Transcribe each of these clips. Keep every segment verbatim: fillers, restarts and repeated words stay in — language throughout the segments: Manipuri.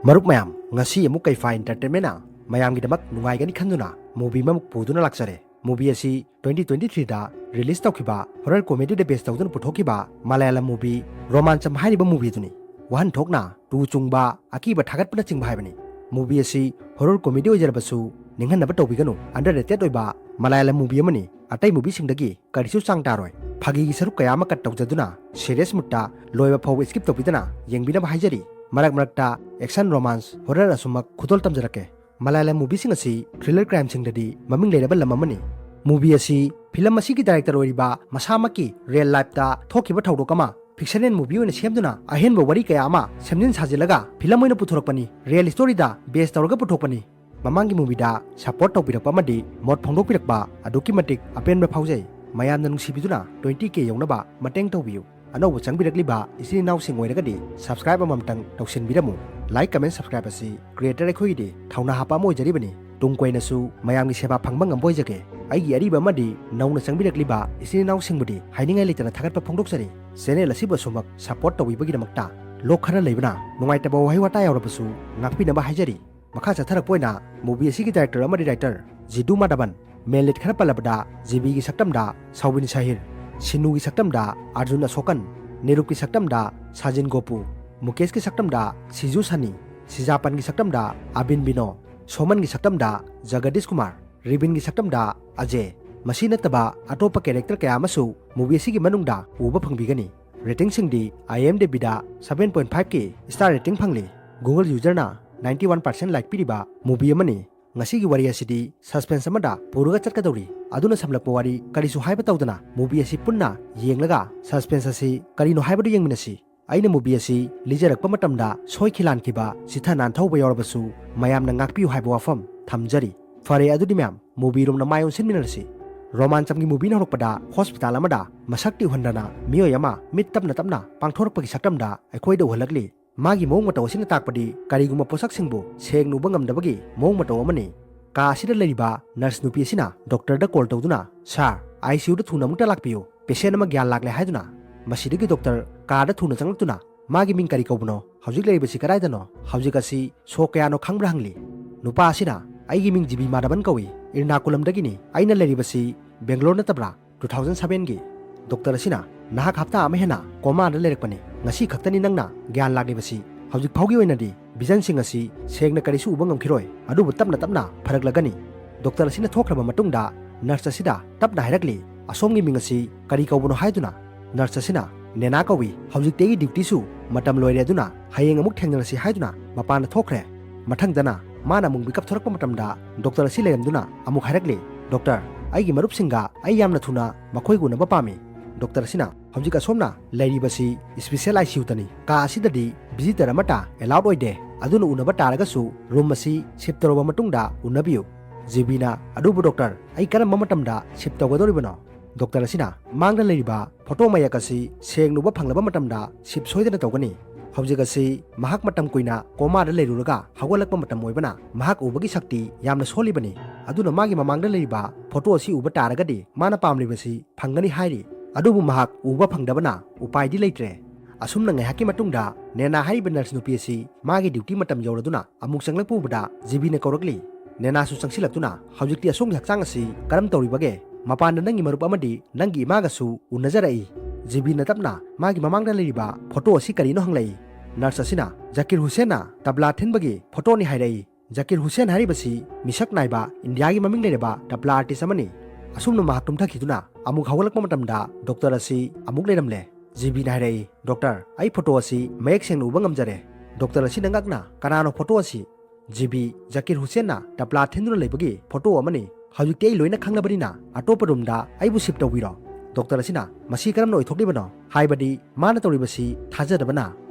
ꯃꯔꯨꯞ ꯃꯌꯥꯝ, ꯉꯁꯤ ꯑꯃꯨꯛ ꯀꯩꯐꯥ Entertainment ꯅ ꯃꯌꯥꯝꯒꯤꯗꯃꯛ ꯅꯨꯡꯉꯥꯏꯒꯅꯤ ꯈꯟꯗꯨꯅ movie ꯑꯃꯃꯨꯛ ꯄꯨꯗꯨꯅ ꯂꯥꯛꯆꯔꯦ꯫ Movie ꯑꯁꯤ twenty twenty-three ꯗ release ꯇꯧꯈꯤꯕ horror comedy ꯗ base ꯇꯧꯗꯨꯅ ꯄꯨꯊꯣꯛꯈꯤꯕ ꯃꯂꯌꯥꯂꯝ movie ꯔꯣꯃꯥꯟꯆꯝ ꯍꯥꯏꯔꯤꯕ movie ꯑꯗꯨꯅꯤ꯫ ꯋꯥꯍꯟꯊꯣꯛꯅ ꯇꯨ ꯆꯨꯡꯕ, ꯑꯀꯤꯕ ꯊꯥꯒꯠꯄꯅꯆꯤꯡꯕ ꯍꯥꯏꯕꯅꯤ꯫ Movie ꯑꯁꯤ horror comedy ꯑꯣꯏꯖꯔꯕꯁꯨ ꯅꯤꯡꯍꯟꯅꯕ ꯇꯧꯕꯤꯒꯅꯨ, underrated ꯑꯣꯏꯕ ꯃꯂꯌꯥꯂꯝ movie ꯑꯃꯅꯤ꯫ ꯑꯇꯩ movie ꯁꯤꯡꯗꯒꯤ ꯀꯔꯤꯁꯨ ꯆꯥꯡ ꯇꯥꯔꯣꯏ꯫ ꯐꯥꯒꯤꯒꯤ ꯁꯔꯨꯛ ꯀꯌꯥ ꯑꯃ cut ꯇꯧꯖꯗꯨꯅ serious mood ꯇ ꯂꯣꯏꯕ ꯐꯥꯎꯕ skip ꯇꯧꯕꯤꯗꯅ ꯌꯦꯡꯕꯤꯅꯕ ꯍꯥꯏꯖꯔꯤ꯫ ꯃꯔꯛ ꯃꯔꯛꯇ action, romance, horror ꯑꯁꯨꯃꯛ ꯈꯨꯗꯣꯜ ꯇꯝꯖꯔꯛꯀꯦ꯫ ꯃꯂꯌꯥꯂꯝ movie ꯁꯤꯡ ꯑꯁꯤ thriller, crime ꯁꯤꯡꯗꯗꯤ ꯃꯃꯤꯡ ꯂꯩꯔꯕ ꯂꯝ ꯑꯃꯅꯤ꯫ Movie ꯑꯁꯤ film ꯑꯁꯤꯒꯤ director ꯑꯣꯏꯔꯤꯕ ꯃꯁꯥꯃꯛꯀꯤ real life ꯇ ꯊꯣꯛꯈꯤꯕ ꯊꯧꯗꯣꯛ ꯑꯃ fictional movie ꯑꯣꯏꯅ ꯁꯦꯝꯗꯨꯅ ꯑꯍꯦꯟꯕ ꯋꯥꯔꯤ ꯀꯌꯥ ꯑꯃ ꯁꯦꯝꯖꯤꯟ ꯁꯥꯖꯤꯜꯂꯒ film ꯑꯣꯏꯅ ꯄꯨꯊꯣꯔꯛꯄꯅꯤ꯫ Real story ꯗ base ꯇꯧꯔꯒ ꯄꯨꯊꯣꯛꯄꯅꯤ꯫ ꯃꯃꯥꯡꯒꯤ movie ꯗ support ꯇꯧꯕꯤꯔꯛꯄ ꯑꯃꯗꯤ ꯃꯣꯠ ꯐꯣꯡꯗꯣꯛꯄꯤꯔꯛꯄ ꯑꯗꯨꯛꯀꯤ ꯃꯇꯤꯛ ꯑꯄꯦꯟꯕ ꯐꯥꯎꯖꯩ꯫ ꯃꯌꯥꯝꯅ ꯅꯨꯡꯁꯤꯕꯤꯗꯨꯅ twenty K ꯌꯧꯅꯕ ꯃꯇꯦꯡ ꯇꯧꯕꯤꯌꯨ꯫ ꯑꯅꯧꯕ ꯆꯪꯕꯤꯔꯛꯂꯤꯕ ꯏꯆꯤꯟ ꯏꯅꯥꯎꯁꯤꯡ ꯑꯣꯏꯔꯒꯗꯤ subscribe ꯑꯃꯃꯝꯇꯪ ꯇꯧꯁꯤꯟꯕꯤꯔꯝꯃꯨ꯫ Like, comment, subscribe ꯑꯁꯤ creator ꯑꯩꯈꯣꯏꯒꯤꯗꯤ ꯊꯧꯅꯥ ꯍꯥꯞꯄ ꯑꯃ ꯑꯣꯏꯖꯔꯤꯕꯅꯤ꯫ ꯇꯨꯡ ꯀꯣꯏꯅꯁꯨ ꯃꯌꯥꯝꯒꯤ ꯁꯦꯕꯥ ꯐꯪꯕ ꯉꯝꯕ ꯑꯣꯏꯖꯒꯦ꯫ ꯑꯩꯒꯤ ꯑꯔꯤꯕ ꯑꯃꯗꯤ ꯅꯧꯅ ꯆꯪꯕꯤꯔꯛꯂꯤꯕ ꯏꯆꯤꯟ ꯏꯅꯥꯎꯁꯤꯡꯕꯨꯗꯤ ꯍꯥꯏꯅꯤꯡꯉꯥꯏ ꯂꯩꯇꯅ ꯊꯥꯒꯠꯄ ꯐꯣꯡꯗꯣꯛꯆꯔꯤ꯫ Channel ꯑꯁꯤꯕꯨ ꯑꯁꯨꯃꯛ support ꯇꯧꯕꯤꯕꯒꯤꯗꯃꯛꯇ꯫ ꯂꯣꯛ ꯈꯔ ꯂꯩꯕꯅ ꯅꯨꯡꯉꯥꯏꯇꯕ ꯋꯥꯍꯩ ꯋꯥꯇꯥ ꯌꯥꯎꯔꯕꯁꯨ ꯉꯥꯛꯄꯤꯅꯕ ꯍꯥꯏꯖꯔꯤ꯫ ꯃꯈꯥ ꯆꯠꯊꯔꯛꯄ ꯑꯣꯏꯅ movie ꯑꯁꯤꯒꯤ director ꯑꯃꯗꯤ writer ꯖꯤꯗꯨ ꯃꯥꯙꯕꯟ, ꯃꯦꯟꯂꯦꯠ ꯈꯔ ꯄꯜꯂꯕꯗ ꯖꯤꯕꯤꯒꯤ ꯁꯛꯇꯝꯗ ꯁꯥꯎꯕꯤꯟ ꯁꯥꯍꯤꯔ, ꯁꯤꯅꯨꯒꯤ ꯁꯛꯇꯝꯗ ꯑꯥꯔꯖꯨꯟ ꯑꯁꯣꯀꯟ, ꯅꯤꯔꯨꯞꯀꯤ ꯁꯛꯇꯝꯗ ꯁꯥꯖꯤꯟ ꯒꯣꯄꯨ, ꯃꯨꯀꯦꯁꯀꯤ ꯁꯛꯇꯝꯗ ꯁꯤꯖꯨ ꯁꯅꯤ, ꯁꯤꯖꯥꯄꯟꯒꯤ ꯁꯛꯇꯝꯗ ꯑꯕꯤꯟ ꯕꯤꯅꯣ, ꯁꯣꯃꯟꯒꯤ ꯁꯛꯇꯝꯗ ꯖꯒꯗꯤꯁ ꯀꯨꯃꯥꯔ, ꯔꯤꯕꯤꯟꯒꯤ ꯁꯛꯇꯝꯗ ꯑꯖꯦ꯫ ꯃꯁꯤ ꯅꯠꯇꯕ ꯑꯇꯣꯞꯄ character ꯀꯌꯥ ꯑꯃꯁꯨ movie ꯑꯁꯤꯒꯤ ꯃꯅꯨꯡꯗ ꯎꯕ ꯐꯪꯕꯤꯒꯅꯤ꯫ Rating ꯁꯤꯡꯗꯤ IMDb ꯗ seven point five ꯀꯤ star rating ꯐꯪꯂꯤ꯫ Google user ꯅ ninety one percent like ꯄꯤꯔꯤꯕ movie ꯑꯃꯅꯤ꯫ ꯉꯁꯤꯒꯤ ꯋꯥꯔꯤ ꯑꯁꯤꯗꯤ suspense ꯑꯃꯗ ꯄꯨꯔꯒ ꯆꯠꯀꯗꯧꯔꯤ꯫ ꯑꯗꯨꯅ ꯁꯝꯂꯞꯄ ꯋꯥꯔꯤ ꯀꯔꯤꯁꯨ ꯍꯥꯏꯕ ꯇꯧꯗꯅ movie ꯑꯁꯤ ꯄꯨꯟꯅ ꯌꯦꯡꯂꯒ suspense ꯑꯁꯤ ꯀꯔꯤꯅꯣ ꯍꯥꯏꯕꯗꯨ ꯌꯦꯡꯃꯤꯟꯅꯁꯤ꯫ ꯑꯩꯅ movie ꯑꯁꯤ ꯂꯤꯖꯔꯛꯄ ꯃꯇꯝꯗ ꯁꯣꯏꯈꯤꯂꯥꯟꯈꯤꯕ, ꯆꯤꯊ ꯅꯥꯟꯊꯍꯧꯕ ꯌꯥꯎꯔꯕꯁꯨ ꯃꯌꯥꯝꯅ ꯉꯥꯛꯄꯤꯌꯨ ꯍꯥꯏꯕ ꯋꯥꯐꯝ ꯊꯝꯖꯔꯤ꯫ ꯐꯔꯦ, ꯑꯗꯨꯗꯤ ꯃꯌꯥꯝ movie ꯔꯣꯝꯅ ꯃꯥꯏ ꯑꯣꯟꯁꯤꯟꯃꯤꯟꯅꯔꯁꯤ꯫ ꯔꯣꯃꯥꯟꯆꯝꯒꯤ movie ꯅ ꯍꯧꯔꯛꯄꯗ hospital ꯑꯃꯗ ꯃꯁꯛ ꯇꯤ ꯎꯍꯟꯗꯅ ꯃꯤꯑꯣꯏ ꯑꯃ ꯃꯤꯠ ꯇꯞꯅ ꯇꯞꯅ ꯄꯥꯡꯊꯣꯔꯛꯄꯒꯤ ꯁꯛꯇꯝꯗ ꯑꯩꯈꯣꯏꯗ ꯎꯍꯜꯂꯛꯂꯤ꯫ ꯃꯥꯒꯤ ꯃꯑꯣꯡ ꯃꯇꯧ ꯑꯁꯤꯅ ꯇꯥꯛꯄꯗꯤ ꯀꯔꯤꯒꯨꯝꯕ ꯄꯣꯠꯁꯛꯁꯤꯡꯕꯨ ꯁꯦꯡꯅ ꯎꯕ ꯉꯝꯗꯕꯒꯤ ꯃꯑꯣꯡ ꯃꯇꯧ ꯑꯃꯅꯤ꯫ ꯀꯥ ꯑꯁꯤꯗ ꯂꯩꯔꯤꯕ nurse ꯅꯨꯄꯤ ꯑꯁꯤꯅ doctor ꯗ call ꯇꯧꯗꯨꯅ, "Sir, ICU ꯗ ꯊꯨꯅ ꯑꯃꯨꯛꯇ ꯂꯥꯛꯄꯤꯌꯨ, patient ꯑꯃ ꯒ꯭ꯌꯥꯟ ꯂꯥꯛꯂꯦ" ꯍꯥꯏꯗꯨꯅ꯫ ꯃꯁꯤꯗꯒꯤ doctor ꯀꯥꯗ ꯊꯨꯅ ꯆꯪꯂꯛꯇꯨꯅ, "ꯃꯥꯒꯤ ꯃꯤꯡ ꯀꯔꯤ ꯀꯧꯕꯅꯣ? "ꯍꯧꯖꯤꯛ ꯂꯩꯔꯤꯕꯁꯤ ꯀꯗꯥꯏꯗꯅꯣ? ꯍꯧꯖꯤꯛ ꯑꯁꯤ ꯁꯣꯛ ꯀꯌꯥꯅꯣ ꯈꯪꯕ꯭ꯔꯥ?" ꯍꯪꯂꯤ꯫ ꯅꯨꯄꯥ ꯑꯁꯤꯅ, "ꯑꯩꯒꯤ ꯃꯤꯡ ꯖꯤ ꯕꯤ ꯃꯥꯙꯕꯟ ꯀꯧꯏ, ꯏꯔꯅꯥꯀꯨꯂꯝꯗꯒꯤꯅꯤ꯫ ꯑꯩꯅ ꯂꯩꯔꯤꯕꯁꯤ ꯕꯦꯡꯒ꯭ꯂꯣꯔ ꯅꯠꯇꯕ꯭ꯔꯥ? ꯇꯨ ꯊꯥꯎꯖꯟ ꯁꯚꯦꯟꯒꯤ"꯫ ꯗꯣꯛꯇꯔ ꯑꯁꯤꯅ, "ꯅꯍꯥꯛ ꯍꯞꯇꯥ ꯑꯃ ꯍꯦꯟꯅ ꯀꯣꯃꯥꯗ ꯂꯩꯔꯛꯄꯅꯤ꯫ ꯉꯁꯤ ꯈꯛꯇꯅꯤ ꯅꯪꯅ ꯒ꯭ꯌꯥꯟ ꯂꯥꯛꯂꯤꯕꯁꯤ꯫ ꯍꯧꯖꯤꯛ ꯐꯥꯎꯒꯤ ꯑꯣꯏꯅꯗꯤ ꯚꯤꯖꯟꯁꯤꯡ ꯑꯁꯤ ꯁꯦꯡꯅ ꯀꯔꯤꯁꯨ ꯎꯕ ꯉꯝꯈꯤꯔꯣꯏ, ꯑꯗꯨꯕꯨ ꯇꯞꯅ ꯇꯞꯅ ꯐꯔꯛꯂꯒꯅꯤ"꯫ ꯗꯣꯛꯇꯔ ꯑꯁꯤꯅ ꯊꯣꯛꯈ꯭ꯔꯕ ꯃꯇꯨꯡꯗ ꯅꯔꯁ ꯑꯁꯤꯗ ꯇꯞꯅ ꯍꯥꯏꯔꯛꯂꯤ, "ꯑꯁꯣꯝꯒꯤ ꯃꯤꯡ ꯑꯁꯤ ꯀꯔꯤ ꯀꯧꯕꯅꯣ?" ꯍꯥꯏꯗꯨꯅ꯫ ꯅꯔꯁ ꯑꯁꯤꯅ, "ꯅꯦꯅꯥ ꯀꯧꯏ, ꯍꯧꯖꯤꯛꯇꯤ ꯑꯩꯒꯤ ꯗ꯭ꯌꯨꯇꯤꯁꯨ ꯃꯇꯝ ꯂꯣꯏꯔꯦ, ꯑꯗꯨꯅ ꯍꯌꯦꯡ ꯑꯃꯨꯛ ꯊꯦꯡꯅꯔꯁꯤ" ꯍꯥꯏꯗꯨꯅ ꯃꯄꯥꯟꯗ ꯊꯣꯛꯈ꯭ꯔꯦ꯫ ꯃꯊꯪꯗꯅ ꯃꯥꯅ ꯑꯃꯨꯛ ꯃꯤꯀꯞ ꯊꯣꯔꯛꯄ ꯃꯇꯝꯗ ꯗꯣꯛꯇꯔ ꯑꯁꯤ ꯂꯩꯔꯝꯗꯨꯅ ꯑꯃꯨꯛ ꯍꯥꯏꯔꯛꯂꯤ, "ꯗꯣꯛꯇꯔ, ꯑꯩꯒꯤ ꯃꯔꯨꯞꯁꯤꯡꯒ ꯑꯩ ꯌꯥꯝꯅ ꯊꯨꯅ ꯃꯈꯣꯏꯒ ꯎꯅꯕ ꯄꯥꯝꯃꯤ"꯫ ꯗꯣꯛꯇꯔ ꯑꯁꯤꯅ, "ꯍꯧꯖꯤꯛ ꯑꯁꯣꯝꯅ ꯂꯩꯔꯤꯕꯁꯤ ꯁ꯭ꯄꯤꯁꯦꯜ ꯑꯥꯏ ꯁꯤ ꯌꯨꯗꯅꯤ꯫ ꯀꯥ ꯑꯁꯤꯗꯗꯤ ꯚꯤꯖꯤꯇꯔ ꯑꯃꯠꯇ ꯑꯦꯂꯥꯎꯗ ꯑꯣꯏꯗꯦ, ꯑꯗꯨꯅ ꯎꯅꯕ ꯇꯥꯔꯒꯁꯨ ꯔꯨꯝ ꯑꯁꯤ ꯁꯤꯐ ꯇꯧꯔꯕ ꯃꯇꯨꯡꯗ ꯎꯅꯕꯤꯌꯨ"꯫ ꯖꯤ ꯕꯤꯅ, "ꯑꯗꯨꯕꯨ ꯗꯣꯛꯇꯔ, ꯑꯩ ꯀꯔꯝꯕ ꯃꯇꯝꯗ ꯁꯤꯐ ꯇꯧꯒꯗꯧꯔꯤꯕꯅꯣ?" ꯗꯣꯛꯇꯔ ꯑꯁꯤꯅ, "ꯃꯥꯡꯗ ꯂꯩꯔꯤꯕ ꯐꯣꯇꯣ ꯃꯌꯦꯛ ꯑꯁꯤ ꯁꯦꯡꯅ ꯎꯕ ꯐꯪꯂꯕ ꯃꯇꯝꯗ ꯁꯤꯐ ꯁꯣꯏꯗꯅ ꯇꯧꯒꯅꯤ꯫ ꯍꯧꯖꯤꯛ ꯑꯁꯤ ꯃꯍꯥꯛ ꯃꯇꯝ ꯀꯨꯏꯅ ꯀꯣꯃꯥꯗ ꯂꯩꯔꯨꯔꯒ ꯍꯧꯒꯠꯂꯛꯄ ꯃꯇꯝ ꯑꯣꯏꯕꯅ ꯃꯍꯥꯛ ꯎꯕꯒꯤ ꯁꯛꯇꯤ ꯌꯥꯝꯅ ꯁꯣꯜꯂꯤꯕꯅꯤ꯫ ꯑꯗꯨꯅ ꯃꯥꯒꯤ ꯃꯃꯥꯡꯗ ꯂꯩꯔꯤꯕ ꯐꯣꯇꯣ ꯑꯁꯤ ꯎꯕ ꯇꯥꯔꯒꯗꯤ ꯃꯥꯅ ꯄꯥꯝꯂꯤꯕꯁꯤ ꯐꯪꯒꯅꯤ" ꯍꯥꯏꯔꯤ꯫ ꯑꯗꯨꯕꯨ ꯃꯍꯥꯛ ꯎꯕ ꯐꯪꯗꯕꯅ ꯎꯄꯥꯏꯗꯤ ꯂꯩꯇ꯭ꯔꯦ꯫ ꯑꯁꯨꯝꯅ ꯉꯥꯏꯍꯥꯛꯀꯤ ꯃꯇꯨꯡꯗ ꯅꯦꯅꯥ ꯍꯥꯏꯔꯤꯕ ꯅꯔꯁ ꯅꯨꯄꯤ ꯑꯁꯤ ꯃꯥꯒꯤ ꯗ꯭ꯌꯨꯇꯤ ꯃꯇꯝ ꯌꯧꯔꯗꯨꯅ ꯑꯃꯨꯛ ꯆꯪꯂꯛꯄ ꯎꯕꯗ ꯖꯤ ꯕꯤꯅ ꯀꯧꯔꯛꯂꯤ꯫ ꯅꯦꯅꯥꯁꯨ ꯆꯪꯁꯤꯜꯂꯛꯇꯨꯅ, "ꯍꯧꯖꯤꯛꯇꯤ ꯑꯁꯣꯝꯒꯤ ꯍꯛꯆꯥꯡ ꯑꯁꯤ ꯀꯔꯝ ꯇꯧꯔꯤꯕꯒꯦ? ꯃꯄꯥꯟꯗ ꯅꯪꯒꯤ ꯃꯔꯨꯞ ꯑꯃꯗꯤ ꯅꯪꯒꯤ ꯏꯃꯥꯒꯁꯨ ꯎꯅꯖꯔꯛꯏ"꯫ ꯖꯤ ꯕꯤꯅ ꯇꯞꯅ ꯃꯥꯒꯤ ꯃꯃꯥꯡꯗ ꯂꯩꯔꯤꯕ ꯐꯣꯇꯣ ꯑꯁꯤ ꯀꯔꯤꯅꯣ ꯍꯪꯂꯛꯏ꯫ ꯅꯔꯁ ꯑꯁꯤꯅ, "ꯖꯀꯤꯔ ꯍꯨꯁꯦꯟꯅ ꯇꯕ꯭ꯂꯥ ꯊꯤꯟꯕꯒꯤ ꯐꯣꯇꯣꯅꯤ" ꯍꯥꯏꯔꯛꯏ꯫ ꯖꯀꯤꯔ ꯍꯨꯁꯦꯟ ꯍꯥꯏꯔꯤꯕꯁꯤ ꯃꯤꯁꯛ ꯅꯥꯏꯕ ꯏꯟꯗꯤꯌꯥꯒꯤ ꯃꯃꯤꯡ ꯂꯩꯔꯕ ꯇꯕ꯭ꯂꯥ ꯑꯥꯔꯇꯤꯁ ꯑꯃꯅꯤ꯫ ꯑꯁꯨꯝꯅ ꯃꯍꯥꯛ ꯇꯨꯝꯊꯈꯤꯗꯨꯅ ꯑꯃꯨꯛ ꯍꯧꯒꯠꯂꯛꯄ ꯃꯇꯝꯗ ꯗꯣꯛꯇꯔ ꯑꯁꯤ ꯑꯃꯨꯛ ꯂꯩꯔꯝꯂꯦ꯫ ꯖꯤ ꯕꯤꯅ ꯍꯥꯏꯔꯛꯏ, "ꯗꯣꯛꯇꯔ, ꯑꯩ ꯐꯣꯇꯣ ꯑꯁꯤ ꯃꯌꯦꯛ ꯁꯦꯡꯅ ꯎꯕ ꯉꯝꯖꯔꯦ"꯫ ꯗꯣꯛꯇꯔ ꯑꯁꯤꯅ ꯉꯛꯅ, "ꯀꯅꯥꯅꯣ ꯐꯣꯇꯣ ꯑꯁꯤ?" ꯖꯤ ꯕꯤ, "ꯖꯀꯤꯔ ꯍꯨꯁꯦꯟꯅ ꯇꯕ꯭ꯂꯥ ꯊꯤꯟꯗꯨꯅ ꯂꯩꯕꯒꯤ ꯐꯣꯇꯣ ꯑꯃꯅꯤ꯫ ꯍꯧꯖꯤꯛꯇꯤ ꯑꯩ ꯂꯣꯏꯅ ꯈꯪꯂꯕꯅꯤꯅ ꯑꯇꯣꯞꯄ ꯔꯨꯝꯗ ꯑꯩꯕꯨ ꯁꯤꯐ ꯇꯧꯕꯤꯔꯣ"꯫ ꯗꯣꯛꯇꯔ ꯑꯁꯤꯅ, "ꯃꯁꯤ ꯀꯔꯝꯅ ꯑꯣꯏꯊꯣꯛꯂꯤꯕꯅꯣ? ꯍꯥꯏꯕꯗꯤ ꯃꯥꯅ ꯇꯧꯔꯤꯕꯁꯤ ꯊꯥꯖꯗꯕꯅ"꯫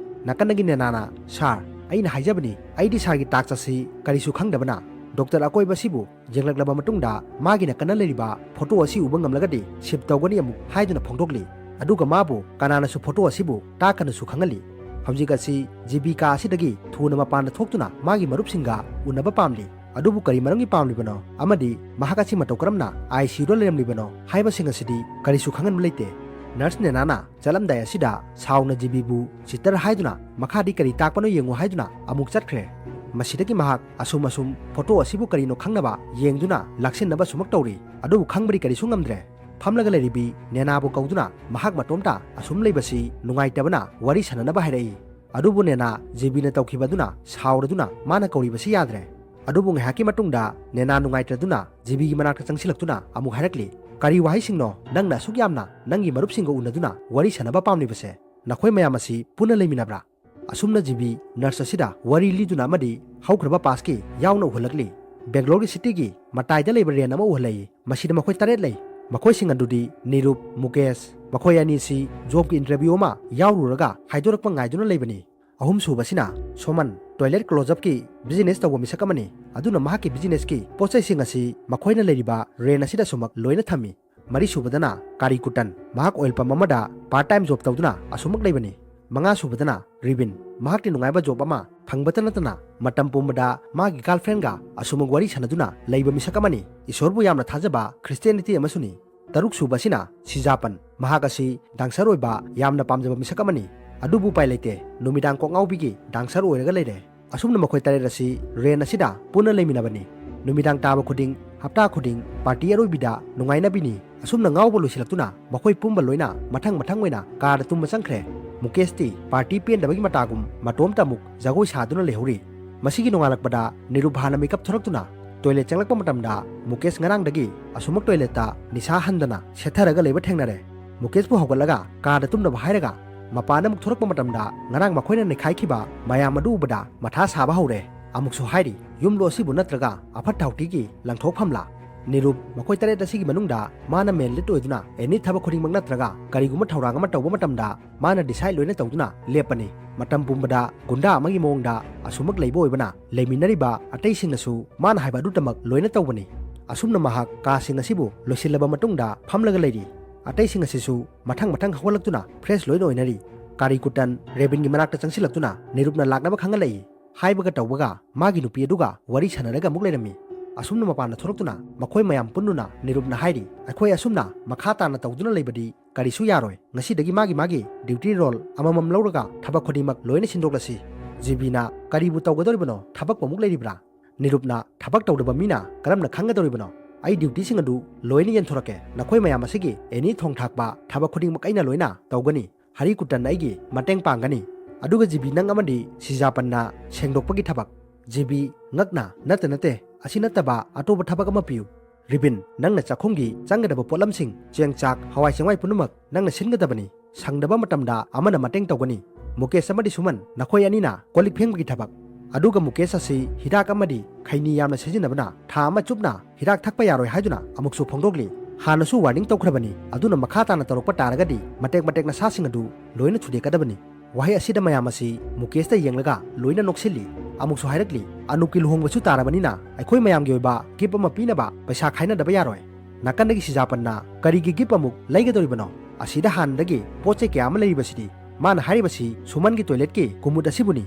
ꯅꯥꯀꯟꯗꯒꯤ ꯅꯦꯅꯥꯅ, "ꯁꯥꯔ, ꯑꯩꯅ ꯍꯥꯏꯖꯕꯅꯤ, ꯑꯩꯗꯤ ꯁꯥꯔꯒꯤ ꯇꯥꯛꯁ ꯑꯁꯤ ꯀꯔꯤꯁꯨ ꯈꯪꯗꯕꯅ"꯫ ꯗꯣꯛꯇꯔ ꯑꯀꯣꯏꯕ ꯑꯁꯤꯕꯨ ꯌꯦꯡꯂꯛꯂꯕ ꯃꯇꯨꯡꯗ ꯃꯥꯒꯤ ꯅꯥꯀꯟꯅ ꯂꯩꯔꯤꯕ ꯐꯣꯇꯣ ꯑꯁꯤ ꯎꯕ ꯉꯝꯂꯒꯗꯤ ꯁꯤꯐ ꯇꯧꯒꯅꯤ ꯑꯃꯨꯛ ꯍꯥꯏꯗꯨꯅ ꯐꯣꯡꯗꯣꯛꯂꯤ꯫ ꯑꯗꯨꯒ ꯃꯥꯕꯨ ꯀꯅꯥꯅꯁꯨ ꯐꯣꯇꯣ ꯑꯁꯤꯕꯨ ꯇꯥꯛꯀꯅꯨꯁꯨ ꯈꯪꯍꯜꯂꯤ꯫ ꯍꯧꯖꯤꯛ ꯑꯁꯤ ꯖꯤ ꯕꯤ ꯀꯥ ꯑꯁꯤꯗꯒꯤ ꯊꯨꯅ ꯃꯄꯥꯟꯗ ꯊꯣꯛꯇꯨꯅ ꯃꯥꯒꯤ ꯃꯔꯨꯞꯁꯤꯡꯒ ꯎꯅꯕ ꯄꯥꯝꯂꯤ꯫ ꯑꯗꯨꯕꯨ ꯀꯔꯤ ꯃꯔꯝꯒꯤ ꯄꯥꯝꯂꯤꯕꯅꯣ ꯑꯃꯗꯤ ꯃꯍꯥꯛ ꯑꯁꯤ ꯃꯇꯧ ꯀꯔꯝꯅ ꯑꯥꯏ ꯁꯤ ꯌꯨꯗ ꯂꯩꯔꯝꯂꯤꯕꯅꯣ ꯍꯥꯏꯕꯁꯤꯡ ꯑꯁꯤꯗꯤ ꯀꯔꯤꯁꯨ ꯈꯪꯍꯟꯕ ꯂꯩꯇꯦ꯫ ꯅꯔꯁ ꯅꯦꯅꯥꯅ ꯆꯠꯂꯝꯗꯥꯏ ꯑꯁꯤꯗ ꯁꯥꯎꯅ ꯖꯤꯕꯤꯕꯨ "ꯆꯤꯇꯔ" ꯍꯥꯏꯗꯨꯅ ꯃꯈꯥꯗꯤ ꯀꯔꯤ ꯇꯥꯛꯄꯅꯣ ꯌꯦꯡꯉꯨ ꯍꯥꯏꯗꯨꯅ ꯑꯃꯨꯛ ꯆꯠꯈ꯭ꯔꯦ꯫ ꯃꯁꯤꯗꯒꯤ ꯃꯍꯥꯛ ꯑꯁꯨꯝ ꯑꯁꯨꯝ ꯐꯣꯇꯣ ꯑꯁꯤꯕꯨ ꯀꯔꯤꯅꯣ ꯈꯪꯅꯕ ꯌꯦꯡꯗꯨꯅ ꯂꯥꯛꯁꯤꯟꯅꯕ ꯁꯨꯃꯛ ꯇꯧꯔꯤ꯫ ꯑꯗꯨꯕꯨ ꯈꯪꯕꯗꯤ ꯀꯔꯤꯁꯨ ꯉꯝꯗ꯭ꯔꯦ꯫ ꯐꯝꯂꯒ ꯂꯩꯔꯤꯕꯤ ꯅꯦꯅꯥꯕꯨ ꯀꯧꯗꯨꯅ ꯃꯍꯥꯛ ꯃꯇꯣꯝꯇ ꯑꯁꯨꯝ ꯂꯩꯕꯁꯤ ꯅꯨꯡꯉꯥꯏꯇꯕꯅ ꯋꯥꯔꯤ ꯁꯥꯟꯅꯅꯕ ꯍꯥꯏꯔꯛꯏ꯫ ꯑꯗꯨꯕꯨ ꯅꯦꯅꯥ ꯖꯤꯕꯤꯅ ꯇꯧꯈꯤꯕ ꯑꯗꯨꯅ ꯁꯥꯎꯔꯗꯨꯅ ꯃꯥꯅ ꯀꯧꯔꯤꯕꯁꯤ ꯌꯥꯗ꯭ꯔꯦ꯫ ꯑꯗꯨꯕꯨ ꯉꯥꯏꯍꯥꯛꯀꯤ ꯃꯇꯨꯡꯗ ꯅꯦꯅꯥ ꯅꯨꯡꯉꯥꯏꯇ꯭ꯔꯗꯨꯅ ꯖꯤꯕꯤꯒꯤ ꯃꯅꯥꯛꯇ ꯆꯪꯁꯤꯜꯂꯛꯇꯨꯅ ꯑꯃꯨꯛ ꯍꯥꯏꯔꯛꯂꯤ, "ꯀꯔꯤ ꯋꯥꯍꯩꯁꯤꯡꯅꯣ ꯅꯪꯅ ꯑꯁꯨꯛ ꯌꯥꯝꯅ ꯅꯪꯒꯤ ꯃꯔꯨꯞꯁꯤꯡꯒ ꯎꯅꯗꯨꯅ ꯋꯥꯔꯤ ꯁꯥꯟꯅꯕ ꯄꯥꯝꯂꯤꯕꯁꯦ? ꯅꯈꯣꯏ ꯃꯌꯥꯝ ꯑꯁꯤ ꯄꯨꯟꯅ ꯂꯩꯃꯤꯟꯅꯕ꯭ꯔꯥ?" ꯑꯁꯨꯝꯅ ꯖꯤꯕꯤ ꯅꯔꯁ ꯑꯁꯤꯗ ꯋꯥꯔꯤ ꯂꯤꯗꯨꯅ ꯑꯃꯗꯤ ꯍꯧꯈ꯭ꯔꯕ ꯄꯥꯁꯀꯤ ꯌꯥꯎꯅ ꯎꯍꯜꯂꯛꯂꯤ꯫ ꯕꯦꯡꯒ꯭ꯂꯣꯔꯒꯤ ꯁꯤꯇꯤꯒꯤ ꯃꯇꯥꯏꯗ ꯂꯩꯕ ꯔꯦꯟ ꯑꯃ ꯎꯍꯜꯂꯛꯏ꯫ ꯃꯁꯤꯗ ꯃꯈꯣꯏ ꯇꯔꯦꯠ ꯂꯩ꯫ ꯃꯈꯣꯏꯁꯤꯡ ꯑꯗꯨꯗꯤ ꯅꯤꯔꯨꯞ, ꯃꯨꯀꯦꯁ, ꯃꯈꯣꯏ ꯑꯅꯤꯁꯤ ꯖꯣꯕꯀꯤ ꯏꯟꯇꯔꯚ꯭ꯌꯨ ꯑꯃ ꯌꯥꯎꯔꯨꯔꯒ ꯍꯥꯏꯗꯣꯔꯛꯄ ꯉꯥꯏꯗꯨꯅ ꯂꯩꯕꯅꯤ꯫ ꯑꯍꯨꯝꯁꯨꯕꯁꯤꯅ ꯁꯣꯃꯟ, ꯇꯣꯏꯂꯦꯠ ꯀ꯭ꯂꯣꯖꯞꯀꯤ ꯕꯤꯖꯤꯅꯦꯁ ꯇꯧꯕ ꯃꯤꯁꯛ ꯑꯃꯅꯤ꯫ ꯑꯗꯨꯅ ꯃꯍꯥꯛꯀꯤ ꯕꯤꯖꯤꯅꯦꯁꯀꯤ ꯄꯣꯠꯆꯩꯁꯤꯡ ꯑꯁꯤ ꯃꯈꯣꯏꯅ ꯂꯩꯔꯤꯕ ꯔꯦꯟ ꯑꯁꯤꯗ ꯁꯨꯃꯛ ꯂꯣꯏꯅ ꯊꯝꯃꯤ꯫ ꯃꯔꯤꯁꯨꯕꯗꯅ ꯀꯥꯔꯤ ꯀꯨꯇꯟ, ꯃꯍꯥꯛ ꯑꯣꯏꯜ ꯄꯝ ꯑꯃꯗ ꯄꯥꯔꯠ ꯇꯥꯏꯝ ꯖꯣꯕ ꯇꯧꯗꯨꯅ ꯑꯁꯨꯃꯛ ꯂꯩꯕꯅꯤ꯫ ꯃꯉꯥꯁꯨꯕꯗꯅ ꯔꯤꯕꯤꯟ, ꯃꯍꯥꯛꯇꯤ ꯅꯨꯡꯉꯥꯏꯕ ꯖꯣꯕ ꯑꯃ ꯐꯪꯕꯇ ꯅꯠꯇꯅ ꯃꯇꯝ ꯄꯨꯝꯕꯗ ꯃꯥꯒꯤ ꯒꯥꯔꯜꯐ꯭ꯔꯦꯟꯒ ꯑꯁꯨꯃꯛ ꯋꯥꯔꯤ ꯁꯥꯟꯅꯗꯨꯅ ꯂꯩꯕ ꯃꯤꯁꯛ ꯑꯃꯅꯤ꯫ ꯏꯁꯣꯔꯕꯨ ꯌꯥꯝꯅ ꯊꯥꯖꯕ ꯈ꯭ꯔꯤꯁꯇꯤꯌꯥꯅꯤꯇꯤ ꯑꯃꯁꯨꯅꯤ꯫ ꯇꯔꯨꯛꯁꯨꯕ ꯑꯁꯤꯅ ꯁꯤꯖꯥꯄꯟ, ꯃꯍꯥꯛ ꯑꯁꯤ ꯗꯥꯟꯁꯔ ꯑꯣꯏꯕ ꯌꯥꯝꯅ ꯄꯥꯝꯖꯕ ꯃꯤꯁꯛ ꯑꯃꯅꯤ꯫ ꯑꯗꯨꯕꯨ ꯎꯄꯥꯏ ꯂꯩꯇꯦ, ꯅꯨꯃꯤꯗꯥꯡ ꯀꯣꯛꯉꯥꯎꯕꯤꯒꯤ ꯗꯥꯟꯁꯔ ꯑꯣꯏꯔꯒ ꯂꯩꯔꯦ꯫ ꯑꯁꯨꯝꯅ ꯃꯈꯣꯏ ꯇꯔꯦꯠ ꯑꯁꯤ ꯔꯦꯟ ꯑꯁꯤꯗ ꯄꯨꯟꯅ ꯂꯩꯃꯤꯟꯅꯕꯅꯤ꯫ ꯅꯨꯃꯤꯗꯥꯡ ꯇꯥꯕ ꯈꯨꯗꯤꯡ, ꯍꯞꯇꯥ ꯈꯨꯗꯤꯡ ꯄꯥꯔꯇꯤ ꯑꯔꯣꯏꯕꯤꯗ ꯅꯨꯡꯉꯥꯏꯅꯕꯤꯅꯤ꯫ ꯑꯁꯨꯝꯅ ꯉꯥꯎꯕ ꯂꯣꯏꯁꯤꯜꯂꯛꯇꯨꯅ ꯃꯈꯣꯏ ꯄꯨꯝꯕ ꯂꯣꯏꯅ ꯃꯊꯪ ꯃꯊꯪ ꯑꯣꯏꯅ ꯀꯥꯗ ꯇꯨꯝꯕ ꯆꯪꯈ꯭ꯔꯦ꯫ ꯃꯨꯀꯦꯁꯇꯤ ꯄꯥꯔꯇꯤ ꯄꯦꯟꯗꯕꯒꯤ ꯃꯇꯥꯒꯨꯝ ꯃꯇꯣꯝꯇ ꯑꯃꯨꯛ ꯖꯒꯣꯏ ꯁꯥꯗꯨꯅ ꯂꯩꯍꯧꯔꯤ꯫ ꯃꯁꯤꯒꯤ ꯅꯣꯡꯉꯥꯜꯂꯛꯄꯗ ꯅꯤꯔꯨꯞ ꯍꯥꯟꯅ ꯃꯤꯀꯞ ꯊꯣꯔꯛꯇꯨꯅ ꯇꯣꯏꯂꯦꯠ ꯆꯪꯂꯛꯄ ꯃꯇꯝꯗ ꯃꯨꯀꯦꯁ ꯉꯔꯥꯡꯗꯒꯤ ꯑꯁꯨꯃꯛ ꯇꯣꯏꯂꯦꯠꯇ ꯅꯤꯁꯥ ꯍꯟꯗꯅ ꯁꯦꯠꯊꯔꯒ ꯂꯩꯕ ꯊꯦꯡꯅꯔꯦ꯫ ꯃꯨꯀꯦꯁꯄꯨ ꯍꯧꯒꯠꯂꯒ ꯀꯥꯗ ꯇꯨꯝꯅꯕ ꯍꯥꯏꯔꯒ ꯃꯄꯥꯟꯗ ꯑꯃꯨꯛ ꯊꯣꯔꯛꯄ ꯃꯇꯝꯗ ꯉꯔꯥꯡ ꯃꯈꯣꯏꯅ ꯅꯩꯈꯥꯏꯈꯤꯕ ꯃꯌꯥꯝ ꯑꯗꯨ ꯎꯕꯗ ꯃꯊꯥ ꯁꯥꯕ ꯍꯧꯔꯦ꯫ ꯑꯃꯨꯛꯁꯨ ꯍꯥꯏꯔꯤ, ꯌꯨꯝꯂꯣ ꯑꯁꯤꯕꯨ ꯅꯠꯇ꯭ꯔꯒ ꯑꯐꯠꯇ ꯍꯥꯎꯊꯤꯒꯤ ꯂꯪꯊꯣꯛꯐꯝꯂꯥ? ꯅꯤꯔꯨꯞ ꯃꯈꯣꯏ ꯇꯔꯦꯠ ꯑꯁꯤꯒꯤ ꯃꯅꯨꯡꯗ ꯃꯥꯅ ꯃꯦꯟ ꯂꯤꯠ ꯑꯣꯏꯗꯨꯅ ꯑꯦꯅꯤ ꯊꯕꯛ ꯈꯨꯗꯤꯡꯃꯛ ꯅꯠꯇ꯭ꯔꯒ ꯀꯔꯤꯒꯨꯝꯕ ꯊꯧꯔꯥꯡ ꯑꯃ ꯇꯧꯕ ꯃꯇꯝꯗ ꯃꯥꯅ ꯗꯤꯁꯥꯏꯠ ꯂꯣꯏꯅ ꯇꯧꯗꯨꯅ ꯂꯦꯞꯄꯅꯤ꯫ ꯃꯇꯝ ꯄꯨꯝꯕꯗ ꯒꯨꯟꯗꯥ ꯑꯃꯒꯤ ꯃꯑꯣꯡꯗ ꯑꯁꯨꯃꯛ ꯂꯩꯕ ꯑꯣꯏꯕꯅ ꯂꯩꯃꯤꯟꯅꯔꯤꯕ ꯑꯇꯩꯁꯤꯡꯅꯁꯨ ꯃꯥꯅ ꯍꯥꯏꯕ ꯑꯗꯨꯇꯃꯛ ꯂꯣꯏꯅ ꯇꯧꯕꯅꯤ꯫ ꯑꯁꯨꯝꯅ ꯃꯍꯥꯛ ꯀꯥꯁꯤꯡ ꯑꯁꯤꯕꯨ ꯂꯣꯏꯁꯤꯜꯂꯕ ꯃꯇꯨꯡꯗ ꯐꯝꯂꯒ ꯂꯩꯔꯤ꯫ ꯑꯇꯩꯁꯤꯡ ꯑꯁꯤꯁꯨ ꯃꯊꯪ ꯃꯊꯪ ꯍꯧꯒꯠꯂꯛꯇꯨꯅ ꯐ꯭ꯔꯦꯁ ꯂꯣꯏꯅ ꯑꯣꯏꯅꯔꯤ꯫ ꯀꯥꯔꯤ ꯀꯨꯇꯟ ꯔꯦꯕꯤꯟꯒꯤ ꯃꯅꯥꯛꯇ ꯆꯪꯁꯤꯜꯂꯛꯇꯨꯅ ꯅꯤꯔꯨꯞꯅ ꯂꯥꯛꯅꯕ ꯈꯪꯍꯜꯂꯛꯏ꯫ ꯍꯥꯏꯕꯒ ꯇꯧꯕꯒ ꯃꯥꯒꯤ ꯅꯨꯄꯤ ꯑꯗꯨꯒ ꯋꯥꯔꯤ ꯁꯥꯟꯅꯔꯒ ꯑꯃꯨꯛ ꯂꯩꯔꯝꯃꯤ꯫ ꯑꯁꯨꯝꯅ ꯃꯄꯥꯟꯗ ꯊꯣꯛꯂꯛꯇꯨꯅ ꯃꯈꯣꯏ ꯃꯌꯥꯝ ꯄꯨꯟꯗꯨꯅ ꯅꯤꯔꯨꯞꯅ ꯍꯥꯏꯔꯤ, "ꯑꯩꯈꯣꯏ ꯑꯁꯨꯝꯅ ꯃꯈꯥ ꯇꯥꯅ ꯇꯧꯗꯨꯅ ꯂꯩꯕꯗꯤ ꯀꯔꯤꯁꯨ ꯌꯥꯔꯣꯏ꯫ ꯉꯁꯤꯗꯒꯤ ꯃꯥꯒꯤ ꯃꯥꯒꯤ duty role ꯑꯃꯃꯝ ꯂꯧꯔꯒ ꯊꯕꯛ ꯈꯨꯗꯤꯡꯃꯛ ꯂꯣꯏꯅ ꯁꯤꯟꯗꯣꯛꯂꯁꯤ꯫" ꯖꯤꯕꯤꯅ, "ꯀꯔꯤꯕꯨ ꯇꯧꯒꯗꯧꯔꯤꯕꯅꯣ? ꯊꯕꯛꯄꯨ ꯑꯃꯨꯛ ꯂꯩꯔꯤꯕ꯭ꯔꯥ?" ꯅꯤꯔꯨꯞꯅ, "ꯊꯕꯛ ꯇꯧꯗꯕ ꯃꯤꯅ ꯀꯔꯝꯅ ꯈꯪꯒꯗꯧꯔꯤꯕꯅꯣ? ꯑꯩ dutyꯁꯤꯡ ꯑꯗꯨ ꯂꯣꯏꯅ ꯌꯦꯟꯊꯣꯔꯛꯀꯦ꯫ ꯅꯈꯣꯏ ꯃꯌꯥꯝ ꯑꯁꯤꯒꯤ any ꯊꯣꯡ ꯊꯥꯛꯄ ꯊꯕꯛ ꯈꯨꯗꯤꯡꯃꯛ ꯑꯩꯅ ꯂꯣꯏꯅ ꯇꯧꯒꯅꯤ꯫ ꯍꯔꯤ ꯀꯨꯇꯟꯅ ꯑꯩꯒꯤ ꯃꯇꯦꯡ ꯄꯥꯡꯒꯅꯤ꯫ ꯑꯗꯨꯒ ꯖꯤꯕꯤ, ꯅꯪ ꯑꯃꯗꯤ ꯁꯤꯖꯥꯄꯟꯅ ꯁꯦꯡꯗꯣꯛꯄꯒꯤ ꯊꯕꯛ꯫" ꯖꯤꯕꯤ, ꯉꯛꯅ, "ꯅꯠꯇꯦ, ꯅꯠꯇꯦ, ꯑꯁꯤ ꯅꯠꯇꯕ ꯑꯇꯣꯞꯄ ꯊꯕꯛ ꯑꯃ ꯄꯤꯌꯨ꯫" ꯔꯤꯕꯤꯟ, "ꯅꯪꯅ ꯆꯥꯛꯈꯨꯝꯒꯤ ꯆꯪꯒꯗꯕ ꯄꯣꯠꯂꯝꯁꯤꯡ, ꯆꯦꯡ ꯆꯥꯛ, ꯍꯋꯥꯏ ꯆꯦꯡꯋꯥꯏ ꯄꯨꯝꯅꯃꯛ ꯅꯪꯅ ꯁꯤꯟꯒꯗꯕꯅꯤ꯫ ꯁꯪꯗꯕ ꯃꯇꯝꯗ ꯑꯃꯅ ꯃꯇꯦꯡ ꯇꯧꯒꯅꯤ꯫ ꯃꯨꯀꯦꯁ ꯑꯃꯗꯤ ꯁꯨꯃꯟ, ꯅꯈꯣꯏ ꯑꯅꯤꯅ ꯀꯣꯜ ꯂꯤꯛ ꯐꯦꯡꯕꯒꯤ ꯊꯕꯛ꯫" ꯑꯗꯨꯒ ꯃꯨꯀꯦꯁ ꯑꯁꯤ ꯍꯤꯗꯥꯛ ꯑꯃꯗꯤ ꯈꯩꯅꯤ ꯌꯥꯝꯅ ꯁꯤꯖꯤꯟꯅꯕꯅ ꯊꯥ ꯑꯃ ꯆꯨꯞꯅ ꯍꯤꯗꯥꯛ ꯊꯛꯄ ꯌꯥꯔꯣꯏ ꯍꯥꯏꯗꯨꯅ ꯑꯃꯨꯛꯁꯨ ꯐꯣꯡꯗꯣꯛꯂꯤ꯫ ꯍꯥꯟꯅꯁꯨ warning ꯇꯧꯈ꯭ꯔꯕꯅꯤ, ꯑꯗꯨꯅ ꯃꯈꯥ ꯇꯥꯅ ꯇꯧꯔꯛꯄ ꯇꯥꯔꯒꯗꯤ ꯃꯇꯦꯛ ꯃꯇꯦꯛ ꯅꯁꯥꯁꯤꯡ ꯑꯗꯨ ꯂꯣꯏꯅ ꯊꯨꯗꯦꯛꯀꯗꯕꯅꯤ꯫ ꯋꯥꯍꯩ ꯑꯁꯤꯗ ꯃꯌꯥꯝ ꯑꯁꯤ ꯃꯨꯀꯦꯁꯇ ꯌꯦꯡꯂꯒ ꯂꯣꯏꯅ ꯅꯣꯛꯁꯤꯜꯂꯤ꯫ ꯑꯃꯨꯛꯁꯨ ꯍꯥꯏꯔꯛꯂꯤ, "ꯑꯅꯨꯞꯀꯤ ꯂꯨꯍꯣꯡꯕꯁꯨ ꯇꯥꯔꯕꯅꯤꯅ ꯑꯩꯈꯣꯏ ꯃꯌꯥꯝꯒꯤ ꯑꯣꯏꯕ gift ꯑꯃ ꯄꯤꯅꯕ ꯄꯩꯁꯥ ꯈꯥꯏꯅꯗꯕ ꯌꯥꯔꯣꯏ꯫" ꯅꯥꯀꯟꯗꯒꯤ ꯁꯤꯖꯥꯄꯟꯅ, "ꯀꯔꯤꯒꯤ gift ꯑꯃꯨꯛ ꯂꯩꯒꯗꯧꯔꯤꯕꯅꯣ? ꯑꯁꯤꯗ ꯍꯥꯟꯅꯗꯒꯤ ꯄꯣꯠ ꯆꯩ ꯀꯌꯥ ꯑꯃ ꯂꯩꯔꯤꯕꯁꯤꯗꯤ꯫" ꯃꯥꯅ ꯍꯥꯏꯔꯤꯕꯁꯤ ꯁꯨꯃꯟꯒꯤ toiletꯀꯤ ꯀꯨꯃꯨꯠ ꯑꯁꯤꯕꯨꯅꯤ꯫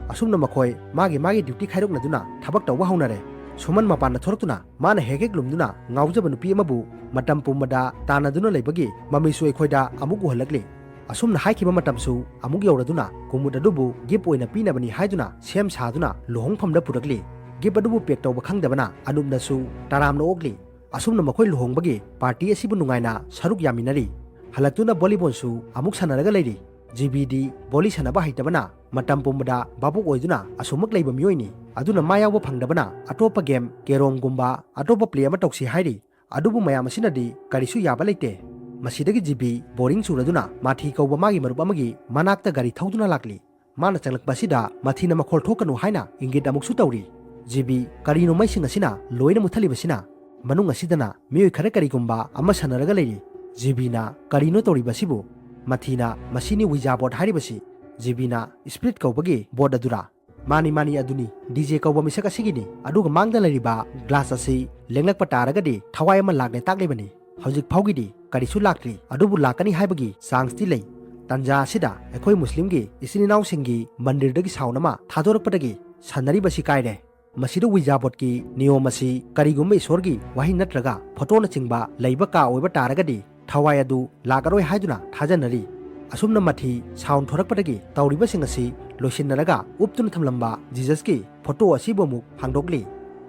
ꯑꯁꯨꯝꯅ ꯃꯈꯣꯏ ꯃꯥꯒꯤ ꯃꯥꯒꯤ duty ꯈꯥꯏꯗꯣꯛꯅꯗꯨꯅ ꯊꯕꯛ ꯇꯧꯕ ꯍꯧꯅꯔꯦ꯫ ꯁꯨꯃꯟ ꯃꯄꯥꯟꯗ ꯊꯣꯔꯛꯇꯨꯅ ꯃꯥꯅ ꯍꯦꯛ ꯍꯦꯛ ꯂꯨꯝꯗꯨꯅ ꯉꯥꯎꯖꯕ ꯅꯨꯄꯤ ꯑꯃꯕꯨ ꯃꯇꯝ ꯄꯨꯝꯕꯗ ꯇꯥꯟꯅꯗꯨꯅ ꯂꯩꯕꯒꯤ ꯃꯃꯤꯁꯨ ꯑꯩꯈꯣꯏꯗ ꯑꯃꯨꯛ ꯎꯍꯜꯂꯛꯂꯤ꯫ ꯑꯁꯨꯝꯅ ꯍꯥꯏꯈꯤꯕ ꯃꯇꯝꯁꯨ ꯑꯃꯨꯛ ꯌꯧꯔꯗꯨꯅ ꯀꯨꯃꯨꯠ ꯑꯗꯨꯕꯨ gift ꯑꯣꯏꯅ ꯄꯤꯅꯕꯅꯤ ꯍꯥꯏꯗꯨꯅ ꯁꯦꯝ ꯁꯥꯗꯨꯅ ꯂꯨꯍꯣꯡꯐꯝꯗ ꯄꯨꯔꯛꯂꯤ꯫ Gift ꯑꯗꯨꯕꯨ pack ꯇꯧꯕ ꯈꯪꯗꯕꯅ ꯑꯅꯨꯞꯅꯁꯨ ꯇꯔꯥꯝꯅ ꯑꯣꯛꯂꯤ꯫ ꯑꯁꯨꯝꯅ ꯃꯈꯣꯏ ꯂꯨꯍꯣꯡꯕꯒꯤ party ꯑꯁꯤꯕꯨ ꯅꯨꯡꯉꯥꯏꯅ ꯁꯔꯨꯛ ꯌꯥꯃꯤꯟꯅꯔꯤ꯫ ꯍꯜꯂꯛꯇꯨꯅ volleyballꯁꯨ ꯑꯃꯨꯛ ꯁꯥꯟꯅꯔꯒ ꯂꯩꯔꯤ꯫ ꯖꯤꯕꯤꯗꯤ volley ꯁꯥꯟꯅꯕ ꯍꯩꯇꯕꯅ ꯃꯇꯝ ꯄꯨꯝꯕꯗ ꯚꯥꯕꯨꯛ ꯑꯣꯏꯗꯨꯅ ꯑꯁꯨꯃꯛ ꯂꯩꯕ ꯃꯤꯑꯣꯏꯅꯤ꯫ ꯑꯗꯨꯅ ꯃꯥ ꯌꯥꯎꯕ ꯐꯪꯗꯕꯅ ꯑꯇꯣꯞꯄ game, carromꯒꯨꯝꯕ ꯑꯇꯣꯞꯄ play ꯑꯃ ꯇꯧꯁꯤ ꯍꯥꯏꯔꯤ꯫ ꯑꯗꯨꯕꯨ ꯃꯌꯥꯝ ꯑꯁꯤꯅꯗꯤ ꯀꯔꯤꯁꯨ ꯌꯥꯕ ꯂꯩꯇꯦ꯫ ꯃꯁꯤꯗꯒꯤ ꯖꯤꯕꯤ boring ꯆꯨꯔꯗꯨꯅ ꯃꯥꯊꯤ ꯀꯧꯕ ꯃꯥꯒꯤ ꯃꯔꯨꯞ ꯑꯃꯒꯤ ꯃꯅꯥꯛꯇ ꯒꯥꯔꯤ ꯊꯧꯗꯨꯅ ꯂꯥꯛꯂꯤ꯫ ꯃꯥꯅ ꯆꯪꯂꯛꯄ ꯑꯁꯤꯗ ꯃꯥꯊꯤꯅ ꯃꯈꯣꯜ ꯊꯣꯛꯀꯅꯨ ꯍꯥꯏꯅ ꯏꯪꯒꯤꯠ ꯑꯃꯨꯛꯁꯨ ꯇꯧꯔꯤ꯫ ꯖꯤꯕꯤ, "ꯀꯔꯤꯅꯣ ꯃꯩꯁꯤꯡ ꯑꯁꯤꯅ ꯂꯣꯏꯅ ꯃꯨꯠꯊꯠꯂꯤꯕꯁꯤꯅ? ꯃꯅꯨꯡ ꯑꯁꯤꯗꯅ ꯃꯤꯑꯣꯏ ꯈꯔ ꯀꯔꯤꯒꯨꯝꯕ ꯑꯃ ꯁꯥꯟꯅꯔꯒ ꯂꯩꯔꯤ꯫" ꯖꯤꯕꯤꯅ, "ꯀꯔꯤꯅꯣ ꯇꯧꯔꯤꯕꯁꯤꯕꯨ?" ꯃꯥꯊꯤꯅ, "ꯃꯁꯤꯅꯤ Ouija board ꯍꯥꯏꯔꯤꯕꯁꯤ꯫" ꯖꯤꯕꯤꯅ, "Spirit ꯀꯧꯕꯒꯤ board ꯑꯗꯨꯔꯥ?" "ꯃꯥꯅꯤ, ꯃꯥꯅꯤ, ꯑꯗꯨꯅꯤ꯫ DJ ꯀꯧꯕ ꯃꯤꯁꯛ ꯑꯁꯤꯒꯤꯅꯤ꯫ ꯑꯗꯨꯒ ꯃꯥꯡꯗ ꯂꯩꯔꯤꯕ glass ꯑꯁꯤ ꯂꯦꯡꯂꯛꯄ ꯇꯥꯔꯒꯗꯤ ꯊꯋꯥꯏ ꯑꯃ ꯂꯥꯛꯂꯦ ꯇꯥꯛꯂꯤꯕꯅꯤ꯫ ꯍꯧꯖꯤꯛ ꯐꯥꯎꯒꯤꯗꯤ ꯀꯔꯤꯁꯨ ꯂꯥꯛꯇ꯭ꯔꯤ, ꯑꯗꯨꯕꯨ ꯂꯥꯛꯀꯅꯤ ꯍꯥꯏꯕꯒꯤ chanceꯇꯤ ꯂꯩ꯫ ꯇꯟꯖꯥ ꯑꯁꯤꯗ ꯑꯩꯈꯣꯏ ꯃꯨꯁꯂꯤꯝꯒꯤ ꯏꯆꯤꯟ ꯏꯅꯥꯎꯁꯤꯡꯒꯤ ꯃꯟꯗꯤꯔꯗꯒꯤ sound ꯑꯃ ꯊꯥꯗꯣꯔꯛꯄꯗꯒꯤ ꯁꯥꯟꯅꯔꯤꯕꯁꯤ ꯀꯥꯏꯔꯦ꯫" ꯃꯁꯤꯗ ꯋꯤꯖꯥ ꯕꯣꯔꯗꯀꯤ ꯅꯤꯌꯣꯝ ꯑꯁꯤ ꯀꯔꯤꯒꯨꯝꯕ ꯏꯁꯣꯔꯒꯤ ꯋꯥꯍꯩ ꯅꯠꯇ꯭ꯔꯒ ꯐꯣꯇꯣꯅꯆꯤꯡꯕ ꯂꯩꯕ ꯀꯥ ꯑꯣꯏꯕ ꯇꯥꯔꯒꯗꯤ ꯊꯋꯥꯏ ꯑꯗꯨ ꯂꯥꯛꯑꯔꯣꯏ ꯍꯥꯏꯗꯨꯅ ꯊꯥꯖꯅꯔꯤ꯫ ꯑꯁꯨꯝꯅ ꯃꯊꯤ ꯁꯥꯎꯟ ꯊꯣꯔꯛꯄꯗꯒꯤ ꯇꯧꯔꯤꯕꯁꯤꯡ ꯑꯁꯤ ꯂꯣꯏꯁꯤꯟꯅꯔꯒ ꯎꯞꯇꯨꯅ ꯊꯝꯂꯝꯕ ꯖꯤꯖꯁꯀꯤ ꯐꯣꯇꯣ ꯑꯁꯤꯕꯨ ꯑꯃꯨꯛ ꯍꯥꯡꯗꯣꯛꯂꯤ꯫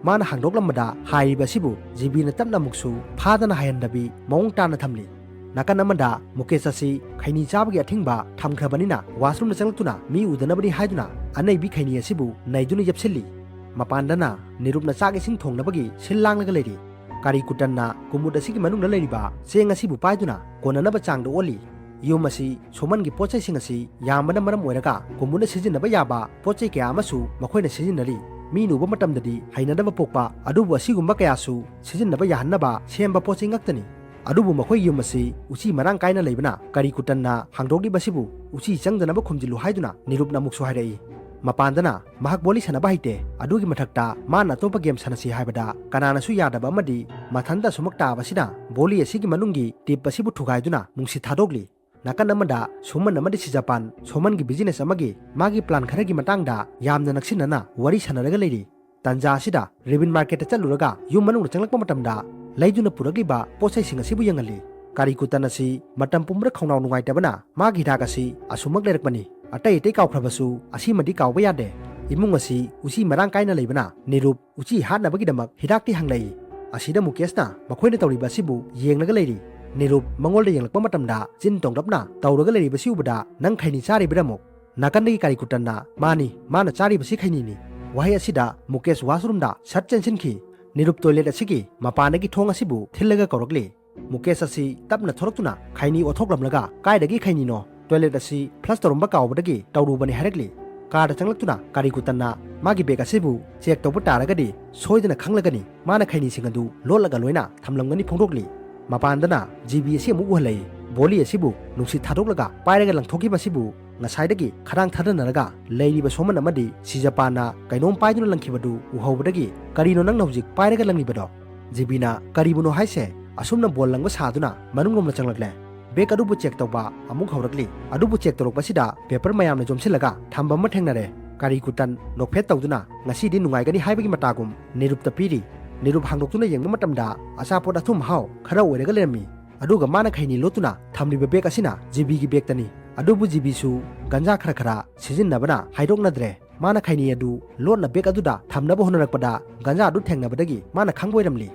ꯃꯥꯅ ꯍꯥꯡꯗꯣꯛꯂꯝꯕꯗ ꯍꯥꯏꯔꯤꯕ ꯑꯁꯤꯕꯨ ꯖꯤꯕꯤꯅ ꯇꯞꯅ ꯑꯃꯨꯛꯁꯨ ꯐꯥꯗꯅ ꯍꯥꯏꯍꯟꯗꯕꯤ ꯃꯑꯣꯡ ꯇꯥꯅ ꯊꯝꯂꯤ꯫ ꯅꯥꯀꯟ ꯑꯃꯗ ꯃꯨꯀꯦꯁ ꯑꯁꯤ ꯈꯩꯅꯤ ꯆꯥꯕꯒꯤ ꯑꯊꯤꯡꯕ ꯊꯝꯈ꯭ꯔꯕꯅꯤꯅ ꯋꯥꯁꯔꯨꯝꯗ ꯆꯪꯂꯛꯇꯨꯅ ꯃꯤ ꯎꯗꯅꯕꯅꯤ ꯍꯥꯏꯗꯨꯅ ꯑꯅꯩꯕꯤ ꯈꯩꯅꯤ ꯑꯁꯤꯕꯨ ꯅꯩꯗꯨꯅ ꯌꯦꯞꯁꯤꯜꯂꯤ꯫ ꯃꯄꯥꯟꯗꯅ ꯅꯤꯔꯨꯞꯅ ꯆꯥꯛ ꯏꯁꯤꯡ ꯊꯣꯡꯅꯕꯒꯤ ꯁꯤꯜ ꯂꯥꯡꯂꯒ ꯂꯩꯔꯤ꯫ ꯀꯥꯔꯤ ꯀꯨꯇꯟꯅ ꯀꯨꯃꯨꯗ ꯑꯁꯤꯒꯤ ꯃꯅꯨꯡꯗ ꯂꯩꯔꯤꯕ ꯆꯦꯡ ꯑꯁꯤꯕꯨ ꯄꯥꯏꯗꯨꯅ ꯀꯣꯟꯅꯅꯕ ꯆꯥꯡꯗ ꯑꯣꯜꯂꯤ꯫ ꯌꯨꯝ ꯑꯁꯤ ꯁꯣꯃꯟꯒꯤ ꯄꯣꯠꯆꯩꯁꯤꯡ ꯑꯁꯤ ꯌꯥꯝꯕꯅ ꯃꯔꯝ ꯑꯣꯏꯔꯒ ꯀꯨꯃꯨꯗ ꯁꯤꯖꯤꯟꯅꯕ ꯌꯥꯕ ꯄꯣꯠꯆꯩ ꯀꯌꯥ ꯑꯃꯁꯨ ꯃꯈꯣꯏꯅ ꯁꯤꯖꯤꯟꯅꯔꯤ꯫ ꯃꯤꯅ ꯎꯕ ꯃꯇꯝꯗꯗꯤ ꯍꯩꯅꯗꯕ ꯄꯣꯛꯄ, ꯑꯗꯨꯕꯨ ꯑꯁꯤꯒꯨꯝꯕ ꯀꯌꯥꯁꯨ ꯁꯤꯖꯤꯟꯅꯕ ꯌꯥꯍꯟꯅꯕ ꯁꯦꯝꯕ ꯄꯣꯠꯆꯩ ꯉꯥꯛꯇꯅꯤ꯫ ꯑꯗꯨꯕꯨ ꯃꯈꯣꯏꯒꯤ ꯌꯨꯝ ꯑꯁꯤ ꯎꯆꯤ ꯃꯔꯥꯡ ꯀꯥꯏꯅ ꯂꯩꯕꯅ ꯀꯥꯔꯤ ꯀꯨꯇꯟꯅ ꯍꯥꯡꯗꯣꯛꯂꯤꯕꯁꯤꯕꯨ ꯎꯆꯤ ꯆꯪꯗꯅꯕ ꯈꯨꯝꯖꯤꯜꯂꯨ ꯍꯥꯏꯗꯨꯅ ꯅꯤꯔꯨꯞꯅ ꯑꯃꯨꯛꯁꯨ ꯍꯥꯏꯔꯛꯏ꯫ ꯃꯄꯥꯟꯗꯅ ꯃꯍꯥꯛ ꯕꯣꯂꯤ ꯁꯥꯟꯅꯕ ꯍꯩꯇꯦ, ꯑꯗꯨꯒꯤ ꯃꯊꯛꯇ ꯃꯥꯅ ꯑꯇꯣꯞꯄ ꯒꯦꯝ ꯁꯥꯟꯅꯁꯤ ꯍꯥꯏꯕꯗ ꯀꯅꯥꯅꯁꯨ ꯌꯥꯗꯕ ꯑꯃꯗꯤ ꯃꯊꯟꯇ ꯑꯁꯨꯃꯛ ꯇꯥꯕꯁꯤꯅ ꯕꯣꯂꯤ ꯑꯁꯤꯒꯤ ꯃꯅꯨꯡꯒꯤ ꯇꯤꯞ ꯑꯁꯤꯕꯨ ꯊꯨꯒꯥꯏꯗꯨꯅ ꯅꯨꯡꯁꯤꯠ ꯊꯥꯗꯣꯛꯂꯤ꯫ ꯅꯥꯀꯟ ꯑꯃꯗ ꯁꯨꯃꯟ ꯑꯃꯗꯤ ꯁꯤꯖꯄꯥꯟ ꯁꯣꯃꯟꯒꯤ ꯕꯤꯖꯤꯅꯦꯁ ꯑꯃꯒꯤ ꯃꯥꯒꯤ ꯄ꯭ꯂꯥꯟ ꯈꯔꯒꯤ ꯃꯇꯥꯡꯗ ꯌꯥꯝꯅ ꯅꯛꯁꯤꯟꯅꯅ ꯋꯥꯔꯤ ꯁꯥꯟꯅꯔꯒ ꯂꯩꯔꯤ꯫ ꯇꯟꯖꯥ ꯑꯁꯤꯗ ꯔꯤꯕꯤꯟ ꯃꯥꯔꯀꯦꯠꯇ ꯆꯠꯂꯨꯔꯒ ꯌꯨꯝ ꯃꯅꯨꯡꯗ ꯆꯪꯂꯛꯄ ꯃꯇꯝꯗ ꯂꯩꯗꯨꯅ ꯄꯨꯔꯛꯂꯤꯕ ꯄꯣꯠꯆꯩꯁꯤꯡ ꯑꯁꯤꯕꯨ ꯌꯦꯡꯍꯜꯂꯤ꯫ ꯀꯥꯔꯤ ꯀꯨꯇꯟ ꯑꯁꯤ ꯃꯇꯝ ꯄꯨꯝꯕꯗ ꯈꯧꯅꯥꯎ ꯅꯨꯡꯉꯥꯏꯇꯕꯅ ꯃꯥꯒꯤ ꯍꯤꯗꯥꯛ ꯑꯁꯤ ꯑꯁꯨꯃꯛ ꯂꯩꯔꯛꯄꯅꯤ꯫ ꯑꯇꯩ ꯑꯇꯩ ꯀꯥꯎꯈ꯭ꯔꯕꯁꯨ ꯑꯁꯤꯃꯗꯤ ꯀꯥꯎꯕ ꯌꯥꯗꯦ꯫ ꯏꯃꯨꯡ ꯑꯁꯤ ꯎꯆꯤ ꯃꯔꯥꯡ ꯀꯥꯏꯅ ꯂꯩꯕꯅ ꯅꯤꯔꯨꯞ ꯎꯆꯤ ꯍꯥꯠꯅꯕꯒꯤꯗꯃꯛ ꯍꯤꯗꯥꯛꯇꯤ ꯍꯪꯂꯛꯏ꯫ ꯑꯁꯤꯗ ꯃꯨꯀꯦꯁꯅ ꯃꯈꯣꯏꯅ ꯇꯧꯔꯤꯕ ꯑꯁꯤꯕꯨ ꯌꯦꯡꯂꯒ ꯂꯩꯔꯤ꯫ ꯅꯤꯔꯨꯞ ꯃꯉꯣꯟꯗ ꯌꯦꯡꯂꯛꯄ ꯃꯇꯝꯗ ꯆꯤꯟ ꯇꯣꯡꯂꯞꯅ ꯇꯧꯔꯒ ꯂꯩꯔꯤꯕꯁꯤ ꯎꯕꯗ, "ꯅꯪ ꯈꯩꯅꯤ ꯆꯥꯔꯤꯕ꯭ꯔꯥ ꯑꯃꯨꯛ?" ꯅꯥꯀꯟꯗꯒꯤ ꯀꯥꯔꯤ ꯀꯨꯇꯟꯅ, "ꯃꯥꯅꯤ, ꯃꯥꯅ ꯆꯥꯔꯤꯕꯁꯤ ꯈꯩꯅꯤꯅꯤ"꯫ ꯋꯥꯍꯩ ꯑꯁꯤꯗ ꯃꯨꯀꯦꯁ ꯋꯥꯁꯔꯨꯝꯗ ꯁꯠ ꯆꯦꯟꯁꯤꯟꯈꯤ꯫ ꯅꯤꯔꯨꯞ ꯇꯣꯏꯂꯦꯠ ꯑꯁꯤꯒꯤ ꯃꯄꯥꯟꯗꯒꯤ ꯊꯣꯡ ꯑꯁꯤꯕꯨ ꯊꯤꯜꯂꯒ ꯀꯧꯔꯛꯂꯤ꯫ ꯃꯨꯀꯦꯁ ꯑꯁꯤ ꯇꯞꯅ ꯊꯣꯔꯛꯇꯨꯅ ꯈꯩꯅꯤ ꯑꯣꯠꯊꯣꯛꯂꯝꯂꯒ, "ꯀꯥꯏꯗꯒꯤ ꯈꯩꯅꯤꯅꯣ? ꯇꯣꯏꯂꯦꯠ ꯑꯁꯤ ꯐ꯭ꯂꯁ ꯇꯧꯔꯝꯕ ꯀꯥꯎꯕꯗꯒꯤ ꯇꯧꯔꯨꯕꯅꯤ" ꯍꯥꯏꯔꯛꯂꯤ꯫ ꯀꯥꯗ ꯆꯪꯂꯛꯇꯨꯅ ꯀꯥꯔꯤ ꯀꯨꯇꯟꯅ ꯃꯥꯒꯤ ꯕꯦꯒ ꯑꯁꯤꯕꯨ ꯆꯦꯛ ꯇꯧꯕ ꯇꯥꯔꯒꯗꯤ ꯁꯣꯏꯗꯅ ꯈꯪꯂꯒꯅꯤ꯫ ꯃꯥꯅ ꯈꯩꯅꯤꯁꯤꯡ ꯑꯗꯨ ꯂꯣꯠꯂꯒ ꯂꯣꯏꯅ ꯊꯝꯂꯝꯒꯅꯤ ꯐꯣꯡꯗꯣꯛꯂꯤ꯫ ꯃꯄꯥꯟꯗꯅ ꯖꯤꯕꯤ ꯑꯁꯤ ꯑꯃꯨꯛ ꯎꯍꯜꯂꯛꯏ꯫ ꯕꯣꯂꯤ ꯑꯁꯤꯕꯨ ꯅꯨꯡꯁꯤꯠ ꯊꯥꯗꯣꯛꯂꯒ ꯄꯥꯏꯔꯒ ꯂꯪꯊꯣꯛꯈꯤꯕ ꯑꯁꯤꯕꯨ ꯉꯁꯥꯏꯗꯒꯤ ꯈꯗꯥꯡ ꯊꯥꯗꯅꯔꯒ ꯂꯩꯔꯤꯕ ꯁꯣꯃꯟ ꯑꯃꯗꯤ ꯁꯤꯖꯄꯥꯟꯅ ꯀꯩꯅꯣꯝ ꯄꯥꯏꯗꯨꯅ ꯂꯪꯈꯤꯕꯗꯨ ꯎꯍꯧꯕꯗꯒꯤ, "ꯀꯔꯤꯅꯣ ꯅꯪꯅ ꯍꯧꯖꯤꯛ ꯄꯥꯏꯔꯒ ꯂꯪꯂꯤꯕꯗꯣ?" ꯖꯤꯕꯤꯅ, "ꯀꯔꯤꯕꯨꯅꯣ ꯍꯥꯏꯁꯦ? ꯑꯁꯨꯝꯅ ꯕꯣꯜ ꯂꯪꯕ ꯁꯥꯗꯨꯅ ꯃꯅꯨꯡꯂꯣꯝꯗ ꯆꯪꯂꯛꯂꯦ꯫" ꯕꯦꯒ ꯑꯗꯨꯕꯨ ꯆꯦꯛ ꯇꯧꯕ ꯑꯃꯨꯛ ꯍꯧꯔꯛꯂꯤ꯫ ꯑꯗꯨꯕꯨ ꯆꯦꯛ ꯇꯧꯔꯛꯄꯁꯤꯗ ꯄꯦꯄꯔ ꯃꯌꯥꯝꯅ ꯌꯣꯝꯁꯤꯜꯂꯒ ꯊꯝꯕ ꯑꯃ ꯊꯦꯡꯅꯔꯦ꯫ ꯀꯥꯔꯤ ꯀꯨꯇꯟ ꯅꯣꯛꯐꯦꯠ ꯇꯧꯗꯨꯅ ꯉꯁꯤꯗꯤ ꯅꯨꯡꯉꯥꯏꯒꯅꯤ ꯍꯥꯏꯕꯒꯤ ꯃꯇꯥꯒꯨꯝ ꯅꯤꯔꯨꯞꯇ ꯄꯤꯔꯤ꯫ ꯅꯤꯔꯨꯞ ꯍꯥꯡꯗꯣꯛꯇꯨꯅ ꯌꯦꯡꯕ ꯃꯇꯝꯗ ꯑꯆꯥꯄꯣꯠ ꯑꯊꯨꯝ ꯑꯍꯥꯎ ꯈꯔ ꯑꯣꯏꯔꯒ ꯂꯩꯔꯝꯃꯤ꯫ ꯑꯗꯨꯒ ꯃꯥꯅ ꯈꯩꯅꯤ ꯂꯣꯠꯇꯨꯅ ꯊꯝꯂꯤꯕ ꯕꯦꯒ ꯑꯁꯤꯅ ꯖꯤꯕꯤꯒꯤ ꯕꯦꯒꯇꯅꯤ꯫ ꯑꯗꯨꯕꯨ ꯖꯤꯕꯤꯁꯨ ꯒꯟꯖꯥ ꯈꯔ ꯈꯔ ꯁꯤꯖꯤꯟꯅꯕꯅ ꯍꯥꯏꯗꯣꯛꯅꯗ꯭ꯔꯦ꯫ ꯃꯥꯅ ꯈꯩꯅꯤ ꯑꯗꯨ ꯂꯣꯠꯅ ꯕꯦꯒ ꯑꯗꯨꯗ ꯊꯝꯅꯕ ꯍꯣꯠꯅꯔꯛꯄꯗ ꯒꯟꯖꯥ ꯑꯗꯨ ꯊꯦꯡꯅꯕꯗꯒꯤ ꯃꯥꯅ ꯈꯪꯕ ꯑꯣꯏꯔꯝꯂꯤ꯫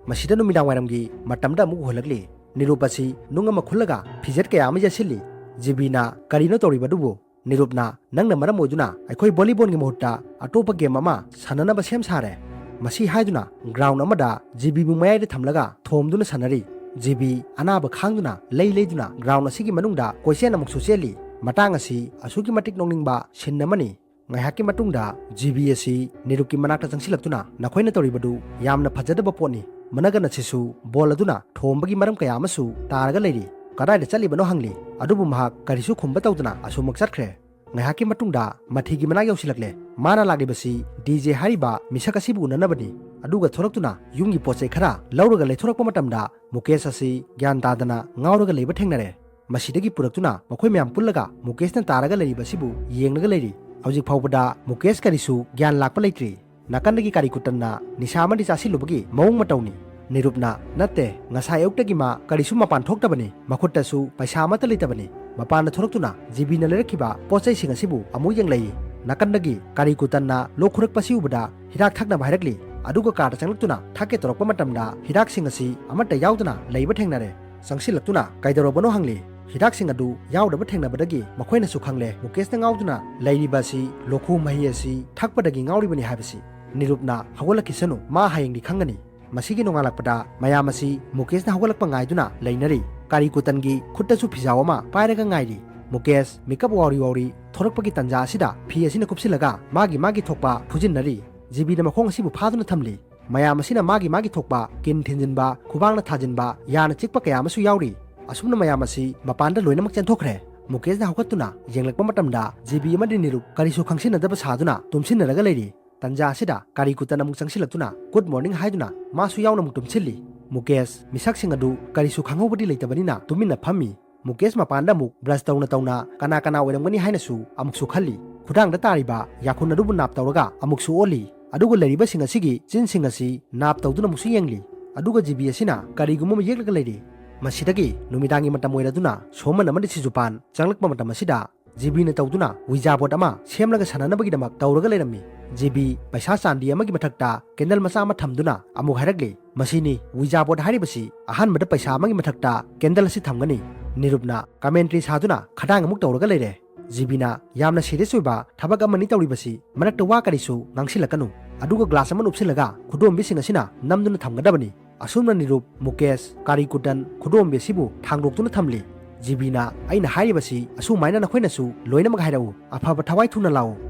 ꯃꯁꯤꯗ ꯅꯨꯃꯤꯗꯥꯡ ꯋꯥꯏꯔꯝꯒꯤ ꯃꯇꯝꯗ ꯑꯃꯨꯛ ꯎꯍꯜꯂꯛꯂꯤ꯫ ꯅꯤꯔꯨꯞ ꯑꯁꯤ ꯅꯨꯡ ꯑꯃ ꯈꯨꯜꯂꯒ ꯐꯤꯖꯦꯠ ꯀꯌꯥ ꯑꯃ ꯌꯦꯠꯁꯤꯜꯂꯤ꯫ ꯖꯤꯕꯤꯅ ꯀꯔꯤꯅꯣ ꯇꯧꯔꯤꯕꯗꯨꯕꯨ? ꯅꯤꯔꯨꯞꯅ ꯅꯪꯅ ꯃꯔꯝ ꯑꯣꯏꯗꯨꯅ ꯑꯩꯈꯣꯏ ꯚꯣꯂꯤꯕꯣꯜꯒꯤ ꯃꯍꯨꯠꯇ ꯑꯇꯣꯞꯄ ꯒꯦꯝ ꯑꯃ ꯁꯥꯟꯅꯅꯕ ꯁꯦꯝ ꯁꯥꯔꯦ꯫ ꯃꯁꯤ ꯍꯥꯏꯗꯨꯅ ꯒ꯭ꯔꯥꯎꯟ ꯑꯃꯗ ꯖꯤꯕꯤꯕꯨ ꯃꯌꯥꯏꯗ ꯊꯝꯂꯒ ꯊꯣꯝꯗꯨꯅ ꯁꯥꯟꯅꯔꯤ꯫ ꯖꯤꯕꯤ ꯑꯅꯥꯕ ꯈꯥꯡꯗꯨꯅ ꯂꯩ ꯂꯩꯗꯨꯅ ꯒ꯭ꯔꯥꯎꯟ ꯑꯁꯤꯒꯤ ꯃꯅꯨꯡꯗ ꯀꯣꯏꯆꯦꯟ ꯑꯃꯨꯛꯁꯨ ꯆꯦꯜꯂꯤ꯫ ꯃꯇꯥꯡ ꯑꯁꯤ ꯑꯁꯨꯛꯀꯤ ꯃꯇꯤꯛ ꯅꯣꯛꯅꯤꯡꯕ ꯁꯤꯟ ꯑꯃꯅꯤ꯫ ꯉꯥꯏꯍꯥꯛꯀꯤ ꯃꯇꯨꯡꯗ ꯖꯤꯕꯤ ꯑꯁꯤ ꯅꯤꯔꯨꯞꯀꯤ ꯃꯅꯥꯛꯇ ꯆꯪꯁꯤꯜꯂꯛꯇꯨꯅ ꯅꯈꯣꯏꯅ ꯇꯧꯔꯤꯕꯗꯨ ꯌꯥꯝꯅ ꯐꯖꯗꯕ ꯄꯣꯠꯅꯤ꯫ ꯃꯅꯒꯟ ꯑꯁꯤꯁꯨ ꯕꯣꯜ ꯑꯗꯨꯅ ꯊꯣꯝꯕꯒꯤ ꯃꯔꯝ ꯀꯌꯥ ꯑꯃꯁꯨ ꯇꯥꯔꯒ ꯂꯩꯔꯤ꯫ ꯀꯗꯥꯏꯗ ꯆꯠꯂꯤꯕꯅꯣ ꯍꯪꯂꯤ꯫ ꯑꯗꯨꯕꯨ ꯃꯍꯥꯛ ꯀꯔꯤꯁꯨ ꯈꯨꯝꯕ ꯇꯧꯗꯅ ꯑꯁꯨꯃꯛ ꯆꯠꯈ꯭ꯔꯦ꯫ ꯉꯥꯏꯍꯥꯛꯀꯤ ꯃꯇꯨꯡꯗ ꯃꯊꯤꯒꯤ ꯃꯅꯥꯛ ꯌꯧꯁꯤꯜꯂꯛꯂꯦ꯫ ꯃꯥꯅ ꯂꯥꯛꯂꯤꯕꯁꯤ ꯗꯤ ꯖꯦ ꯍꯥꯏꯔꯤꯕ ꯃꯤꯁꯛ ꯑꯁꯤꯕꯨ ꯎꯅꯅꯕꯅꯤ꯫ ꯑꯗꯨꯒ ꯊꯣꯔꯛꯇꯨꯅ ꯌꯨꯝꯒꯤ ꯄꯣꯠ ꯆꯩ ꯈꯔ ꯂꯧꯔꯒ ꯂꯩꯊꯣꯔꯛꯄ ꯃꯇꯝꯗ ꯃꯨꯀꯦꯁ ꯑꯁꯤ ꯒ꯭ꯌꯥꯟ ꯇꯥꯗꯅ ꯉꯥꯎꯔꯒ ꯂꯩꯕ ꯊꯦꯡꯅꯔꯦ꯫ ꯃꯁꯤꯗꯒꯤ ꯄꯨꯔꯛꯇꯨꯅ ꯃꯈꯣꯏ ꯃꯌꯥꯝ ꯄꯨꯜꯂꯒ ꯃꯨꯀꯦꯁꯅ ꯇꯥꯔꯒ ꯂꯩꯔꯤꯕ ꯑꯁꯤꯕꯨ ꯌꯦꯡꯂꯒ ꯂꯩꯔꯤ꯫ ꯍꯧꯖꯤꯛ ꯐꯥꯎꯕꯗ ꯃꯨꯀꯦꯁ ꯀꯔꯤꯁꯨ ꯒ꯭ꯌꯥꯟ ꯂꯥꯛꯄ ꯂꯩꯇ꯭ꯔꯤ꯫ ꯅꯥꯀꯟꯗꯒꯤ ꯀꯥꯔꯤ ꯀꯨꯇꯟꯅ ꯅꯤꯁꯥ ꯑꯃꯗꯤ ꯆꯥꯁꯤꯜꯂꯨꯕꯒꯤ ꯃꯑꯣꯡ ꯃꯇꯧꯅꯤ꯫ ꯅꯤꯔꯨꯞꯅ, "ꯅꯠꯇꯦ, ꯉꯁꯥꯏ ꯑꯌꯨꯛꯇꯒꯤ ꯃꯥ ꯀꯔꯤꯁꯨ ꯃꯄꯥꯟ ꯊꯣꯛꯇꯕꯅꯤ, ꯃꯈꯨꯠꯇꯁꯨ ꯄꯩꯁꯥ ꯑꯃꯠꯇ ꯂꯩꯇꯕꯅꯤ"꯫ ꯃꯄꯥꯟꯗ ꯊꯣꯔꯛꯇꯨꯅ ꯖꯤꯕꯤꯅ ꯂꯩꯔꯛꯈꯤꯕ ꯄꯣꯠ ꯆꯩꯁꯤꯡ ꯑꯁꯤꯕꯨ ꯑꯃꯨꯛ ꯌꯦꯡꯂꯛꯏ꯫ ꯅꯥꯀꯟꯗꯒꯤ ꯀꯥꯔꯤ ꯀꯨꯇꯟꯅ ꯂꯣꯛ ꯈꯨꯔꯛꯄ ꯑꯁꯤ ꯎꯕꯗ ꯍꯤꯗꯥꯛ ꯊꯛꯅꯕ ꯍꯥꯏꯔꯛꯂꯤ꯫ ꯑꯗꯨꯒ ꯀꯥꯗ ꯆꯪꯂꯛꯇꯨꯅ ꯊꯛꯀꯦ ꯇꯧꯔꯛꯄ ꯃꯇꯝꯗ ꯍꯤꯗꯥꯛꯁꯤꯡ ꯑꯁꯤ ꯑꯃꯠꯇ ꯌꯥꯎꯗꯅ ꯂꯩꯕ ꯊꯦꯡꯅꯔꯦ꯫ ꯆꯪꯁꯤꯜꯂꯛꯇꯨꯅ ꯀꯩꯗꯧꯔꯕꯅꯣ ꯍꯪꯂꯤ꯫ ꯍꯤꯗꯥꯛꯁꯤꯡ ꯑꯗꯨ ꯌꯥꯎꯗꯕ ꯊꯦꯡꯅꯕꯗꯒꯤ ꯃꯈꯣꯏꯅꯁꯨ ꯈꯪꯂꯦ ꯃꯨꯀꯦꯁꯅ ꯉꯥꯎꯗꯨꯅ ꯂꯩꯔꯤꯕ ꯑꯁꯤ ꯂꯣꯈꯨ ꯃꯍꯤ ꯑꯁꯤ ꯊꯛꯄꯗꯒꯤ ꯉꯥꯎꯔꯤꯕꯅꯤ ꯍꯥꯏꯕꯁꯤ꯫ ꯅꯤꯔꯨꯞꯅ, "ꯍꯧꯒꯠꯂꯛꯈꯤꯁꯅꯨ, ꯃꯥ ꯍꯌꯦꯡꯗꯤ ꯈꯪꯒꯅꯤ"꯫ ꯃꯁꯤꯒꯤ ꯅꯣꯡꯉꯥꯜꯂꯛꯄꯗ ꯃꯌꯥꯝ ꯑꯁꯤ ꯃꯨꯀꯦꯁꯅ ꯍꯧꯒꯠꯂꯛꯄ ꯉꯥꯏꯗꯨꯅ ꯂꯩꯅꯔꯤ꯫ ꯀꯥꯔꯤ ꯀꯨꯇꯟꯒꯤ ꯈꯨꯠꯇꯁꯨ ꯐꯤꯖꯥꯎ ꯑꯃ ꯄꯥꯏꯔꯒ ꯉꯥꯏꯔꯤ꯫ ꯃꯨꯀꯦꯁ ꯃꯤꯀꯞ ꯋꯥꯎꯔꯤ ꯋꯥꯎꯔꯤ ꯊꯣꯔꯛꯄꯒꯤ ꯇꯟꯖꯥ ꯑꯁꯤꯗ ꯐꯤ ꯑꯁꯤꯅ ꯀꯨꯞꯁꯤꯜꯂꯒ ꯃꯥꯒꯤ ꯃꯥꯒꯤ ꯊꯣꯛꯄ ꯐꯨꯖꯤꯟꯅꯔꯤ꯫ ꯖꯤꯕꯤꯅ ꯃꯈꯣꯡ ꯑꯁꯤꯕꯨ ꯐꯥꯗꯨꯅ ꯊꯝꯂꯤ꯫ ꯃꯌꯥꯝ ꯑꯁꯤꯅ ꯃꯥꯒꯤ ꯃꯥꯒꯤ ꯊꯣꯛꯄ ꯀꯤꯟ ꯊꯤꯟꯖꯤꯟꯕ, ꯈꯨꯕꯥꯡꯅ ꯊꯥꯖꯤꯟꯕ, ꯌꯥꯅ ꯆꯤꯛꯄ ꯀꯌꯥ ꯑꯃꯁꯨ ꯌꯥꯎꯔꯤ꯫ ꯑꯁꯨꯝꯅ ꯃꯌꯥꯝ ꯑꯁꯤ ꯃꯄꯥꯟꯗ ꯂꯣꯏꯅꯃꯛ ꯆꯦꯟꯊꯣꯛꯈ꯭ꯔꯦ꯫ ꯃꯨꯀꯦꯁꯅ ꯍꯧꯒꯠꯇꯨꯅ ꯌꯦꯡꯂꯛꯄ ꯃꯇꯝꯗ ꯖꯤꯕꯤ ꯑꯃꯗꯤ ꯅꯤꯔꯨꯞ ꯀꯔꯤꯁꯨ ꯈꯪꯁꯤꯟꯅꯗꯕ ꯁꯥꯗꯨꯅ ꯇꯨꯝꯁꯤꯟꯅꯔꯒ ꯂꯩꯔꯤ꯫ ꯇꯟꯖꯥ ꯑꯁꯤꯗ ꯀꯥꯔꯤ ꯀꯨꯇꯟ ꯑꯃꯨꯛ ꯆꯪꯁꯤꯜꯂꯛꯇꯨꯅ "ꯒꯨꯗ ꯃꯣꯔꯅꯤꯡ" ꯍꯥꯏꯗꯨꯅ ꯃꯥꯁꯨ ꯌꯥꯎꯅ ꯑꯃꯨꯛ ꯇꯨꯝꯁꯤꯜꯂꯤ꯫ ꯃꯨꯀꯦꯁ ꯃꯤꯁꯛꯁꯤꯡ ꯑꯗꯨ ꯀꯔꯤꯁꯨ ꯈꯪꯍꯧꯕꯗꯤ ꯂꯩꯇꯕꯅꯤꯅ ꯇꯨꯃꯤꯟꯅ ꯐꯝꯃꯤ꯫ ꯃꯨꯀꯦꯁ ꯃꯄꯥꯟꯗ ꯑꯃꯨꯛ ꯕ꯭ꯔꯁ ꯇꯧꯅ ꯇꯧꯅ ꯀꯅꯥ ꯀꯅꯥ ꯑꯣꯏꯔꯝꯒꯅꯤ ꯍꯥꯏꯅꯁꯨ ꯑꯃꯨꯛꯁꯨ ꯈꯜꯂꯤ꯫ ꯈꯨꯗꯥꯡꯗ ꯇꯥꯔꯤꯕ ꯌꯥꯈꯨꯟ ꯑꯗꯨꯕꯨ ꯅꯥꯞ ꯇꯧꯔꯒ ꯑꯃꯨꯛꯁꯨ ꯑꯣꯜꯂꯤ꯫ ꯑꯗꯨꯒ ꯂꯩꯔꯤꯕꯁꯤꯡ ꯑꯁꯤꯒꯤ ꯆꯤꯟꯁꯤꯡ ꯑꯁꯤ ꯅꯥꯞ ꯇꯧꯗꯨꯅ ꯑꯃꯨꯛꯁꯨ ꯌꯦꯡꯂꯤ꯫ ꯑꯗꯨꯒ ꯖꯤꯕꯤ ꯑꯁꯤꯅ ꯀꯔꯤꯒꯨꯝꯕ ꯑꯃ ꯌꯦꯛꯂꯒ ꯂꯩꯔꯤ꯫ ꯃꯁꯤꯗꯒꯤ ꯅꯨꯃꯤꯗꯥꯡꯒꯤ ꯃꯇꯝ ꯑꯣꯏꯔꯗꯨꯅ ꯁꯣꯃꯟ ꯑꯃꯗꯤ ꯁꯤꯖꯨꯄꯥꯟ ꯆꯪꯂꯛꯄ ꯃꯇꯝ ꯑꯁꯤꯗ ꯖꯤꯕꯤꯅ ꯇꯧꯗꯨꯅ ꯋꯤꯖꯥ ꯕꯣꯔꯗ ꯑꯃ ꯁꯦꯝꯂꯒ ꯁꯥꯟꯅꯅꯕꯒꯤꯗꯃꯛ ꯇꯧꯔꯒ ꯂꯩꯔꯝꯃꯤ꯫ ꯖꯤꯕꯤ ꯄꯩꯁꯥ ꯆꯥꯟꯗꯤ ꯑꯃꯒꯤ ꯃꯊꯛꯇ ꯀꯦꯟꯗꯜ ꯃꯆꯥ ꯑꯃ ꯊꯝꯗꯨꯅ ꯑꯃꯨꯛ ꯍꯥꯏꯔꯛꯂꯤ, "ꯃꯁꯤꯅꯤ ꯋꯤꯖꯥ ꯕꯣꯔꯗ ꯍꯥꯏꯔꯤꯕꯁꯤ꯫ ꯑꯍꯥꯟꯕꯗ ꯄꯩꯁꯥ ꯑꯃꯒꯤ ꯃꯊꯛꯇ ꯀꯦꯟꯗꯜ ꯑꯁꯤ ꯊꯝꯒꯅꯤ꯫" ꯅꯤꯔꯨꯞꯅ ꯀꯃꯦꯟꯇ꯭ꯔꯤ ꯁꯥꯗꯨꯅ ꯈꯗꯥꯡ ꯑꯃꯨꯛ ꯇꯧꯔꯒ ꯂꯩꯔꯦ꯫ ꯖꯤꯕꯤꯅ ꯌꯥꯝꯅ ꯁꯤꯔꯤꯌꯁ ꯑꯣꯏꯕ ꯊꯕꯛ ꯑꯃꯅꯤ ꯇꯧꯔꯤꯕꯁꯤ꯫ ꯃꯔꯛꯇ ꯋꯥ ꯀꯔꯤꯁꯨ ꯉꯥꯡꯁꯤꯜꯂꯛꯀꯅꯨ꯫ ꯑꯗꯨꯒ ꯒ꯭ꯂꯥꯁ ꯑꯃ ꯅꯨꯞꯁꯤꯜꯂꯒ ꯈꯨꯗꯣꯝꯕꯤꯁꯤꯡ ꯑꯁꯤꯅ ꯅꯝꯗꯨꯅ ꯊꯝꯒꯗꯕꯅꯤ꯫ ꯑꯁꯨꯝꯅ ꯅꯤꯔꯨꯞ, ꯃꯨꯀꯦꯁ, ꯀꯥꯔꯤꯀꯨꯇꯟ ꯈꯨꯗꯣꯝꯕꯤ ꯑꯁꯤꯕꯨ ꯊꯥꯡꯗꯣꯛꯇꯨꯅ ꯊꯝꯂꯤ꯫ ꯖꯤꯕꯤꯅ, "ꯑꯩꯅ ꯍꯥꯏꯔꯤꯕꯁꯤ ꯑꯁꯨꯃꯥꯏꯅ ꯅꯈꯣꯏꯅꯁꯨ ꯂꯣꯏꯅꯃꯛ ꯍꯥꯏꯔꯛꯎ꯫ ꯑꯐꯕ ꯊꯋꯥꯏ ꯊꯨꯅ ꯂꯥꯛꯎ꯫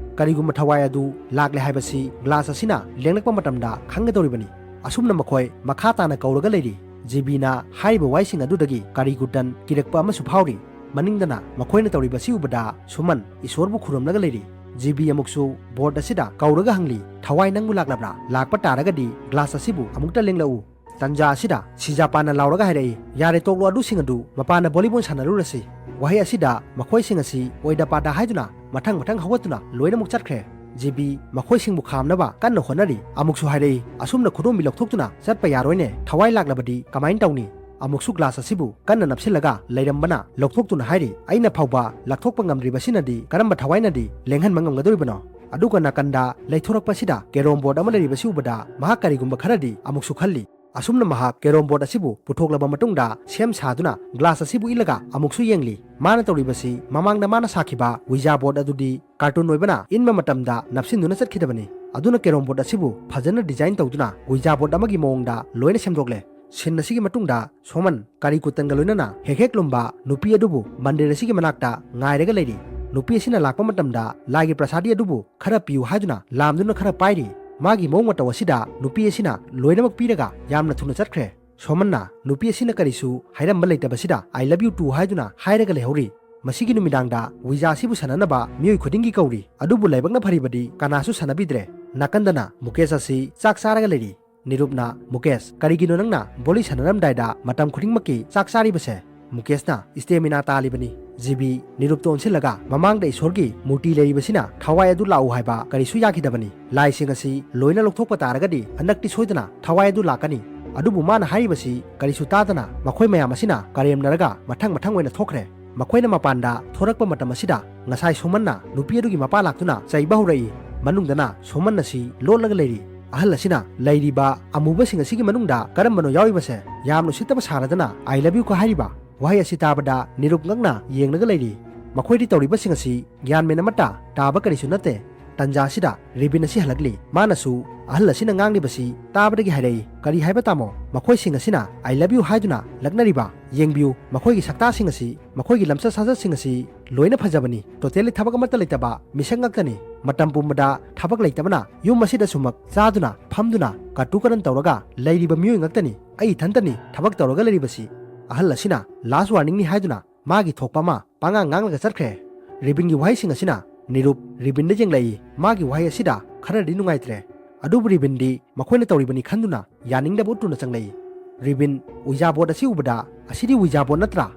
ꯀꯔꯤꯒꯨꯝꯕ ꯊꯋꯥꯏ ꯑꯗꯨ ꯂꯥꯛꯂꯦ ꯍꯥꯏꯕꯁꯤ ꯒ꯭ꯂꯥꯁ ꯑꯁꯤꯅ ꯂꯦꯡꯂꯛꯄ ꯃꯇꯝꯗ ꯈꯪꯒꯗꯧꯔꯤꯕꯅꯤ꯫" ꯑꯁꯨꯝꯅ ꯃꯈꯣꯏ ꯃꯈꯥ ꯇꯥꯅ ꯀꯧꯔꯒ ꯂꯩꯔꯤ꯫ ꯖꯤꯕꯤꯅ ꯍꯥꯏꯔꯤꯕ ꯋꯥꯍꯩꯁꯤꯡ ꯑꯗꯨꯗꯒꯤ ꯀꯥꯔꯤꯀꯨꯇꯟ ꯀꯤꯔꯛꯄ ꯑꯃꯁꯨ ꯐꯥꯎꯔꯤ꯫ ꯃꯅꯤꯡꯗꯅ ꯃꯈꯣꯏꯅ ꯇꯧꯔꯤꯕꯁꯤ ꯎꯕꯗ ꯁꯨꯃꯟ ꯏꯁꯣꯔꯕꯨ ꯈꯨꯔꯨꯝꯂꯒ ꯂꯩꯔꯤ꯫ ꯖꯤꯕꯤ ꯑꯃꯨꯛꯁꯨ ꯕꯣꯔꯗ ꯑꯁꯤꯗ ꯀꯧꯔꯒ ꯍꯪꯂꯤ, "ꯊꯋꯥꯏ ꯅꯪꯕꯨ ꯂꯥꯛꯂꯕ꯭ꯔꯥ? ꯂꯥꯛꯄ ꯇꯥꯔꯒꯗꯤ ꯒ꯭ꯂꯥꯁ ꯑꯁꯤꯕꯨ ꯑꯃꯨꯛꯇ ꯂꯦꯡꯂꯛꯎ꯫" ꯇꯟꯖꯥ ꯑꯁꯤꯗ ꯁꯤꯖꯥꯄꯥꯟꯅ ꯂꯥꯎꯔꯒ ꯍꯥꯏꯔꯛꯏ, "ꯌꯥꯔꯦ, ꯇꯣꯛꯂꯣ, ꯑꯗꯨꯁꯤꯡ ꯑꯗꯨ ꯃꯄꯥꯟꯗ ꯚꯣꯂꯤꯕꯣꯜ ꯁꯥꯟꯅꯔꯨꯔꯁꯤ꯫" ꯋꯥꯍꯩ ꯑꯁꯤꯗ ꯃꯈꯣꯏꯁꯤꯡ ꯑꯁꯤ ꯑꯣꯏꯗ ꯄꯥꯗ ꯍꯥꯏꯗꯨꯅ ꯃꯊꯪ ꯃꯊꯪ ꯍꯧꯒꯠꯇꯨꯅ ꯂꯣꯏꯅꯃꯛ ꯆꯠꯈ꯭ꯔꯦ꯫ ꯖꯤꯕꯤ ꯃꯈꯣꯏꯁꯤꯡꯕꯨ ꯈꯥꯝꯅꯕ ꯀꯟꯅ ꯍꯣꯠꯅꯔꯤ꯫ ꯑꯃꯨꯛꯁꯨ ꯍꯥꯏꯔꯛꯏ, "ꯑꯁꯨꯝꯅ ꯈꯨꯗꯣꯝꯕꯤ ꯂꯧꯊꯣꯛꯇꯨꯅ ꯆꯠꯄ ꯌꯥꯔꯣꯏꯅꯦ, ꯊꯋꯥꯏ ꯂꯥꯛꯂꯕꯗꯤ ꯀꯃꯥꯏꯅ ꯇꯧꯅꯤ?" ꯑꯃꯨꯛꯁꯨ ꯒ꯭ꯂꯥꯁ ꯑꯁꯤꯕꯨ ꯀꯟꯅ ꯅꯞꯁꯤꯜꯂꯒ ꯂꯩꯔꯝꯕꯅ ꯂꯧꯊꯣꯛꯇꯨꯅ ꯍꯥꯏꯔꯤ, "ꯑꯩꯅ ꯐꯥꯎꯕ ꯂꯧꯊꯣꯛꯄ ꯉꯝꯗ꯭ꯔꯤꯕꯁꯤꯅꯗꯤ ꯀꯔꯝꯕ ꯊꯋꯥꯏꯅꯗꯤ ꯂꯦꯡꯍꯟꯕ ꯉꯝꯒꯗꯧꯔꯤꯕꯅꯣ?" ꯑꯗꯨꯒ ꯅꯥꯀꯟꯗ ꯂꯩꯊꯣꯔꯛꯄꯁꯤꯗ ꯀꯦꯔꯣꯝ ꯕꯣꯔꯗ ꯑꯃ ꯂꯩꯔꯤꯕꯁꯤ ꯎꯕꯗ ꯃꯍꯥꯛ ꯀꯔꯤꯒꯨꯝꯕ ꯈꯔꯗꯤ ꯑꯃꯨꯛꯁꯨ ꯈꯜꯂꯤ꯫ ꯑꯁꯨꯝꯅ ꯃꯍꯥꯛ ꯀꯦꯔꯣꯝ ꯕꯣꯔꯗ ꯑꯁꯤꯕꯨ ꯄꯨꯊꯣꯛꯂꯕ ꯃꯇꯨꯡꯗ ꯁꯦꯝ ꯁꯥꯗꯨꯅ ꯒ꯭ꯂꯥꯁ ꯑꯁꯤꯕꯨ ꯏꯜꯂꯒ ꯑꯃꯨꯛꯁꯨ ꯌꯦꯡꯂꯤ꯫ ꯃꯥꯅ ꯇꯧꯔꯤꯕꯁꯤ ꯃꯃꯥꯡꯗ ꯃꯥꯅ ꯁꯥꯈꯤꯕ ꯋꯤꯖꯥ ꯕꯣꯔꯗ ꯑꯗꯨꯗꯤ ꯀꯥꯔꯇꯨꯟ ꯑꯣꯏꯕꯅ ꯏꯟꯕ ꯃꯇꯝꯗ ꯅꯞꯁꯤꯟꯗꯨꯅ ꯆꯠꯈꯤꯗꯕꯅꯤ꯫ ꯑꯗꯨꯅ ꯀꯦꯔꯣꯝ ꯕꯣꯔꯗ ꯑꯁꯤꯕꯨ ꯐꯖꯅ ꯗꯤꯖꯥꯏꯟ ꯇꯧꯗꯨꯅ ꯋꯤꯖꯥ ꯕꯣꯔꯗ ꯑꯃꯒꯤ ꯃꯑꯣꯡꯗ ꯂꯣꯏꯅ ꯁꯦꯝꯗꯣꯛꯂꯦ꯫ ꯁꯤꯟ ꯑꯁꯤꯒꯤ ꯃꯇꯨꯡꯗ ꯁꯣꯃꯟ ꯀꯥꯔꯤꯀꯨꯇꯟꯒ ꯂꯣꯏꯅꯅ ꯍꯦꯛ ꯍꯦꯛ ꯂꯨꯝꯕ ꯅꯨꯄꯤ ꯑꯗꯨꯕꯨ ꯃꯟꯗꯤꯔ ꯑꯁꯤꯒꯤ ꯃꯅꯥꯛꯇ ꯉꯥꯏꯔꯒ ꯂꯩꯔꯤ꯫ ꯅꯨꯄꯤ ꯑꯁꯤꯅ ꯂꯥꯛꯄ ꯃꯇꯝꯗ ꯂꯥꯏꯒꯤ ꯄ꯭ꯔꯁꯥꯗꯤ ꯑꯗꯨꯕꯨ ꯈꯔ ꯄꯤꯌꯨ ꯍꯥꯏꯗꯨꯅ ꯂꯥꯝꯗꯨꯅ ꯈꯔ ꯄꯥꯏꯔꯤ꯫ ꯃꯥꯒꯤ ꯃꯑꯣꯡ ꯃꯇꯧ ꯑꯁꯤꯗ ꯅꯨꯄꯤ ꯑꯁꯤꯅ ꯂꯣꯏꯅꯃꯛ ꯄꯤꯔꯒ ꯌꯥꯝꯅ ꯊꯨꯅ ꯆꯠꯈ꯭ꯔꯦ꯫ ꯁꯣꯃꯟꯅ ꯅꯨꯄꯤ ꯑꯁꯤꯅ ꯀꯔꯤꯁꯨ ꯍꯥꯏꯔꯝꯕ ꯂꯩꯇꯕꯁꯤꯗ "I love you too" ꯍꯥꯏꯗꯨꯅ ꯍꯥꯏꯔꯒ ꯂꯩꯍꯧꯔꯤ꯫ ꯃꯁꯤꯒꯤ ꯅꯨꯃꯤꯗꯥꯡꯗ ꯋꯤꯖꯥ ꯑꯁꯤꯕꯨ ꯁꯥꯟꯅꯅꯕ ꯃꯤꯑꯣꯏ ꯈꯨꯗꯤꯡꯒꯤ ꯀꯧꯔꯤ꯫ ꯑꯗꯨꯕꯨ ꯂꯥꯏꯕꯛꯅ ꯐꯔꯤꯕꯗꯤ ꯀꯅꯥꯁꯨ ꯁꯥꯟꯅꯕꯤꯗ꯭ꯔꯦ꯫ ꯅꯥꯀꯟꯗꯅ ꯃꯨꯀꯦꯁ ꯑꯁꯤ ꯆꯥꯛ ꯆꯥꯔꯒ ꯂꯩꯔꯤ꯫ ꯅꯤꯔꯨꯞꯅ, "ꯃꯨꯀꯦꯁ, ꯀꯔꯤꯒꯤꯅꯣ ꯅꯪꯅ ꯚꯣꯂꯤ ꯁꯥꯟꯅꯔꯝꯗꯥꯏꯗ ꯃꯇꯝ ꯈꯨꯗꯤꯡꯃꯛꯀꯤ ꯆꯥꯛ ꯆꯥꯔꯤꯕꯁꯦ?" ꯃꯨꯀꯦꯁꯅ, "ꯏꯁꯇꯦꯃꯤꯅꯥ ꯇꯥꯜꯂꯤꯕꯅꯤ꯫ ꯖꯤꯕꯤ ꯅꯤꯔꯨꯞꯇ ꯑꯣꯟꯁꯤꯜꯂꯒ, "ꯃꯃꯥꯡꯗ ꯏꯁꯣꯔꯒꯤ ꯃꯨꯔꯇꯤ ꯂꯩꯔꯤꯕꯁꯤꯅ ꯊꯋꯥꯏ ꯑꯗꯨ ꯂꯥꯛꯎ ꯍꯥꯏꯕ ꯀꯔꯤꯁꯨ ꯌꯥꯈꯤꯗꯕꯅꯤ꯫ ꯂꯥꯏꯁꯤꯡ ꯑꯁꯤ ꯂꯣꯏꯅ ꯂꯧꯊꯣꯛꯄ ꯇꯥꯔꯒꯗꯤ ꯍꯟꯗꯛꯇꯤ ꯁꯣꯏꯗꯅ ꯊꯋꯥꯏ ꯑꯗꯨ ꯂꯥꯛꯀꯅꯤ꯫ ꯑꯗꯨꯕꯨ ꯃꯥꯅ ꯍꯥꯏꯔꯤꯕꯁꯤ ꯀꯔꯤꯁꯨ ꯇꯥꯗꯅ ꯃꯈꯣꯏ ꯃꯌꯥꯝ ꯑꯁꯤꯅ ꯀꯔꯦꯝꯅꯔꯒ ꯃꯊꯪ ꯃꯊꯪ ꯑꯣꯏꯅ ꯊꯣꯛꯈ꯭ꯔꯦ꯫ ꯃꯈꯣꯏꯅ ꯃꯄꯥꯟꯗ ꯊꯣꯔꯛꯄ ꯃꯇꯝ ꯑꯁꯤꯗ ꯉꯁꯥꯏ ꯁꯣꯃꯟꯅ ꯅꯨꯄꯤ ꯑꯗꯨꯒꯤ ꯃꯄꯥ ꯂꯥꯛꯇꯨꯅ ꯆꯩꯕ ꯍꯧꯔꯛꯏ꯫ ꯃꯅꯨꯡꯗꯅ ꯁꯣꯃꯟ ꯑꯁꯤ ꯂꯣꯠꯂꯒ ꯂꯩꯔꯤ꯫ ꯑꯍꯜ ꯑꯁꯤꯅ ꯂꯩꯔꯤꯕ ꯑꯃꯨꯕꯁꯤꯡ ꯑꯁꯤꯒꯤ ꯃꯅꯨꯡꯗ ꯀꯔꯝꯕꯅꯣ ꯌꯥꯎꯔꯤꯕꯁꯦ? ꯌꯥꯝꯅ ꯎꯁꯤꯠꯇꯕ ꯁꯥꯔꯗꯅ 'I love you' ꯀ ꯍꯥꯏꯔꯤꯕ?" ꯋꯥꯍꯩ ꯑꯁꯤ ꯇꯥꯕꯗ ꯅꯤꯔꯨꯞ ꯉꯛꯅ ꯌꯦꯡꯂꯒ ꯂꯩꯔꯤ꯫ ꯃꯈꯣꯏꯗꯤ ꯇꯧꯔꯤꯕꯁꯤꯡ ꯑꯁꯤ ꯒ꯭ꯌꯥꯟ ꯃꯦꯟ ꯑꯃꯠꯇ ꯇꯥꯕ ꯀꯔꯤꯁꯨ ꯅꯠꯇꯦ꯫ ꯇꯟꯖꯥ ꯑꯁꯤꯗ ꯔꯤꯕꯤꯟ ꯑꯁꯤ ꯍꯜꯂꯛꯂꯤ꯫ ꯃꯥꯅꯁꯨ ꯑꯍꯜ ꯑꯁꯤꯅ ꯉꯥꯡꯂꯤꯕꯁꯤ ꯇꯥꯕꯗꯒꯤ ꯍꯥꯏꯔꯛꯏ, "ꯀꯔꯤ ꯍꯥꯏꯕ ꯇꯥꯃꯣ? ꯃꯈꯣꯏꯁꯤꯡ ꯑꯁꯤꯅ 'I love you' ꯍꯥꯏꯗꯨꯅ ꯂꯛꯅꯔꯤꯕ? ꯌꯦꯡꯕꯤꯌꯨ, ꯃꯈꯣꯏꯒꯤ ꯁꯛꯇꯥꯁꯤꯡ ꯑꯁꯤ, ꯃꯈꯣꯏꯒꯤ ꯂꯝꯆꯠ ꯁꯥꯖꯠꯁꯤꯡ ꯑꯁꯤ ꯂꯣꯏꯅ ꯐꯖꯕꯅꯤ꯫ Totally ꯊꯕꯛ ꯑꯃꯠꯇ ꯂꯩꯇꯕ ꯃꯤꯁꯛ ꯉꯥꯛꯇꯅꯤ꯫ ꯃꯇꯝ ꯄꯨꯝꯕꯗ ꯊꯕꯛ ꯂꯩꯇꯕꯅ ꯌꯨꯝ ꯑꯁꯤꯗ ꯁꯨꯝꯃꯛ ꯆꯥꯗꯨꯅ, ꯐꯝꯗꯨꯅ, ꯀꯇꯨ ꯀꯔꯟ ꯇꯧꯔꯒ ꯂꯩꯔꯤꯕ ꯃꯤꯑꯣꯏ ꯉꯥꯛꯇꯅꯤ꯫ ꯑꯩ ꯏꯊꯟꯇꯅꯤ ꯊꯕꯛ ꯇꯧꯔꯒ ꯂꯩꯔꯤꯕꯁꯤ꯫" ꯑꯍꯜ ꯑꯁꯤꯅ "Last warning ꯅꯤ" ꯍꯥꯏꯗꯨꯅ ꯃꯥꯒꯤ ꯊꯣꯛꯄ ꯑꯃ ꯄꯉꯥꯡ ꯉꯥꯡꯂꯒ ꯆꯠꯈ꯭ꯔꯦ꯫ ꯔꯤꯕꯤꯟꯒꯤ ꯋꯥꯍꯩꯁꯤꯡ ꯑꯁꯤꯅ ꯅꯤꯔꯨꯞ ꯔꯤꯕꯤꯟꯗ ꯌꯦꯡꯂꯛꯏ꯫ ꯃꯥꯒꯤ ꯋꯥꯍꯩ ꯑꯁꯤꯗ ꯈꯔꯗꯤ ꯅꯨꯡꯉꯥꯏꯇ꯭ꯔꯦ꯫ ꯑꯗꯨꯕꯨ ꯔꯤꯕꯤꯟꯗꯤ ꯃꯈꯣꯏꯅ ꯇꯧꯔꯤꯕꯅꯤ ꯈꯟꯗꯨꯅ ꯌꯥꯅꯤꯡꯗꯕ ꯎꯠꯇꯨꯅ ꯆꯪꯂꯛꯏ꯫ ꯔꯤꯕꯤꯟ ꯎꯏꯖꯥ ꯕꯣꯔꯗ ꯑꯁꯤ ꯎꯕꯗ, "ꯑꯁꯤꯗꯤ ꯎꯏꯖꯥ ꯕꯣꯔꯗ ꯅꯠꯇ꯭ꯔꯥ?"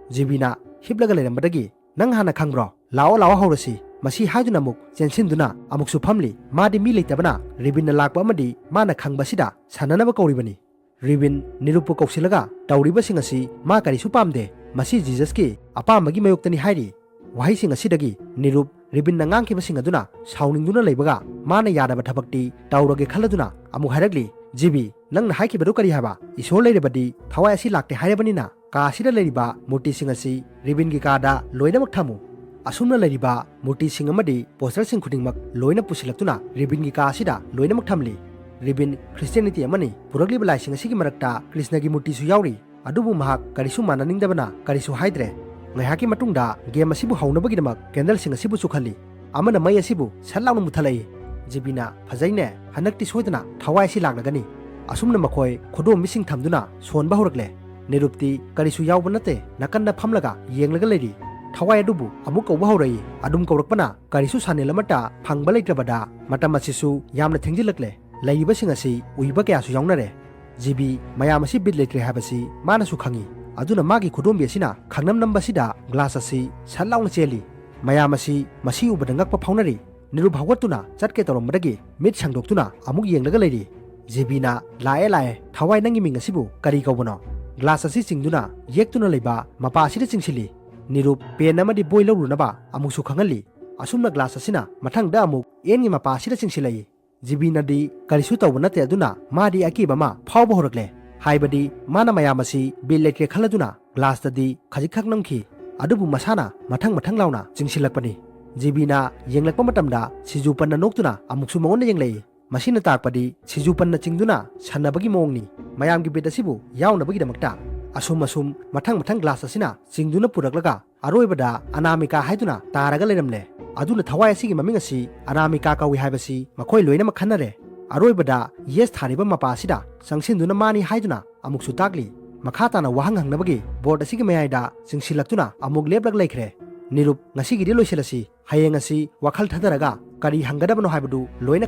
ꯖꯤꯕꯤꯅ ꯍꯤꯞꯂꯒ ꯂꯩꯔꯝꯕꯗꯒꯤ, "ꯅꯪ ꯍꯥꯟꯅ ꯈꯪꯕ꯭ꯔꯣ? ꯂꯥꯛꯑꯣ, ꯂꯥꯛꯑꯣ ꯍꯧꯔꯁꯤ, ꯃꯁꯤ" ꯍꯥꯏꯗꯨꯅ ꯑꯃꯨꯛ ꯆꯦꯟꯁꯤꯟꯗꯨꯅ ꯑꯃꯨꯛꯁꯨ ꯐꯝꯂꯤ꯫ ꯃꯥꯗꯤ ꯃꯤ ꯂꯩꯇꯕꯅ ꯔꯤꯕꯤꯟꯅ ꯂꯥꯛꯄ ꯑꯃꯗꯤ ꯃꯥꯅ ꯈꯪꯕ ꯑꯁꯤꯗ ꯁꯥꯟꯅꯅꯕ ꯀꯧꯔꯤꯕꯅꯤ꯫ ꯔꯤꯕꯤꯟ ꯅꯤꯔꯨꯞꯄꯨ ꯀꯧꯁꯤꯜꯂꯒ, "ꯇꯧꯔꯤꯕꯁꯤꯡ ꯑꯁꯤ ꯃꯥ ꯀꯔꯤꯁꯨ ꯄꯥꯝꯗꯦ꯫ ꯃꯁꯤ ꯖꯤꯖꯁꯀꯤ ꯑꯄꯥꯝꯕꯒꯤ ꯃꯥꯌꯣꯛꯇꯅꯤ" ꯍꯥꯏꯔꯤ꯫ ꯋꯥꯍꯩꯁꯤꯡ ꯑꯁꯤꯗꯒꯤ ꯅꯤꯔꯨꯞ ꯔꯤꯕꯤꯟꯅ ꯉꯥꯡꯈꯤꯕꯁꯤꯡ ꯑꯗꯨꯅ ꯁꯥꯎꯅꯤꯡꯗꯨꯅ ꯂꯩꯕꯒ, ꯃꯥꯅ ꯌꯥꯗꯕ ꯊꯕꯛꯇꯤ ꯇꯧꯔꯒꯦ ꯈꯜꯂꯗꯨꯅ ꯑꯃꯨꯛ ꯍꯥꯏꯔꯛꯂꯤ, "ꯖꯤꯕꯤ, ꯅꯪꯅ ꯍꯥꯏꯈꯤꯕꯗꯨ ꯀꯔꯤ ꯍꯥꯏꯕ? ꯏꯁꯣꯔ ꯂꯩꯔꯕꯗꯤ ꯊꯋꯥꯏ ꯑꯁꯤ ꯂꯥꯛꯇꯦ ꯍꯥꯏꯔꯕꯅꯤꯅ, ꯀꯥ ꯑꯁꯤꯗ ꯂꯩꯔꯤꯕ ꯃꯨꯔꯇꯤꯁꯤꯡ ꯑꯁꯤ ꯔꯤꯕꯤꯟꯒꯤ ꯀꯥꯗ ꯂꯣꯏꯅꯃꯛ ꯊꯝꯃꯨ꯫" ꯑꯁꯨꯝꯅ ꯂꯩꯔꯤꯕ ꯃꯨꯔꯇꯤꯁꯤꯡ ꯑꯃꯗꯤ ꯄꯣꯁꯇꯔꯁꯤꯡ ꯈꯨꯗꯤꯡꯃꯛ ꯂꯣꯏꯅ ꯄꯨꯁꯤꯜꯂꯛꯇꯨꯅ ꯔꯤꯕꯤꯟꯒꯤ ꯀꯥ ꯑꯁꯤꯗ ꯂꯣꯏꯅꯃꯛ ꯊꯝꯂꯤ꯫ ꯔꯤꯕꯤꯟ ꯈ꯭ꯔꯤꯁꯇꯤꯌꯥꯅꯤꯇꯤ ꯑꯃꯅꯤ꯫ ꯄꯨꯔꯛꯂꯤꯕ ꯂꯥꯏꯁꯤꯡ ꯑꯁꯤꯒꯤ ꯃꯔꯛꯇ ꯀ꯭ꯔꯤꯁꯅꯒꯤ ꯃꯨꯔꯇꯤꯁꯨ ꯌꯥꯎꯔꯤ꯫ ꯑꯗꯨꯕꯨ ꯃꯍꯥꯛ ꯀꯔꯤꯁꯨ ꯃꯥꯟꯅꯅꯤꯡꯗꯕꯅ ꯀꯔꯤꯁꯨ ꯍꯥꯏꯗ꯭ꯔꯦ꯫ ꯉꯥꯏꯍꯥꯛꯀꯤ ꯃꯇꯨꯡꯗ ꯒꯦꯝ ꯑꯁꯤꯕꯨ ꯍꯧꯅꯕꯒꯤꯗꯃꯛ ꯀꯦꯟꯗꯜꯁꯤꯡ ꯑꯁꯤꯕꯨ ꯆꯨꯈꯜꯂꯤ꯫ ꯑꯃꯅ ꯃꯩ ꯑꯁꯤꯕꯨ ꯁꯠ ꯂꯥꯎꯅ ꯃꯨꯊꯠꯂꯛꯏ꯫ ꯖꯤꯕꯤꯅ, "ꯐꯖꯩꯅꯦ, ꯍꯟꯗꯛꯇꯤ ꯁꯣꯏꯗꯅ ꯊꯋꯥꯏ ꯑꯁꯤ ꯂꯥꯛꯂꯒꯅꯤ꯫" ꯑꯁꯨꯝꯅ ꯃꯈꯣꯏ ꯈꯨꯗꯣꯝꯕꯤꯁꯤꯡ ꯊꯝꯗꯨꯅ ꯁꯣꯟꯕ ꯍꯧꯔꯛꯂꯦ꯫ ꯅꯤꯔꯨꯞꯇꯤ ꯀꯔꯤꯁꯨ ꯌꯥꯎꯕ ꯅꯠꯇꯦ, ꯅꯥꯀꯟꯗ ꯐꯝꯂꯒ ꯌꯦꯡꯂꯒ ꯂꯩꯔꯤ꯫ ꯊꯋꯥꯏ ꯑꯗꯨꯕꯨ ꯑꯃꯨꯛ ꯀꯧꯕ ꯍꯧꯔꯛꯏ꯫ ꯑꯗꯨꯝ ꯀꯧꯔꯛꯄꯅ ꯀꯔꯤꯁꯨ ꯁꯥꯅꯦꯜ ꯑꯃꯠꯇ ꯐꯪꯕ ꯂꯩꯇ꯭ꯔꯕꯗ ꯃꯇꯝ ꯑꯁꯤꯁꯨ ꯌꯥꯝꯅ ꯊꯦꯡꯖꯤꯜꯂꯛꯂꯦ꯫ ꯂꯩꯔꯤꯕꯁꯤꯡ ꯑꯁꯤ ꯎꯏꯕ ꯀꯌꯥꯁꯨ ꯌꯥꯎꯅꯔꯦ꯫ ꯖꯤꯕꯤ ꯃꯌꯥꯝ ꯑꯁꯤ ꯕꯤꯠ ꯂꯩꯇ꯭ꯔꯦ ꯍꯥꯏꯕꯁꯤ ꯃꯥꯅꯁꯨ ꯈꯪꯏ꯫ ꯑꯗꯨꯅ ꯃꯥꯒꯤ ꯈꯨꯗꯣꯝꯕꯤ ꯑꯁꯤꯅ ꯈꯪꯅꯝ ꯅꯝꯕꯁꯤꯗ ꯒ꯭ꯂꯥꯁ ꯑꯁꯤ ꯁꯠ ꯂꯥꯎꯅ ꯆꯦꯜꯂꯤ꯫ ꯃꯌꯥꯝ ꯑꯁꯤ ꯃꯁꯤ ꯎꯕꯗ ꯉꯛꯄ ꯐꯥꯎꯅꯔꯤ꯫ ꯅꯤꯔꯨꯞ ꯍꯧꯒꯠꯇꯨꯅ ꯆꯠꯀꯦ ꯇꯧꯔꯝꯕꯗꯒꯤ ꯃꯤꯠ ꯁꯥꯡꯗꯣꯛꯇꯨꯅ ꯑꯃꯨꯛ ꯌꯦꯡꯂꯒ ꯂꯩꯔꯤ꯫ ꯖꯤꯕꯤꯅ, "ꯂꯥꯛꯑꯦ, ꯂꯥꯛꯑꯦ꯫ ꯊꯋꯥꯏ, ꯅꯪꯒꯤ ꯃꯤꯡ ꯑꯁꯤꯕꯨ ꯀꯔꯤ ꯀꯧꯕꯅꯣ?" ꯒ꯭ꯂꯥꯁ ꯑꯁꯤ ꯆꯤꯡꯗꯨꯅ ꯌꯦꯛꯇꯨꯅ ꯂꯩꯕ ꯃꯄꯥ ꯑꯁꯤꯗ ꯆꯤꯡꯁꯤꯜꯂꯤ꯫ ꯅꯤꯔꯨꯞ ꯄꯦꯟ ꯑꯃꯗꯤ ꯕꯣꯏ ꯂꯧꯔꯨꯅꯕ ꯑꯃꯨꯛꯁꯨ ꯈꯪꯍꯜꯂꯤ꯫ ꯑꯁꯨꯝꯅ ꯒ꯭ꯂꯥꯁ ꯑꯁꯤꯅ ꯃꯊꯪꯗ ꯑꯃꯨꯛ ꯑꯦꯟꯒꯤ ꯃꯄꯥ ꯑꯁꯤꯗ ꯆꯤꯡꯁꯤꯜꯂꯛꯏ꯫ ꯖꯤꯕꯤꯅꯗꯤ ꯀꯔꯤꯁꯨ ꯇꯧꯕ ꯅꯠꯇꯦ, ꯑꯗꯨꯅ ꯃꯥꯗꯤ ꯑꯀꯤꯕ ꯑꯃ ꯐꯥꯎꯕ ꯍꯧꯔꯛꯂꯦ꯫ ꯍꯥꯏꯕꯗꯤ ꯃꯥꯅ ꯃꯌꯥꯝ ꯑꯁꯤ ꯕꯤꯠ ꯂꯩꯇ꯭ꯔꯦ ꯈꯜꯂꯗꯨꯅ ꯒ꯭ꯂꯥꯁꯇꯗꯤ ꯈꯖꯤꯛꯈꯛ ꯅꯝꯈꯤ꯫ ꯑꯗꯨꯕꯨ ꯃꯁꯥꯅ ꯃꯊꯪ ꯃꯊꯪ ꯂꯥꯎꯅ ꯆꯤꯡꯁꯤꯜꯂꯛꯄꯅꯤ꯫ ꯖꯤꯕꯤꯅ ꯌꯦꯡꯂꯛꯄ ꯃꯇꯝꯗ ꯁꯤꯖꯨ ꯄꯟꯅ ꯅꯣꯛꯇꯨꯅ ꯑꯃꯨꯛꯁꯨ ꯃꯉꯣꯟꯗ ꯌꯦꯡꯂꯛꯏ꯫ ꯃꯁꯤꯅ ꯇꯥꯛꯄꯗꯤ ꯁꯤꯖꯨ ꯄꯟꯅ ꯆꯤꯡꯗꯨꯅ ꯁꯥꯟꯅꯕꯒꯤ ꯃꯑꯣꯡꯅꯤ꯫ ꯃꯌꯥꯝꯒꯤ ꯕꯤꯠ ꯑꯁꯤꯕꯨ ꯌꯥꯎꯅꯕꯒꯤꯗꯃꯛꯇ꯫ ꯑꯁꯨꯝ ꯑꯁꯨꯝ ꯃꯊꯪ ꯃꯊꯪ ꯒ꯭ꯂꯥꯁ ꯑꯁꯤꯅ ꯆꯤꯡꯗꯨꯅ ꯄꯨꯔꯛꯂꯒ ꯑꯔꯣꯏꯕꯗ ꯑꯅꯥꯃꯤꯀꯥ ꯍꯥꯏꯗꯨꯅ ꯇꯥꯔꯒ ꯂꯩꯔꯝꯂꯦ꯫ ꯑꯗꯨꯅ ꯊꯋꯥꯏ ꯑꯁꯤꯒꯤ ꯃꯃꯤꯡ ꯑꯁꯤ ꯑꯅꯥꯃꯤꯀꯥ ꯀꯧꯏ ꯍꯥꯏꯕꯁꯤ ꯃꯈꯣꯏ ꯂꯣꯏꯅꯃꯛ ꯈꯟꯅꯔꯦ꯫ ꯑꯔꯣꯏꯕꯗ ꯌꯦꯁ ꯊꯥꯔꯤꯕ ꯃꯄꯥ ꯑꯁꯤꯗ ꯆꯪꯁꯤꯟꯗꯨꯅ ꯃꯥꯅꯤ ꯍꯥꯏꯗꯨꯅ ꯑꯃꯨꯛꯁꯨ ꯇꯥꯛꯂꯤ꯫ ꯃꯈꯥ ꯇꯥꯅ ꯋꯥꯍꯪ ꯍꯪꯅꯕꯒꯤ ꯕꯣꯔꯗ ꯑꯁꯤꯒꯤ ꯃꯌꯥꯏꯗ ꯆꯤꯡꯁꯤꯜꯂꯛꯇꯨꯅ ꯑꯃꯨꯛ ꯂꯦꯞꯂꯒ ꯂꯩꯈ꯭ꯔꯦ꯫ ꯅꯤꯔꯨꯞ, ꯉꯁꯤꯒꯤꯗꯤ ꯂꯣꯏꯁꯤꯜꯂꯁꯤ꯫ ꯍꯌꯦꯡ ꯑꯁꯤ ꯋꯥꯈꯜ ꯊꯥꯗꯔꯒ ꯀꯔꯤ ꯍꯪꯒꯗꯕꯅꯣ ꯍꯥꯏꯕꯗꯨ ꯂꯣꯏꯅ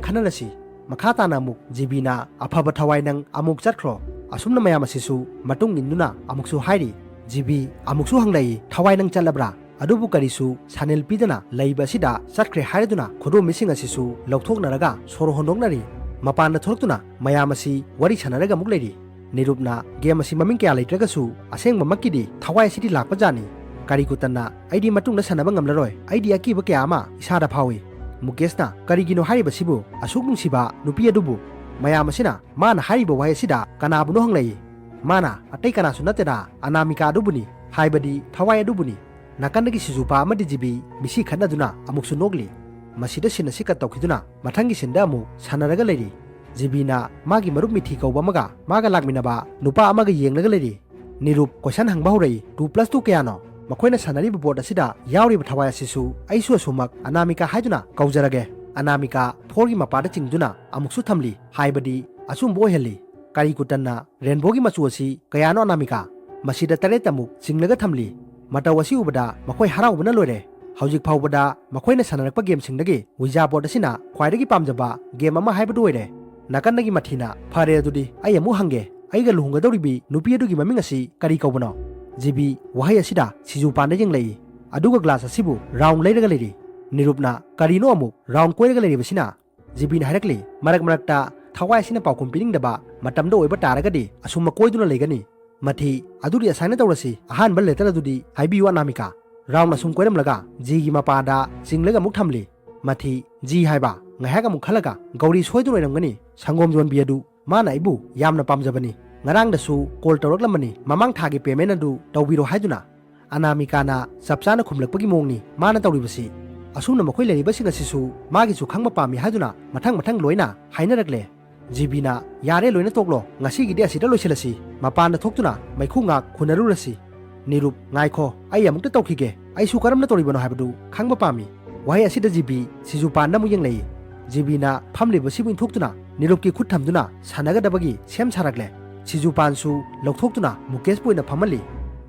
ꯈꯟꯅꯔꯁꯤ꯫ ꯃꯈꯥ ꯇꯥꯅ ꯑꯃꯨꯛ ꯖꯤꯕꯤꯅ, "ꯑꯐꯕ ꯊꯋꯥꯏ, ꯅꯪ ꯑꯃꯨꯛ ꯆꯠꯈ꯭ꯔꯣ"꯫ ꯑꯁꯨꯝꯅ ꯃꯌꯥꯝ ꯑꯁꯤꯁꯨ ꯃꯇꯨꯡ ꯏꯟꯗꯨꯅ ꯑꯃꯨꯛꯁꯨ ꯍꯥꯏꯔꯤ꯫ ꯖꯤꯕꯤ ꯑꯃꯨꯛꯁꯨ ꯍꯪꯂꯛꯏ, "ꯊꯋꯥꯏ, ꯅꯪ ꯆꯠꯂꯕ꯭ꯔꯥ?" ꯑꯗꯨꯕꯨ ꯀꯔꯤꯁꯨ ꯁꯥꯅꯤꯜ ꯄꯤꯗꯅ ꯂꯩꯕ ꯑꯁꯤꯗ ꯆꯠꯈ꯭ꯔꯦ ꯍꯥꯏꯔꯗꯨꯅ ꯈꯨꯗꯣꯝꯕꯤꯁꯤꯡ ꯑꯁꯤꯁꯨ ꯂꯧꯊꯣꯛꯅꯔꯒ ꯁꯣꯔ ꯍꯣꯟꯗꯣꯛꯅꯔꯤ꯫ ꯃꯄꯥꯟꯗ ꯊꯣꯛꯂꯛꯇꯨꯅ ꯃꯌꯥꯝ ꯑꯁꯤ ꯋꯥꯔꯤ ꯁꯥꯟꯅꯔꯒ ꯑꯃꯨꯛ ꯂꯩꯔꯤ꯫ ꯅꯤꯔꯨꯞꯅ ꯒꯦꯝ ꯑꯁꯤ ꯃꯃꯤꯡ ꯀꯌꯥ ꯂꯩꯇ꯭ꯔꯒꯁꯨ ꯑꯁꯦꯡꯕꯃꯛꯀꯤꯗꯤ ꯊꯋꯥꯏ ꯑꯁꯤꯗꯤ ꯂꯥꯛꯄ ꯖꯥꯠꯅꯤ꯫ ꯀꯔꯤꯒꯨꯇꯟꯅ, "ꯑꯩꯗꯤ ꯃꯇꯨꯡꯗ ꯁꯥꯟꯅꯕ ꯉꯝꯂꯔꯣꯏ, ꯑꯩꯗꯤ ꯑꯀꯤꯕ ꯀꯌꯥ ꯑꯃ ꯏꯁꯥꯗ ꯐꯥꯎꯏ"꯫ ꯃꯨꯀꯦꯁꯅ, "ꯀꯔꯤꯒꯤꯅꯣ ꯍꯥꯏꯔꯤꯕꯁꯤꯕꯨ? ꯑꯁꯨꯛ ꯅꯨꯡꯁꯤꯕ ꯅꯨꯄꯤ ꯑꯗꯨꯕꯨ?" ꯃꯌꯥꯝ ꯑꯁꯤꯅ ꯃꯥꯅ ꯍꯥꯏꯔꯤꯕ ꯋꯥꯍꯩ ꯑꯁꯤꯗ ꯀꯅꯥꯕꯨꯅꯣ ꯍꯪꯂꯛꯏ꯫ ꯃꯥꯅ, "ꯑꯇꯩ ꯀꯅꯥꯁꯨ ꯅꯠꯇꯦꯗ, ꯑꯅꯥꯃꯤꯀꯥ ꯑꯗꯨꯕꯨꯅꯤ", ꯍꯥꯏꯕꯗꯤ ꯊꯋꯥꯏ ꯑꯗꯨꯕꯨꯅꯤ꯫ ꯅꯥꯀꯟꯗꯒꯤ ꯁꯤꯖꯨꯄꯥ ꯑꯃꯗꯤ ꯖꯤꯕꯤ ꯃꯤꯁꯤ ꯈꯠꯅꯗꯨꯅ ꯑꯃꯨꯛꯁꯨ ꯅꯣꯛꯂꯤ꯫ ꯃꯁꯤꯗ ꯁꯤꯟ ꯑꯁꯤ ꯀꯠ ꯇꯧꯈꯤꯗꯨꯅ ꯃꯊꯪꯒꯤ ꯁꯤꯟꯗ ꯑꯃꯨꯛ ꯁꯥꯟꯅꯔꯒ ꯂꯩꯔꯤ꯫ ꯖꯤꯕꯤꯅ ꯃꯥꯒꯤ ꯃꯔꯨꯞ ꯃꯤꯊꯤ ꯀꯧꯕ ꯑꯃꯒ ꯃꯥꯒ ꯂꯥꯛꯃꯤꯟꯅꯕ ꯅꯨꯄꯥ ꯑꯃꯒ ꯌꯦꯡꯂꯒ ꯂꯩꯔꯤ꯫ ꯅꯤꯔꯨꯞ ꯀꯣꯏꯁꯟ ꯍꯪꯕ ꯍꯧꯔꯛꯏ, "Two plus two ꯀꯌꯥꯅꯣ?" ꯃꯈꯣꯏꯅ ꯁꯥꯟꯅꯔꯤꯕ ꯕꯣꯔꯗ ꯑꯁꯤꯗ ꯌꯥꯎꯔꯤꯕ ꯊꯋꯥꯏ ꯑꯁꯤꯁꯨ ꯑꯩꯁꯨ ꯑꯁꯨꯃꯛ ꯑꯅꯥꯃꯤꯀꯥ ꯍꯥꯏꯗꯨꯅ ꯀꯧꯖꯔꯒꯦ꯫ ꯑꯅꯥꯃꯤꯀꯥ ꯐꯣꯔꯒꯤ ꯃꯄꯥꯗ ꯆꯤꯡꯗꯨꯅ ꯑꯃꯨꯛꯁꯨ ꯊꯝꯂꯤ, ꯍꯥꯏꯕꯗꯤ ꯑꯆꯨꯝꯕ ꯑꯣꯏꯍꯜꯂꯤ꯫ ꯀꯔꯤꯒꯨꯇꯟꯅ, "ꯔꯦꯟꯕꯣꯒꯤ ꯃꯆꯨ ꯑꯁꯤ ꯀꯌꯥꯅꯣ, ꯑꯅꯥꯃꯤꯀꯥ?" ꯃꯁꯤꯗ ꯇꯔꯦꯠꯇ ꯑꯃꯨꯛ ꯆꯤꯡꯂꯒ ꯊꯝꯂꯤ꯫ ꯃꯇꯧ ꯑꯁꯤ ꯎꯕꯗ ꯃꯈꯣꯏ ꯍꯔꯥꯎꯕꯅ ꯂꯣꯏꯔꯦ꯫ ꯍꯧꯖꯤꯛ ꯐꯥꯎꯕꯗ ꯃꯈꯣꯏꯅ ꯁꯥꯟꯅꯔꯛꯄ ꯒꯦꯝꯁꯤꯡꯗꯒꯤ ꯋꯤꯖꯥ ꯕꯣꯔꯗ ꯑꯁꯤꯅ ꯈ꯭ꯋꯥꯏꯗꯒꯤ ꯄꯥꯝꯖꯕ ꯒꯦꯝ ꯑꯃ ꯍꯥꯏꯕꯗꯨ ꯑꯣꯏꯔꯦ꯫ ꯅꯥꯀꯟꯗꯒꯤ ꯃꯊꯤꯅ, "ꯐꯔꯦ, ꯑꯗꯨꯗꯤ ꯑꯩ ꯑꯃꯨꯛ ꯍꯪꯒꯦ꯫ ꯑꯩꯒ ꯂꯨꯍꯣꯡꯒꯗꯧꯔꯤꯕꯤ ꯅꯨꯄꯤ ꯑꯗꯨꯒꯤ ꯃꯃꯤꯡ ꯑꯁꯤ ꯀꯔꯤ ꯀꯧꯕꯅꯣ?" ꯖꯤꯕꯤ ꯋꯥꯍꯩ ꯑꯁꯤꯗ ꯁꯤꯖꯨꯄꯥꯟꯗ ꯌꯦꯡꯂꯛꯏ꯫ ꯑꯗꯨꯒ ꯒ꯭ꯂꯥꯁ ꯑꯁꯤꯕꯨ ꯔꯥꯎꯟ ꯂꯩꯔꯒ ꯂꯩꯔꯤ꯫ ꯅꯤꯔꯨꯞꯅ ꯀꯔꯤꯅꯣ ꯑꯃꯨꯛ ꯔꯥꯎꯟ ꯀꯣꯏꯔꯒ ꯂꯩꯔꯤꯕꯁꯤꯅ? ꯖꯤꯕꯤꯅ ꯍꯥꯏꯔꯛꯂꯤ, "ꯃꯔꯛ ꯃꯔꯛꯇ ꯊꯋꯥꯏ ꯑꯁꯤꯅ ꯄꯥꯎꯈꯨꯝ ꯄꯤꯅꯤꯡꯗꯕ ꯃꯇꯝꯗ ꯑꯣꯏꯕ ꯇꯥꯔꯒꯗꯤ ꯑꯁꯨꯝ ꯃꯀꯣꯏꯗꯨꯅ ꯂꯩꯒꯅꯤ꯫ ꯃꯊꯤ, ꯑꯗꯨꯗꯤ ꯑꯁꯥꯏꯅ ꯇꯧꯔꯁꯤ, ꯑꯍꯥꯟꯕ ꯂꯦꯇꯔ ꯑꯗꯨꯗꯤ ꯍꯥꯏꯕꯤꯌꯨ ꯑꯅꯥꯃꯤꯀꯥ꯫" ꯔꯥꯎꯟ ꯑꯁꯨꯝ ꯀꯣꯏꯔꯝꯂꯒ ꯖꯤꯒꯤ ꯃꯄꯥꯗ ꯆꯤꯡꯂꯒ ꯑꯃꯨꯛ ꯊꯝꯂꯤ꯫ ꯃꯊꯤ, ꯖꯤ ꯍꯥꯏꯕ, ꯉꯥꯏꯍꯥꯛ ꯑꯃꯨꯛ ꯈꯜꯂꯒ, "ꯒꯧꯔꯤ ꯁꯣꯏꯗꯨꯅ ꯑꯣꯏꯔꯝꯒꯅꯤ, ꯁꯪꯒꯣꯝ ꯌꯣꯟꯕꯤ ꯑꯗꯨ꯫ ꯃꯥꯅ ꯑꯩꯕꯨ ꯌꯥꯝꯅ ꯄꯥꯝꯖꯕꯅꯤ꯫ ꯉꯔꯥꯡꯗꯁꯨ ꯀꯣꯜ ꯇꯧꯔꯛꯂꯝꯕꯅꯤ, ꯃꯃꯥꯡ ꯊꯥꯒꯤ ꯄꯦꯃꯦꯟ ꯑꯗꯨ ꯇꯧꯕꯤꯔꯣ ꯍꯥꯏꯗꯨꯅ꯫" ꯑꯅꯥꯃꯤꯀꯥꯅ ꯆꯞ ꯆꯥꯅ ꯈꯨꯝꯂꯛꯄꯒꯤ ꯃꯑꯣꯡꯅꯤ ꯃꯥꯅ ꯇꯧꯔꯤꯕꯁꯤ꯫ ꯑꯁꯨꯝꯅ ꯃꯈꯣꯏ ꯂꯩꯔꯤꯕꯁꯤꯡ ꯑꯁꯤꯁꯨ ꯃꯥꯒꯤꯁꯨ ꯈꯪꯕ ꯄꯥꯝꯃꯤ ꯍꯥꯏꯗꯨꯅ ꯃꯊꯪ ꯃꯊꯪ ꯂꯣꯏꯅ ꯍꯥꯏꯅꯔꯛꯂꯦ꯫ ꯖꯤꯕꯤꯅ, "ꯌꯥꯔꯦ, ꯂꯣꯏꯅ ꯇꯣꯛꯂꯣ, ꯉꯁꯤꯒꯤꯗꯤ ꯑꯁꯤꯗ ꯂꯣꯏꯁꯤꯜꯂꯁꯤ, ꯃꯄꯥꯟꯗ ꯊꯣꯛꯇꯨꯅ ꯃꯩꯈꯨ ꯉꯥꯛ ꯈꯨꯅꯔꯨꯔꯁꯤ꯫" ꯅꯤꯔꯨꯞ, "ꯉꯥꯏꯈꯣ, ꯑꯩ ꯑꯃꯨꯛꯇ ꯇꯧꯈꯤꯒꯦ, ꯑꯩꯁꯨ ꯀꯔꯝꯅ ꯇꯧꯔꯤꯕꯅꯣ ꯍꯥꯏꯕꯗꯨ ꯈꯪꯕ ꯄꯥꯝꯃꯤ꯫" ꯋꯥꯍꯩ ꯑꯁꯤꯗ ꯖꯤꯕꯤ ꯁꯤꯖꯨꯄꯥꯟꯗ ꯑꯃꯨꯛ ꯌꯦꯡꯂꯛꯏ꯫ ꯖꯤꯕꯤꯅ ꯐꯝꯂꯤꯕꯁꯤꯕꯨ ꯏꯟꯊꯣꯛꯇꯨꯅ ꯅꯤꯔꯨꯞꯀꯤ ꯈꯨꯠ ꯊꯝꯗꯨꯅ ꯁꯥꯟꯅꯒꯗꯕꯒꯤ ꯁꯦꯝ ꯁꯥꯔꯛꯂꯦ꯫ ꯁꯤꯖꯨꯄꯥꯟꯁꯨ ꯂꯧꯊꯣꯛꯇꯨꯅ ꯃꯨꯀꯦꯁꯄꯨ ꯑꯣꯏꯅ ꯐꯝꯍꯜꯂꯤ꯫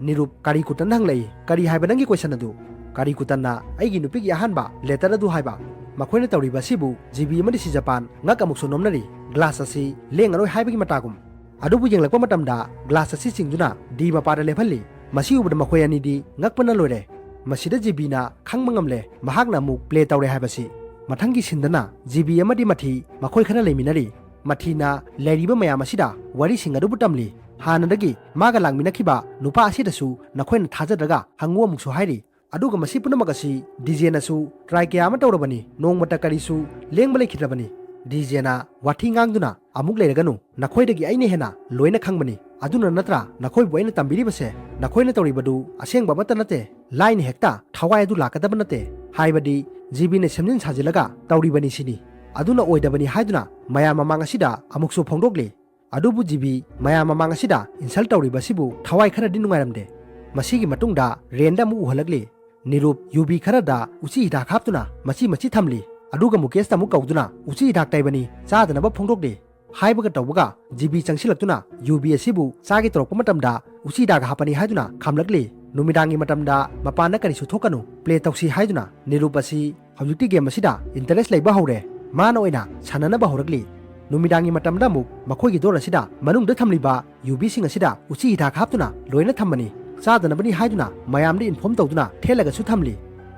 ꯅꯤꯔꯨꯞ ꯀꯥꯔꯤꯀꯨꯇꯟꯗ ꯍꯪꯂꯛꯏ, "ꯀꯔꯤ ꯍꯥꯏꯕ ꯅꯪꯒꯤ ꯀꯣꯏꯁꯟ ꯑꯗꯨ?" ꯀꯥꯔꯤꯀꯨꯇꯟꯅ, "ꯑꯩꯒꯤ ꯅꯨꯄꯤꯒꯤ ꯑꯍꯥꯟꯕ ꯂꯦꯇꯔ ꯑꯗꯨ ꯍꯥꯏꯕ꯫" ꯃꯈꯣꯏꯅ ꯇꯧꯔꯤꯕ ꯑꯁꯤꯕꯨ ꯖꯤꯕꯤ ꯑꯃꯗꯤ ꯁꯤꯖꯄꯥꯟ ꯉꯛ ꯑꯃꯨꯛꯁꯨ ꯅꯣꯝꯅꯔꯤ꯫ ꯒ꯭ꯂꯥꯁ ꯑꯁꯤ ꯂꯦꯡꯉꯔꯣꯏ ꯍꯥꯏꯕꯒꯤ ꯃꯇꯥꯒꯨꯝ꯫ ꯑꯗꯨꯕꯨ ꯌꯦꯡꯂꯛꯄ ꯃꯇꯝꯗ ꯒ꯭ꯂꯥꯁ ꯑꯁꯤ ꯆꯤꯡꯗꯨꯅ ꯗꯤ ꯃꯄꯥꯗ ꯂꯦꯞꯍꯜꯂꯤ꯫ ꯃꯁꯤ ꯎꯕꯗ ꯃꯈꯣꯏ ꯑꯅꯤꯗꯤ ꯉꯛꯄꯅ ꯂꯣꯏꯔꯦ꯫ ꯃꯁꯤꯗ ꯖꯤꯕꯤꯅ ꯈꯪꯕ ꯉꯝꯂꯦ, ꯃꯍꯥꯛꯅ ꯑꯃꯨꯛ ꯄ꯭ꯂꯦ ꯇꯧꯔꯦ ꯍꯥꯏꯕꯁꯤ꯫ ꯃꯊꯪꯒꯤ ꯁꯤꯟꯗꯅ ꯖꯤꯕꯤ ꯑꯃꯗꯤ ꯃꯊꯤ ꯃꯈꯣꯏ ꯈꯔ ꯂꯩꯃꯤꯟꯅꯔꯤ꯫ ꯃꯊꯤꯅ ꯂꯩꯔꯤꯕ ꯃꯌꯥꯝ ꯑꯁꯤꯗ ꯋꯥꯔꯤꯁꯤꯡ ꯑꯗꯨꯕꯨ ꯇꯝꯂꯤ꯫ ꯍꯥꯟꯅꯗꯒꯤ ꯃꯥꯒ ꯂꯥꯛꯃꯤꯟꯅꯈꯤꯕ ꯅꯨꯄꯥ ꯑꯁꯤꯗꯁꯨ ꯅꯈꯣꯏꯅ ꯊꯥꯖꯗ꯭ꯔꯒ ꯍꯪꯉꯨ ꯑꯃꯨꯛꯁꯨ ꯍꯥꯏꯔꯤ꯫ ꯑꯗꯨꯒ ꯃꯁꯤ ꯄꯨꯝꯅꯃꯛ ꯑꯁꯤ ꯗꯤꯖꯦꯅꯁꯨ ꯇ꯭ꯔꯥꯏ ꯀꯌꯥ ꯑꯃ ꯇꯧꯔꯕꯅꯤ, ꯅꯣꯡꯃꯇ ꯀꯔꯤꯁꯨ ꯂꯦꯡꯕ ꯂꯩꯈꯤꯗ꯭ꯔꯕꯅꯤ꯫ ꯗꯤꯖꯦꯅ ꯋꯥꯊꯤ ꯉꯥꯡꯗꯨꯅ, "ꯑꯃꯨꯛ ꯂꯩꯔꯒꯅꯨ, ꯅꯈꯣꯏꯗꯒꯤ ꯑꯩꯅ ꯍꯦꯟꯅ ꯂꯣꯏꯅ ꯈꯪꯕꯅꯤ꯫ ꯑꯗꯨꯅ ꯅꯠꯇ꯭ꯔꯥ ꯅꯈꯣꯏꯕꯨ ꯑꯩꯅ ꯇꯝꯕꯤꯔꯤꯕꯁꯦ? ꯅꯈꯣꯏꯅ ꯇꯧꯔꯤꯕꯗꯨ ꯑꯁꯦꯡꯕ ꯑꯃꯠꯇ ꯅꯠꯇꯦ꯫ ꯂꯥꯏꯅ ꯍꯦꯛꯇ ꯊꯋꯥꯏ ꯑꯗꯨ ꯂꯥꯛꯀꯗꯕ ꯅꯠꯇꯦ꯫" ꯍꯥꯏꯕꯗꯤ ꯖꯤꯕꯤꯅ ꯁꯦꯝꯖꯤꯟ ꯁꯥꯖꯤꯜꯂꯒ ꯇꯧꯔꯤꯕꯅꯤ ꯁꯤꯅꯤ꯫ ꯑꯗꯨꯅ ꯑꯣꯏꯗꯕꯅꯤ ꯍꯥꯏꯗꯨꯅ ꯃꯌꯥꯝ ꯃꯃꯥꯡ ꯑꯁꯤꯗ ꯑꯃꯨꯛꯁꯨ ꯐꯣꯡꯗꯣꯛꯂꯤ꯫ ꯑꯗꯨꯕꯨ ꯖꯤꯕꯤ ꯃꯌꯥꯝ ꯃꯃꯥꯡ ꯑꯁꯤꯗ ꯏꯟꯁꯜ ꯇꯧꯔꯤꯕ ꯑꯁꯤꯕꯨ ꯊꯋꯥꯏ ꯈꯔꯗꯤ ꯅꯨꯡꯉꯥꯏꯔꯝꯗꯦ꯫ ꯃꯁꯤꯒꯤ ꯃꯇꯨꯡꯗ ꯔꯦꯟꯗ ꯑꯃꯨꯛ ꯎꯍꯜꯂꯛꯂꯤ꯫ ꯅꯤꯔꯨꯞ ꯌꯨꯕꯤ ꯈꯔꯗ ꯎꯆꯤ ꯍꯤꯗꯥꯛ ꯍꯥꯞꯇꯨꯅ ꯃꯆꯤ ꯃꯆꯤ ꯊꯝꯂꯤ꯫ ꯑꯗꯨꯒ ꯃꯨꯀꯦꯁꯇ ꯑꯃꯨꯛ ꯀꯧꯗꯨꯅ ꯎꯆꯤ ꯍꯤꯗꯥꯛ ꯇꯩꯕꯅꯤ, ꯆꯥꯗꯅꯕ ꯐꯣꯡꯗꯣꯛꯂꯤ꯫ ꯍꯥꯏꯕꯒ ꯇꯧꯕꯒ ꯖꯤꯕꯤ ꯆꯪꯁꯤꯜꯂꯛꯇꯨꯅ ꯌꯨꯕꯤ ꯑꯁꯤꯕꯨ ꯆꯥꯒꯦ ꯇꯧꯔꯛꯄ ꯃꯇꯝꯗ ꯎꯆꯤ ꯍꯤꯗꯥꯛ ꯍꯥꯞꯄꯅꯤ ꯍꯥꯏꯗꯨꯅ ꯈꯥꯝꯂꯛꯂꯤ꯫ ꯅꯨꯃꯤꯗꯥꯡꯒꯤ ꯃꯇꯝꯗ ꯃꯄꯥꯟꯗ ꯀꯔꯤꯁꯨ ꯊꯣꯛꯀꯅꯨ, ꯄ꯭ꯂꯦ ꯇꯧꯁꯤ ꯍꯥꯏꯗꯨꯅ ꯅꯤꯔꯨꯞ ꯑꯁꯤ ꯍꯧꯖꯤꯛꯇꯤ ꯒꯦꯝ ꯑꯁꯤꯗ ꯏꯟꯇꯔꯦꯁ ꯂꯩꯕ ꯍꯧꯔꯦ꯫ ꯃꯥꯅ ꯑꯣꯏꯅ ꯁꯥꯟꯅꯅꯕ ꯍꯧꯔꯛꯂꯤ꯫ ꯅꯨꯃꯤꯗꯥꯡꯒꯤ ꯃꯇꯝꯗ ꯑꯃꯨꯛ ꯃꯈꯣꯏꯒꯤ ꯗꯣꯔ ꯑꯁꯤꯗ ꯃꯅꯨꯡꯗ ꯊꯝꯂꯤꯕ ꯌꯨꯕꯤꯁꯤꯡ ꯑꯁꯤꯗ ꯎꯆꯤ ꯍꯤꯗꯥꯛ ꯍꯥꯞꯇꯨꯅ ꯂꯣꯏꯅ ꯊꯝꯕꯅꯤ꯫ ꯆꯥꯗꯅꯕꯅꯤ ꯍꯥꯏꯗꯨꯅ ꯃꯌꯥꯝꯗ ꯏꯟꯐꯣꯔꯝ ꯇꯧꯗꯨꯅ ꯊꯦꯠꯂꯒꯁꯨ ꯊꯝꯂꯤ꯫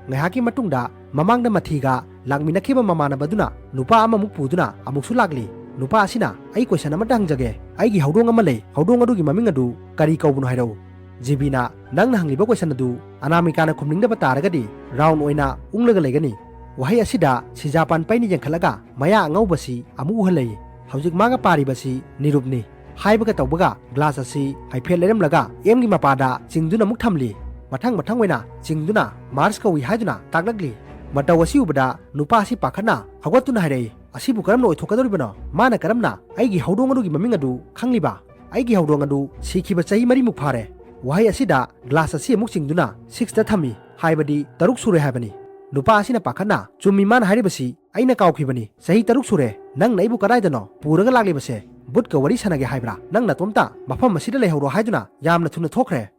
ꯉꯥꯏꯍꯥꯛꯀꯤ ꯃꯇꯨꯡꯗ ꯃꯃꯥꯡꯗ ꯃꯊꯤꯒ ꯂꯥꯛꯃꯤꯟꯅꯈꯤꯕ ꯃꯃꯥꯟꯅꯕꯗꯨꯅ ꯅꯨꯄꯥ ꯑꯃꯃꯨꯛ ꯄꯨꯗꯨꯅ ꯑꯃꯨꯛꯁꯨ ꯂꯥꯛꯂꯤ꯫ ꯅꯨꯄꯥ ꯑꯁꯤꯅ, "ꯑꯩ ꯀꯣꯏꯁꯟ ꯑꯃꯇ ꯍꯪꯖꯒꯦ꯫ ꯑꯩꯒꯤ ꯍꯧꯗꯣꯡ ꯑꯃ ꯂꯩ꯫ ꯍꯧꯗꯣꯡ ꯑꯗꯨꯒꯤ ꯃꯃꯤꯡ ꯑꯗꯨ ꯀꯔꯤ ꯀꯧꯕꯅꯣ ꯍꯥꯏꯔꯛꯎ"꯫ ꯖꯤꯕꯤꯅ, "ꯅꯪꯅ ꯍꯪꯂꯤꯕ ꯀꯣꯏꯁꯟ ꯑꯗꯨ ꯑꯅꯥꯃꯤꯀꯥꯅ ꯈꯨꯝꯅꯤꯡꯗꯕ ꯇꯥꯔꯒꯗꯤ ꯔꯥꯎꯟ ꯑꯣꯏꯅ ꯎꯪꯂꯒ ꯂꯩꯒꯅꯤ"꯫ ꯋꯥꯍꯩ ꯑꯁꯤꯗ ꯁꯤꯖꯥꯄꯥꯟ ꯄꯩꯅ ꯌꯦꯡꯈꯠꯂꯒ ꯃꯌꯥ ꯑꯉꯧꯕꯁꯤ ꯑꯃꯨꯛ ꯎꯍꯜꯂꯛꯏ꯫ ꯍꯧꯖꯤꯛ ꯃꯥꯒ ꯄꯥꯔꯤꯕꯁꯤ ꯅꯤꯔꯨꯞꯅꯤ꯫ ꯍꯥꯏꯕꯒ ꯇꯧꯕꯒ ꯒ꯭ꯂꯥꯁ ꯑꯁꯤ ꯍꯥꯏꯐꯦꯠ ꯂꯩꯔꯝꯂꯒ ꯑꯦꯝꯒꯤ ꯃꯄꯥꯗ ꯆꯤꯡꯗꯨꯅ ꯑꯃꯨꯛ ꯊꯝꯂꯤ꯫ ꯃꯊꯪ ꯃꯊꯪ ꯑꯣꯏꯅ ꯆꯤꯡꯗꯨꯅ ꯃꯥꯔꯁ ꯀꯧꯏ ꯍꯥꯏꯗꯨꯅ ꯇꯥꯛꯂꯛꯂꯤ꯫ ꯃꯇꯧ ꯑꯁꯤ ꯎꯕꯗ ꯅꯨꯄꯥ ꯑꯁꯤ ꯄꯥꯈꯠꯅ ꯍꯧꯒꯠꯇꯨꯅ ꯍꯥꯏꯔꯛꯏ, "ꯑꯁꯤꯕꯨ ꯀꯔꯝꯅ ꯑꯣꯏꯊꯣꯛꯀꯗꯧꯔꯤꯕꯅꯣ? ꯃꯥꯅ ꯀꯔꯝꯅ ꯑꯩꯒꯤ ꯍꯧꯗꯣꯡ ꯑꯗꯨꯒꯤ ꯃꯃꯤꯡ ꯑꯗꯨ ꯈꯪꯂꯤꯕ? ꯑꯩꯒꯤ ꯍꯧꯗꯣꯡ ꯑꯗꯨ ꯁꯤꯈꯤꯕ ꯆꯍꯤ ꯃꯔꯤꯃꯨꯛ ꯐꯥꯔꯦ"꯫ ꯋꯥꯍꯩ ꯑꯁꯤꯗ ꯒ꯭ꯂꯥꯁ ꯑꯁꯤ ꯑꯃꯨꯛ ꯆꯤꯡꯗꯨꯅ ꯁꯤꯛꯁꯇ ꯊꯝꯃꯤ, ꯍꯥꯏꯕꯗꯤ ꯇꯔꯨꯛ ꯁꯨꯔꯦ ꯍꯥꯏꯕꯅꯤ꯫ ꯅꯨꯄꯥ ꯑꯁꯤꯅ ꯄꯥꯈꯠꯅ, "ꯆꯨꯝꯃꯤ ꯃꯥꯅ ꯍꯥꯏꯔꯤꯕꯁꯤ, ꯑꯩꯅ ꯀꯥꯎꯈꯤꯕꯅꯤ꯫ ꯆꯍꯤ ꯇꯔꯨꯛ ꯁꯨꯔꯦ꯫ ꯅꯪꯅ ꯑꯩꯕꯨ ꯀꯗꯥꯏꯗꯅꯣ ꯄꯨꯔꯒ ꯂꯥꯛꯂꯤꯕꯁꯦ? ꯕꯨꯠꯀ ꯋꯥꯔꯤ ꯁꯥꯟꯅꯒꯦ ꯍꯥꯏꯕ꯭ꯔꯥ? ꯅꯪ ꯅꯇꯣꯝꯇ ꯃꯐꯝ ꯑꯁꯤꯗ ꯂꯩꯍꯧꯔꯣ" ꯍꯥꯏꯗꯨꯅ ꯌꯥꯝꯅ ꯊꯨꯅ ꯊꯣꯛꯈ꯭ꯔꯦ꯫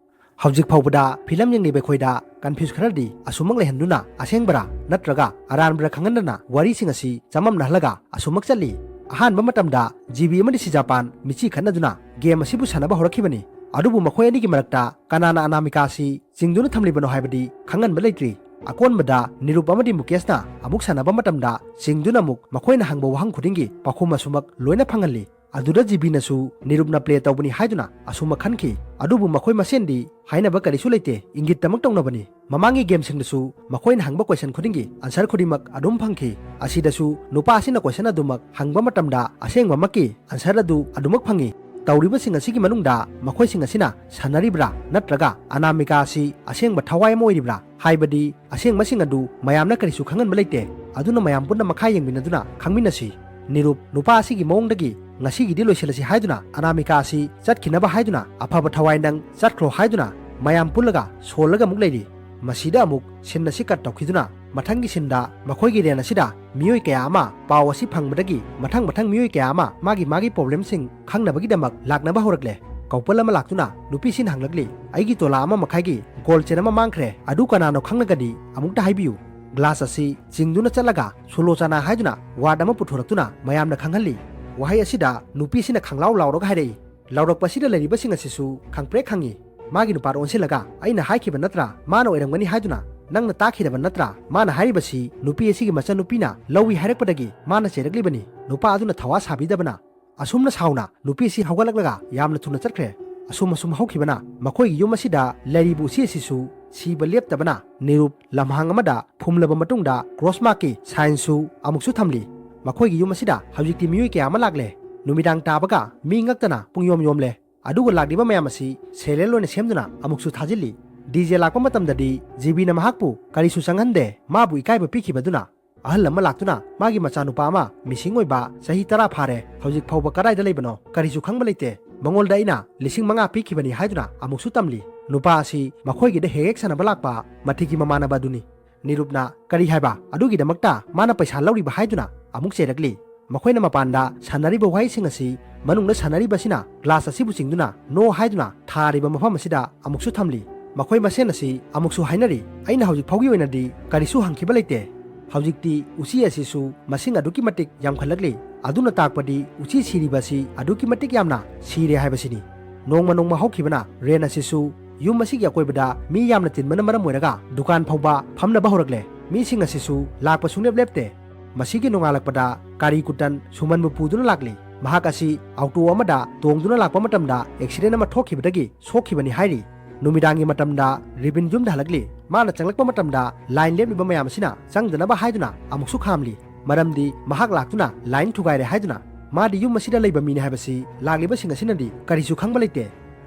ꯍꯧꯖꯤꯛ ꯐꯥꯎꯕꯗ ꯐꯤꯂꯝ ꯌꯦꯡꯂꯤꯕ ꯑꯩꯈꯣꯏꯗ ꯀꯟꯐ꯭ꯌꯨꯁ ꯈꯔꯗꯤ ꯑꯁꯨꯃꯛ ꯂꯩꯍꯟꯗꯨꯅ ꯑꯁꯦꯡꯕꯔꯥ ꯅꯠꯇ꯭ꯔꯒ ꯑꯔꯥꯟꯕꯔꯥ ꯈꯪꯍꯟꯗꯅ ꯋꯥꯔꯤꯁꯤꯡ ꯑꯁꯤ ꯆꯃꯝꯅꯍꯜꯂꯒ ꯑꯁꯨꯃꯛ ꯆꯠꯂꯤ꯫ ꯑꯍꯥꯟꯕ ꯃꯇꯝꯗ ꯖꯤꯕꯤ ꯑꯃꯗꯤ ꯁꯤꯖꯥꯄꯥꯟ ꯃꯤꯆꯤ ꯈꯠꯅꯗꯨꯅ ꯒꯦꯝ ꯑꯁꯤꯕꯨ ꯁꯥꯟꯅꯕ ꯍꯧꯔꯛꯈꯤꯕꯅꯤ꯫ ꯑꯗꯨꯕꯨ ꯃꯈꯣꯏ ꯑꯅꯤꯒꯤ ꯃꯔꯛꯇ ꯀꯅꯥꯅ ꯑꯅꯥꯃꯤꯀꯥ ꯑꯁꯤ ꯆꯤꯡꯗꯨꯅ ꯊꯝꯂꯤꯕꯅꯣ ꯍꯥꯏꯕꯗꯤ ꯈꯪꯍꯟꯕ ꯂꯩꯇ꯭ꯔꯤ꯫ ꯑꯀꯣꯟꯕꯗ ꯅꯤꯔꯨꯞ ꯑꯃꯗꯤ ꯃꯨꯀꯦꯁꯅ ꯑꯃꯨꯛ ꯁꯥꯟꯅꯕ ꯃꯇꯝꯗ ꯆꯤꯡꯗꯨꯅ ꯑꯃꯨꯛ ꯃꯈꯣꯏꯅ ꯍꯪꯕ ꯋꯥꯍꯪ ꯈꯨꯗꯤꯡꯒꯤ ꯄꯥꯎꯈꯨꯝ ꯑꯁꯨꯃꯛ ꯂꯣꯏꯅ ꯐꯪꯍꯜꯂꯤ꯫ ꯑꯗꯨꯗ ꯖꯤꯕꯤꯅꯁꯨ ꯅꯤꯔꯨꯞꯅ ꯄ꯭ꯂꯦ ꯇꯧꯕꯅꯤ ꯍꯥꯏꯗꯨꯅ ꯑꯁꯨꯝꯕ ꯈꯟꯈꯤ꯫ ꯑꯗꯨꯕꯨ ꯃꯈꯣꯏ ꯃꯁꯦꯟꯗꯤ ꯍꯥꯏꯅꯕ ꯀꯔꯤꯁꯨ ꯂꯩꯇꯦ, ꯏꯪꯒꯤꯠꯇꯃꯛ ꯇꯧꯅꯕꯅꯤ꯫ ꯃꯃꯥꯡꯒꯤ ꯒꯦꯝꯁꯤꯡꯗꯁꯨ ꯃꯈꯣꯏꯅ ꯍꯪꯕ ꯀꯣꯏꯁꯟ ꯈꯨꯗꯤꯡꯒꯤ ꯑꯟꯁꯔ ꯈꯨꯗꯤꯡꯃꯛ ꯑꯗꯨꯝ ꯐꯪꯈꯤ꯫ ꯑꯁꯤꯗꯁꯨ ꯅꯨꯄꯥ ꯑꯁꯤꯅ ꯀꯣꯏꯁꯟ ꯑꯗꯨꯃꯛ ꯍꯪꯕ ꯃꯇꯝꯗ ꯑꯁꯦꯡꯕꯃꯛꯀꯤ ꯑꯟꯁꯔ ꯑꯗꯨ ꯑꯗꯨꯃꯛ ꯐꯪꯉꯤ꯫ ꯇꯧꯔꯤꯕꯁꯤꯡ ꯑꯁꯤꯒꯤ ꯃꯅꯨꯡꯗ ꯃꯈꯣꯏꯁꯤꯡ ꯑꯁꯤꯅ ꯁꯥꯟꯅꯔꯤꯕ꯭ꯔꯥ ꯅꯠꯇ꯭ꯔꯒ ꯑꯅꯥꯃꯤꯀꯥ ꯑꯁꯤ ꯑꯁꯦꯡꯕ ꯊꯋꯥꯏ ꯑꯃ ꯑꯣꯏꯔꯤꯕ꯭ꯔꯥ ꯍꯥꯏꯕꯗꯤ ꯑꯁꯦꯡꯕꯁꯤꯡ ꯑꯗꯨ ꯃꯌꯥꯝꯅ ꯀꯔꯤꯁꯨ ꯈꯪꯍꯟꯕ ꯂꯩꯇꯦ꯫ ꯑꯗꯨꯅ ꯃꯌꯥꯝ ꯄꯨꯟꯅ ꯃꯈꯥ ꯌꯦꯡꯃꯤꯟꯅꯗꯨꯅ ꯈꯪꯃꯤꯟꯅꯁꯤ꯫ ꯅꯤꯔꯨꯞ ꯅꯨꯄꯥ ꯑꯁꯤꯒꯤ ꯃꯑꯣꯡꯗꯒꯤ ꯉꯁꯤꯒꯤꯗꯤ ꯂꯣꯏꯁꯤꯜꯂꯁꯤ ꯍꯥꯏꯗꯨꯅ ꯑꯅꯥꯃꯤꯀꯥ ꯑꯁꯤ ꯆꯠꯈꯤꯅꯕ ꯍꯥꯏꯗꯨꯅ ꯑꯐꯕ ꯊꯋꯥꯏ ꯅꯪ ꯆꯠꯈ꯭ꯔꯣ ꯍꯥꯏꯗꯨꯅ ꯃꯌꯥꯝ ꯄꯨꯜꯂꯒ ꯁꯣꯜꯂꯒ ꯑꯃꯨꯛ ꯂꯩꯔꯤ꯫ ꯃꯁꯤꯗ ꯑꯃꯨꯛ ꯁꯤꯟ ꯑꯁꯤ ꯀꯠ ꯇꯧꯈꯤꯗꯨꯅ ꯃꯊꯪꯒꯤ ꯁꯤꯟꯗ ꯃꯈꯣꯏꯒꯤ ꯔꯦꯟ ꯑꯁꯤꯗ ꯃꯤꯑꯣꯏ ꯀꯌꯥ ꯑꯃ ꯄꯥꯎ ꯑꯁꯤ ꯐꯪꯕꯗꯒꯤ ꯃꯊꯪ ꯃꯊꯪ ꯃꯤꯑꯣꯏ ꯀꯌꯥ ꯑꯃ ꯃꯥꯒꯤ ꯃꯥꯒꯤ ꯄ꯭ꯔꯣꯕ꯭ꯂꯦꯝꯁꯤꯡ ꯈꯪꯅꯕꯒꯤꯗꯃꯛ ꯂꯥꯛꯅꯕ ꯍꯧꯔꯛꯂꯦ꯫ ꯀꯧꯄꯜ ꯑꯃ ꯂꯥꯛꯇꯨꯅ ꯅꯨꯄꯤꯁꯤꯅ ꯍꯪꯂꯛꯂꯤ, "ꯑꯩꯒꯤ ꯇꯣꯂꯥ ꯑꯃ ꯃꯈꯥꯏꯒꯤ ꯒꯣꯜ ꯆꯦꯟ ꯑꯃ ꯃꯥꯡꯈ꯭ꯔꯦ, ꯑꯗꯨ ꯀꯅꯥꯅꯣ ꯈꯪꯂꯒꯗꯤ ꯑꯃꯨꯛꯇ ꯍꯥꯏꯕꯤꯌꯨ"꯫ ꯒ꯭ꯂꯥꯁ ꯑꯁꯤ ꯆꯤꯡꯗꯨꯅ ꯆꯠꯂꯒ ꯁꯨꯂꯣꯆꯅꯥ ꯍꯥꯏꯗꯨꯅ ꯋꯥꯔꯗ ꯑꯃ ꯄꯨꯊꯣꯔꯛꯇꯨꯅ ꯃꯌꯥꯝꯅ ꯈꯪꯍꯜꯂꯤ꯫ ꯋꯥꯍꯩ ꯑꯁꯤꯗ ꯅꯨꯄꯤ ꯑꯁꯤꯅ ꯈꯪꯂꯥꯎ ꯂꯥꯎꯔꯒ ꯍꯥꯏꯔꯛꯏ꯫ ꯂꯥꯎꯔꯛꯄ ꯑꯁꯤꯗ ꯂꯩꯔꯤꯕꯁꯤꯡ ꯑꯁꯤꯁꯨ ꯈꯪꯄ꯭ꯔꯦꯛ ꯈꯪꯏ꯫ ꯃꯥꯒꯤ ꯅꯨꯄꯥꯗ ꯑꯣꯟꯁꯤꯜꯂꯒ, "ꯑꯩꯅ ꯍꯥꯏꯈꯤꯕ ꯅꯠꯇ꯭ꯔꯥ? ꯃꯥꯅ ꯑꯣꯏꯔꯝꯒꯅꯤ ꯍꯥꯏꯗꯨꯅ ꯅꯪꯅ ꯇꯥꯈꯤꯗꯕ ꯅꯠꯇ꯭ꯔꯥ?" ꯃꯥꯅ ꯍꯥꯏꯔꯤꯕꯁꯤ ꯅꯨꯄꯤ ꯑꯁꯤꯒꯤ ꯃꯆꯟꯅꯨꯄꯤꯅ ꯂꯧꯏ ꯍꯥꯏꯔꯛꯄꯗꯒꯤ ꯃꯥꯅ ꯆꯩꯔꯛꯂꯤꯕꯅꯤ꯫ ꯅꯨꯄꯥ ꯑꯗꯨꯅ ꯊꯋꯥ ꯁꯥꯕꯤꯗꯕꯅ ꯑꯁꯨꯝꯅ ꯁꯥꯎꯅ ꯅꯨꯄꯤ ꯑꯁꯤ ꯍꯧꯒꯠꯂꯛꯂꯒ ꯌꯥꯝꯅ ꯊꯨꯅ ꯆꯠꯈ꯭ꯔꯦ꯫ ꯑꯁꯨꯝ ꯑꯁꯨꯝ ꯍꯧꯈꯤꯕꯅ ꯃꯈꯣꯏꯒꯤ ꯌꯨꯝ ꯑꯁꯤꯗ ꯂꯩꯔꯤꯕ ꯎꯆꯤ ꯑꯁꯤꯁꯨ ꯁꯤꯕ ꯂꯦꯞꯇꯕꯅ ꯅꯤꯔꯨꯞ ꯂꯝꯍꯥꯡ ꯑꯃꯗ ꯐꯨꯝꯂꯕ ꯃꯇꯨꯡꯗ ꯀ꯭ꯔꯣꯁ ꯃꯥꯔꯛꯀꯤ ꯁꯥꯏꯟꯁꯨ ꯑꯃꯨꯛꯁꯨ ꯊꯝꯂꯤ꯫ ꯃꯈꯣꯏꯒꯤ ꯌꯨꯝ ꯑꯁꯤꯗ ꯍꯧꯖꯤꯛꯇꯤ ꯃꯤꯑꯣꯏ ꯀꯌꯥ ꯑꯃ ꯂꯥꯛꯂꯦ꯫ ꯅꯨꯃꯤꯗꯥꯡ ꯇꯥꯕꯒ ꯃꯤ ꯉꯛꯇꯅ ꯄꯨꯡꯌꯣꯝ ꯌꯣꯝꯂꯦ꯫ ꯑꯗꯨꯒ ꯂꯥꯛꯂꯤꯕ ꯃꯌꯥꯝ ꯑꯁꯤ ꯁꯦꯔꯤꯌꯦꯜ ꯑꯣꯏꯅ ꯁꯦꯝꯗꯨꯅ ꯑꯃꯨꯛꯁꯨ ꯊꯥꯖꯤꯜꯂꯤ꯫ ꯗꯤ ꯖꯦ ꯂꯥꯛꯄ ꯃꯇꯝꯗꯗꯤ ꯖꯤ ꯕꯤꯅ ꯃꯍꯥꯛꯄꯨ ꯀꯔꯤꯁꯨ ꯆꯪꯍꯟꯗꯦ꯫ ꯃꯥꯕꯨ ꯏꯀꯥꯏꯕ ꯄꯤꯈꯤꯕꯗꯨꯅ ꯑꯍꯜ ꯑꯃ ꯂꯥꯛꯇꯨꯅ ꯃꯥꯒꯤ ꯃꯆꯥꯅꯨꯄꯥ ꯑꯃ ꯃꯤꯁꯤꯡ ꯑꯣꯏꯕ ꯆꯍꯤ ꯇꯔꯥ ꯐꯥꯔꯦ, ꯍꯧꯖꯤꯛ ꯐꯥꯎꯕ ꯀꯗꯥꯏꯗ ꯂꯩꯕꯅꯣ ꯀꯔꯤꯁꯨ ꯈꯪꯕ ꯂꯩꯇꯦ, ꯃꯉꯣꯟꯗ ꯑꯩꯅ ꯂꯤꯁꯤꯡ ꯃꯉꯥ ꯄꯤꯈꯤꯕꯅꯤ ꯍꯥꯏꯗꯨꯅ ꯑꯃꯨꯛꯁꯨ ꯇꯝꯂꯤ꯫ ꯅꯨꯄꯥ ꯑꯁꯤ ꯃꯈꯣꯏꯒꯤꯗ ꯍꯦꯛ ꯍꯦꯛ ꯁꯥꯟꯅꯕ ꯂꯥꯛꯄ ꯃꯊꯤꯒꯤ ꯃꯃꯥꯟꯅꯕ ꯑꯗꯨꯅꯤ꯫ ꯅꯤꯔꯨꯞꯅ ꯀꯔꯤ ꯍꯥꯏꯕ ꯑꯗꯨꯒꯤꯗꯃꯛꯇ ꯃꯥꯅ ꯄꯩꯁꯥ ꯂꯧꯔꯤꯕ ꯍꯥꯏꯗꯨꯅ ꯑꯃꯨꯛ ꯆꯩꯔꯛꯂꯤ꯫ ꯃꯈꯣꯏꯅ ꯃꯄꯥꯟꯗ ꯁꯥꯟꯅꯔꯤꯕ ꯋꯥꯍꯩꯁꯤꯡ ꯑꯁꯤ ꯃꯅꯨꯡꯗ ꯁꯥꯟꯅꯔꯤꯕꯁꯤꯅ ꯒ꯭ꯂꯥꯁ ꯑꯁꯤꯕꯨ ꯆꯤꯡꯗꯨꯅ "No" ꯍꯥꯏꯗꯨꯅ ꯊꯥꯔꯤꯕ ꯃꯐꯝ ꯑꯁꯤꯗ ꯑꯃꯨꯛꯁꯨ ꯊꯝꯂꯤ꯫ ꯃꯈꯣꯏ ꯃꯁꯦꯟ ꯑꯁꯤ ꯑꯃꯨꯛꯁꯨ ꯍꯥꯏꯅꯔꯤ꯫ ꯑꯩꯅ ꯍꯧꯖꯤꯛ ꯐꯥꯎꯒꯤ ꯑꯣꯏꯅꯗꯤ ꯀꯔꯤꯁꯨ ꯍꯪꯈꯤꯕ ꯂꯩꯇꯦ꯫ ꯍꯧꯖꯤꯛꯇꯤ ꯎꯆꯤ ꯑꯁꯤꯁꯨ ꯃꯁꯤꯡ ꯑꯗꯨꯛꯀꯤ ꯃꯇꯤꯛ ꯌꯥꯝꯈꯠꯂꯛꯂꯤ꯫ ꯑꯗꯨꯅ ꯇꯥꯛꯄꯗꯤ ꯎꯆꯤ ꯁꯤꯔꯤꯕ ꯑꯁꯤ ꯑꯗꯨꯛꯀꯤ ꯃꯇꯤꯛ ꯌꯥꯝꯅ ꯁꯤꯔꯦ ꯍꯥꯏꯕꯁꯤꯅꯤ꯫ ꯅꯣꯡꯃ ꯅꯣꯡꯃ ꯍꯧꯈꯤꯕꯅ ꯔꯦꯟ ꯑꯁꯤꯁꯨ ꯌꯨꯝ ꯑꯁꯤꯒꯤ ꯑꯀꯣꯏꯕꯗ ꯃꯤ ꯌꯥꯝꯅ ꯇꯤꯟꯕꯅ ꯃꯔꯝ ꯑꯣꯏꯔꯒ ꯗꯨꯀꯥꯟ ꯐꯥꯎꯕ ꯐꯝꯅꯕ ꯍꯧꯔꯛꯂꯦ꯫ ꯃꯤꯁꯤꯡ ꯑꯁꯤꯁꯨ ꯂꯥꯛꯄ ꯁꯨꯡꯂꯦꯞ ꯂꯦꯞꯇꯦ꯫ ꯃꯁꯤꯒꯤ ꯅꯣꯡꯉꯥꯜꯂꯛꯄꯗ ꯀꯥꯔꯤ ꯀꯨꯇꯟ ꯁꯨꯃꯟꯕꯨ ꯄꯨꯗꯨꯅ ꯂꯥꯛꯂꯤ꯫ ꯃꯍꯥꯛ ꯑꯁꯤ ꯑꯣꯇꯣ ꯑꯃꯗ ꯇꯣꯡꯗꯨꯅ ꯂꯥꯛꯄ ꯃꯇꯝꯗ ꯑꯦꯛꯁꯤꯗꯦꯟ ꯑꯃ ꯊꯣꯛꯈꯤꯕꯗꯒꯤ ꯁꯣꯛꯈꯤꯕꯅꯤ ꯍꯥꯏꯔꯤ꯫ ꯅꯨꯃꯤꯗꯥꯡꯒꯤ ꯃꯇꯝꯗ ꯔꯤꯕꯤꯟ ꯌꯨꯝꯗ ꯍꯜꯂꯛꯂꯤ꯫ ꯃꯥꯅ ꯆꯪꯂꯛꯄ ꯃꯇꯝꯗ ꯂꯥꯏꯟ ꯂꯦꯞꯂꯤꯕ ꯃꯌꯥꯝ ꯑꯁꯤꯅ ꯆꯪꯗꯅꯕ ꯍꯥꯏꯗꯨꯅ ꯑꯃꯨꯛꯁꯨ ꯈꯥꯝꯂꯤ꯫ ꯃꯔꯝꯗꯤ ꯃꯍꯥꯛ ꯂꯥꯛꯇꯨꯅ ꯂꯥꯏꯟ ꯊꯨꯒꯥꯏꯔꯦ ꯍꯥꯏꯗꯨꯅ꯫ ꯃꯥꯗꯤ ꯌꯨꯝ ꯑꯁꯤꯗ ꯂꯩꯕ ꯃꯤꯅꯤ ꯍꯥꯏꯕꯁꯤ ꯂꯥꯛꯂꯤꯕꯁꯤꯡ ꯑꯁꯤꯅꯗꯤ ꯀꯔꯤꯁꯨ ꯈꯪꯕ ꯂꯩꯇꯦ꯫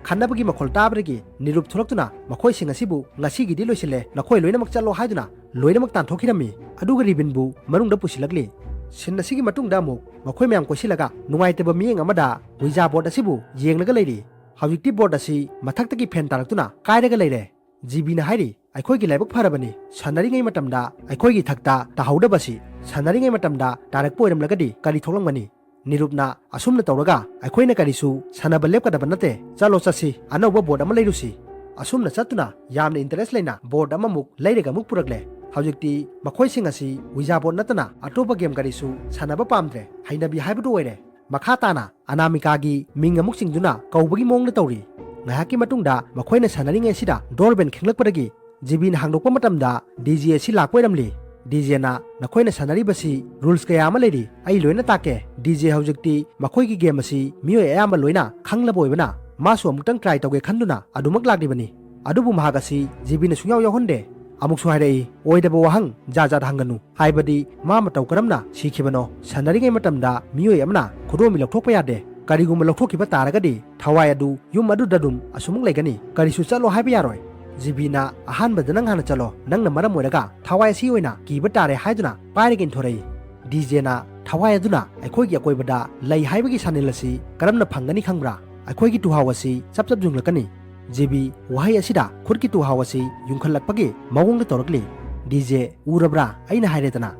ꯈꯟꯅꯕꯒꯤ ꯃꯈꯣꯜ ꯇꯥꯕꯗꯒꯤ ꯅꯤꯔꯨꯞ ꯊꯣꯛꯂꯛꯇꯨꯅ ꯃꯈꯣꯏꯁꯤꯡ ꯑꯁꯤꯕꯨ "ꯉꯁꯤꯒꯤꯗꯤ ꯂꯣꯏꯁꯤꯜꯂꯦ, ꯅꯈꯣꯏ ꯂꯣꯏꯅꯃꯛ ꯆꯠꯂꯣ" ꯍꯥꯏꯗꯨꯅ ꯂꯣꯏꯅꯃꯛ ꯇꯥꯟꯊꯣꯛꯈꯤꯔꯝꯃꯤ꯫ ꯑꯗꯨꯒ ꯔꯤꯕꯤꯟꯕꯨ ꯃꯅꯨꯡꯗ ꯄꯨꯁꯤꯜꯂꯛꯂꯤ꯫ ꯁꯤꯟ ꯑꯁꯤꯒꯤ ꯃꯇꯨꯡꯗ ꯑꯃꯨꯛ ꯃꯈꯣꯏ ꯃꯌꯥꯝ ꯀꯣꯏꯁꯤꯜꯂꯒ ꯅꯨꯡꯉꯥꯏꯇꯕ ꯃꯤꯠꯌꯦꯡ ꯑꯃꯗ ꯎꯏꯖꯥ ꯕꯣꯔꯗ ꯑꯁꯤꯕꯨ ꯌꯦꯡꯂꯒ ꯂꯩꯔꯤ꯫ ꯍꯧꯖꯤꯛꯇꯤ ꯕꯣꯔꯗ ꯑꯁꯤ ꯃꯊꯛꯇꯒꯤ ꯐꯦꯟ ꯇꯥꯔꯛꯇꯨꯅ ꯀꯥꯏꯔꯒ ꯂꯩꯔꯦ꯫ ꯖꯤ ꯕꯤꯅ ꯍꯥꯏꯔꯤ, "ꯑꯩꯈꯣꯏꯒꯤ ꯂꯥꯏꯕꯛ ꯐꯔꯕꯅꯤ, ꯁꯥꯟꯅꯔꯤꯉꯩ ꯃꯇꯝꯗ ꯑꯩꯈꯣꯏꯒꯤ ꯊꯛꯇ ꯇꯥꯍꯧꯗꯕꯁꯤ ꯁꯥꯟꯅꯔꯤꯉꯩ ꯃꯇꯝꯗ ꯇꯥꯔꯛꯄ ꯑꯣꯏꯔꯝꯂꯒꯗꯤ ꯀꯔꯤ ꯊꯣꯛꯂꯝꯒꯅꯤ?" ꯅꯤꯔꯨꯞꯅ ꯑꯁꯨꯝꯅ ꯇꯧꯔꯒ ꯑꯩꯈꯣꯏꯅ ꯀꯔꯤꯁꯨ ꯁꯥꯟꯅꯕ ꯂꯦꯞꯀꯗꯕ ꯅꯠꯇꯦ꯫ "ꯆꯠꯂꯣ ꯆꯠꯁꯤ, ꯑꯅꯧꯕ ꯕꯣꯔꯗ ꯑꯃ ꯂꯩꯔꯨꯁꯤ"꯫ ꯑꯁꯨꯝꯅ ꯆꯠꯇꯨꯅ ꯌꯥꯝꯅ ꯏꯟꯇꯔꯦꯁ ꯂꯩꯅ ꯕꯣꯔꯗ ꯑꯃꯃꯨꯛ ꯂꯩꯔꯒ ꯑꯃꯨꯛ ꯄꯨꯔꯛꯂꯦ꯫ ꯍꯧꯖꯤꯛꯇꯤ ꯃꯈꯣꯏꯁꯤꯡ ꯑꯁꯤ ꯎꯏꯖꯥ ꯕꯣꯔꯗ ꯅꯠꯇꯅ ꯑꯇꯣꯞꯄ ꯒꯦꯝ ꯀꯔꯤꯁꯨ ꯁꯥꯟꯅꯕ ꯄꯥꯝꯗ꯭ꯔꯦ꯫ ꯍꯩꯅꯕꯤ ꯍꯥꯏꯕꯗꯨ ꯑꯣꯏꯔꯦ꯫ ꯃꯈꯥ ꯇꯥꯅ ꯑꯅꯥꯃꯤꯀꯥꯒꯤ ꯃꯤꯡ ꯑꯃꯨꯛ ꯆꯤꯡꯗꯨꯅ ꯀꯧꯕꯒꯤ ꯃꯑꯣꯡꯗ ꯇꯧꯔꯤ꯫ ꯉꯥꯏꯍꯥꯛꯀꯤ ꯃꯇꯨꯡꯗ ꯃꯈꯣꯏꯅ ꯁꯥꯟꯅꯔꯤꯉꯩꯁꯤꯗ doorbell ꯈꯤꯡꯂꯛꯄꯗꯒꯤ ꯖꯤꯕꯤꯅ ꯍꯥꯡꯗꯣꯛꯄ ꯃꯇꯝꯗ ꯗꯤ ꯖꯦ ꯑꯁꯤ ꯂꯥꯛꯄ ꯑꯣꯏꯔꯝꯂꯤ꯫ ꯗꯤ ꯖꯦꯅ, "ꯅꯈꯣꯏꯅ ꯁꯥꯟꯅꯔꯤꯕꯁꯤ rules ꯀꯌꯥ ꯑꯃ ꯂꯩꯔꯤ, ꯑꯩ ꯂꯣꯏꯅ ꯇꯥꯛꯀꯦ꯫" ꯗꯤ ꯖꯦ ꯍꯧꯖꯤꯛꯇꯤ ꯃꯈꯣꯏꯒꯤ game ꯑꯁꯤ ꯃꯤꯑꯣꯏ ꯑꯌꯥꯝꯕ ꯂꯣꯏꯅ ꯈꯪꯂꯕ ꯑꯣꯏꯕꯅ ꯃꯥꯁꯨ ꯑꯃꯨꯛꯇꯪ try ꯇꯧꯒꯦ ꯈꯟꯗꯨꯅ ꯑꯗꯨꯃꯛ ꯂꯥꯛꯂꯤꯕꯅꯤ꯫ ꯑꯗꯨꯕꯨ ꯃꯍꯥꯛ ꯑꯁꯤ ꯖꯤꯕꯤꯅ ꯁꯨꯡꯌꯥꯎ ꯌꯥꯎꯍꯟꯗꯦ꯫ ꯑꯃꯨꯛꯁꯨ ꯍꯥꯏꯔꯛꯏ, "ꯑꯣꯏꯗꯕ ꯋꯥꯍꯪ ꯖꯥꯠ ꯖꯥꯠ ꯍꯪꯒꯅꯨ꯫ ꯍꯥꯏꯕꯗꯤ ꯃꯥ ꯃꯇꯧ ꯀꯔꯝꯅ ꯁꯤꯈꯤꯕꯅꯣ? ꯁꯥꯟꯅꯔꯤꯉꯩ ꯃꯇꯝꯗ ꯃꯤꯑꯣꯏ ꯑꯃꯅ ꯈꯨꯗꯣꯝꯕꯤ ꯂꯧꯊꯣꯛꯄ ꯌꯥꯗꯦ꯫ ꯀꯔꯤꯒꯨꯝꯕ ꯂꯧꯊꯣꯛꯈꯤꯕ ꯇꯥꯔꯒꯗꯤ ꯊꯋꯥꯏ ꯑꯗꯨ ꯌꯨꯝ ꯑꯗꯨꯗ ꯑꯗꯨꯝ ꯑꯁꯨꯃꯛ ꯂꯩꯒꯅꯤ꯫ ꯀꯔꯤꯁꯨ ꯆꯠꯂꯣ ꯍꯥꯏꯕ ꯌꯥꯔꯣꯏ꯫" ꯖꯤꯕꯤꯅ, "ꯑꯍꯥꯟꯕꯗ ꯅꯪ ꯍꯥꯟꯅ ꯆꯠꯂꯣ꯫ ꯅꯪꯅ ꯃꯔꯝ ꯑꯣꯏꯔꯒ ꯊꯋꯥꯏ ꯑꯁꯤ ꯑꯣꯏꯅ ꯀꯤꯕ ꯇꯥꯔꯦ" ꯍꯥꯏꯗꯨꯅ ꯄꯥꯏꯔꯒ ꯏꯟꯊꯣꯔꯛꯏ꯫ ꯗꯤ ꯖꯦꯅ, "ꯊꯋꯥꯏ ꯑꯗꯨꯅ ꯑꯩꯈꯣꯏꯒꯤ ꯑꯀꯣꯏꯕꯗ ꯂꯩ ꯍꯥꯏꯕꯒꯤ ꯁꯥꯅꯤꯜ ꯑꯁꯤ ꯀꯔꯝꯅ ꯐꯪꯒꯅꯤ ꯈꯪꯕ꯭ꯔꯥ? ꯑꯩꯈꯣꯏꯒꯤ ꯇꯨꯍꯥꯎ ꯑꯁꯤ ꯆꯞ ꯆꯞ ꯌꯨꯡꯂꯛꯀꯅꯤ꯫" ꯖꯤꯕꯤ ꯋꯥꯍꯩ ꯑꯁꯤꯗ ꯈꯨꯠꯀꯤ ꯇꯨꯍꯥꯎ ꯑꯁꯤ ꯌꯨꯡꯈꯠꯂꯛꯄꯒꯤ ꯃꯑꯣꯡꯗ ꯇꯧꯔꯛꯂꯤ꯫ ꯗꯤ ꯖꯦ, "ꯎꯔꯕ꯭ꯔꯥ? ꯑꯩꯅ ꯍꯥꯏꯔꯦꯗꯅ꯫"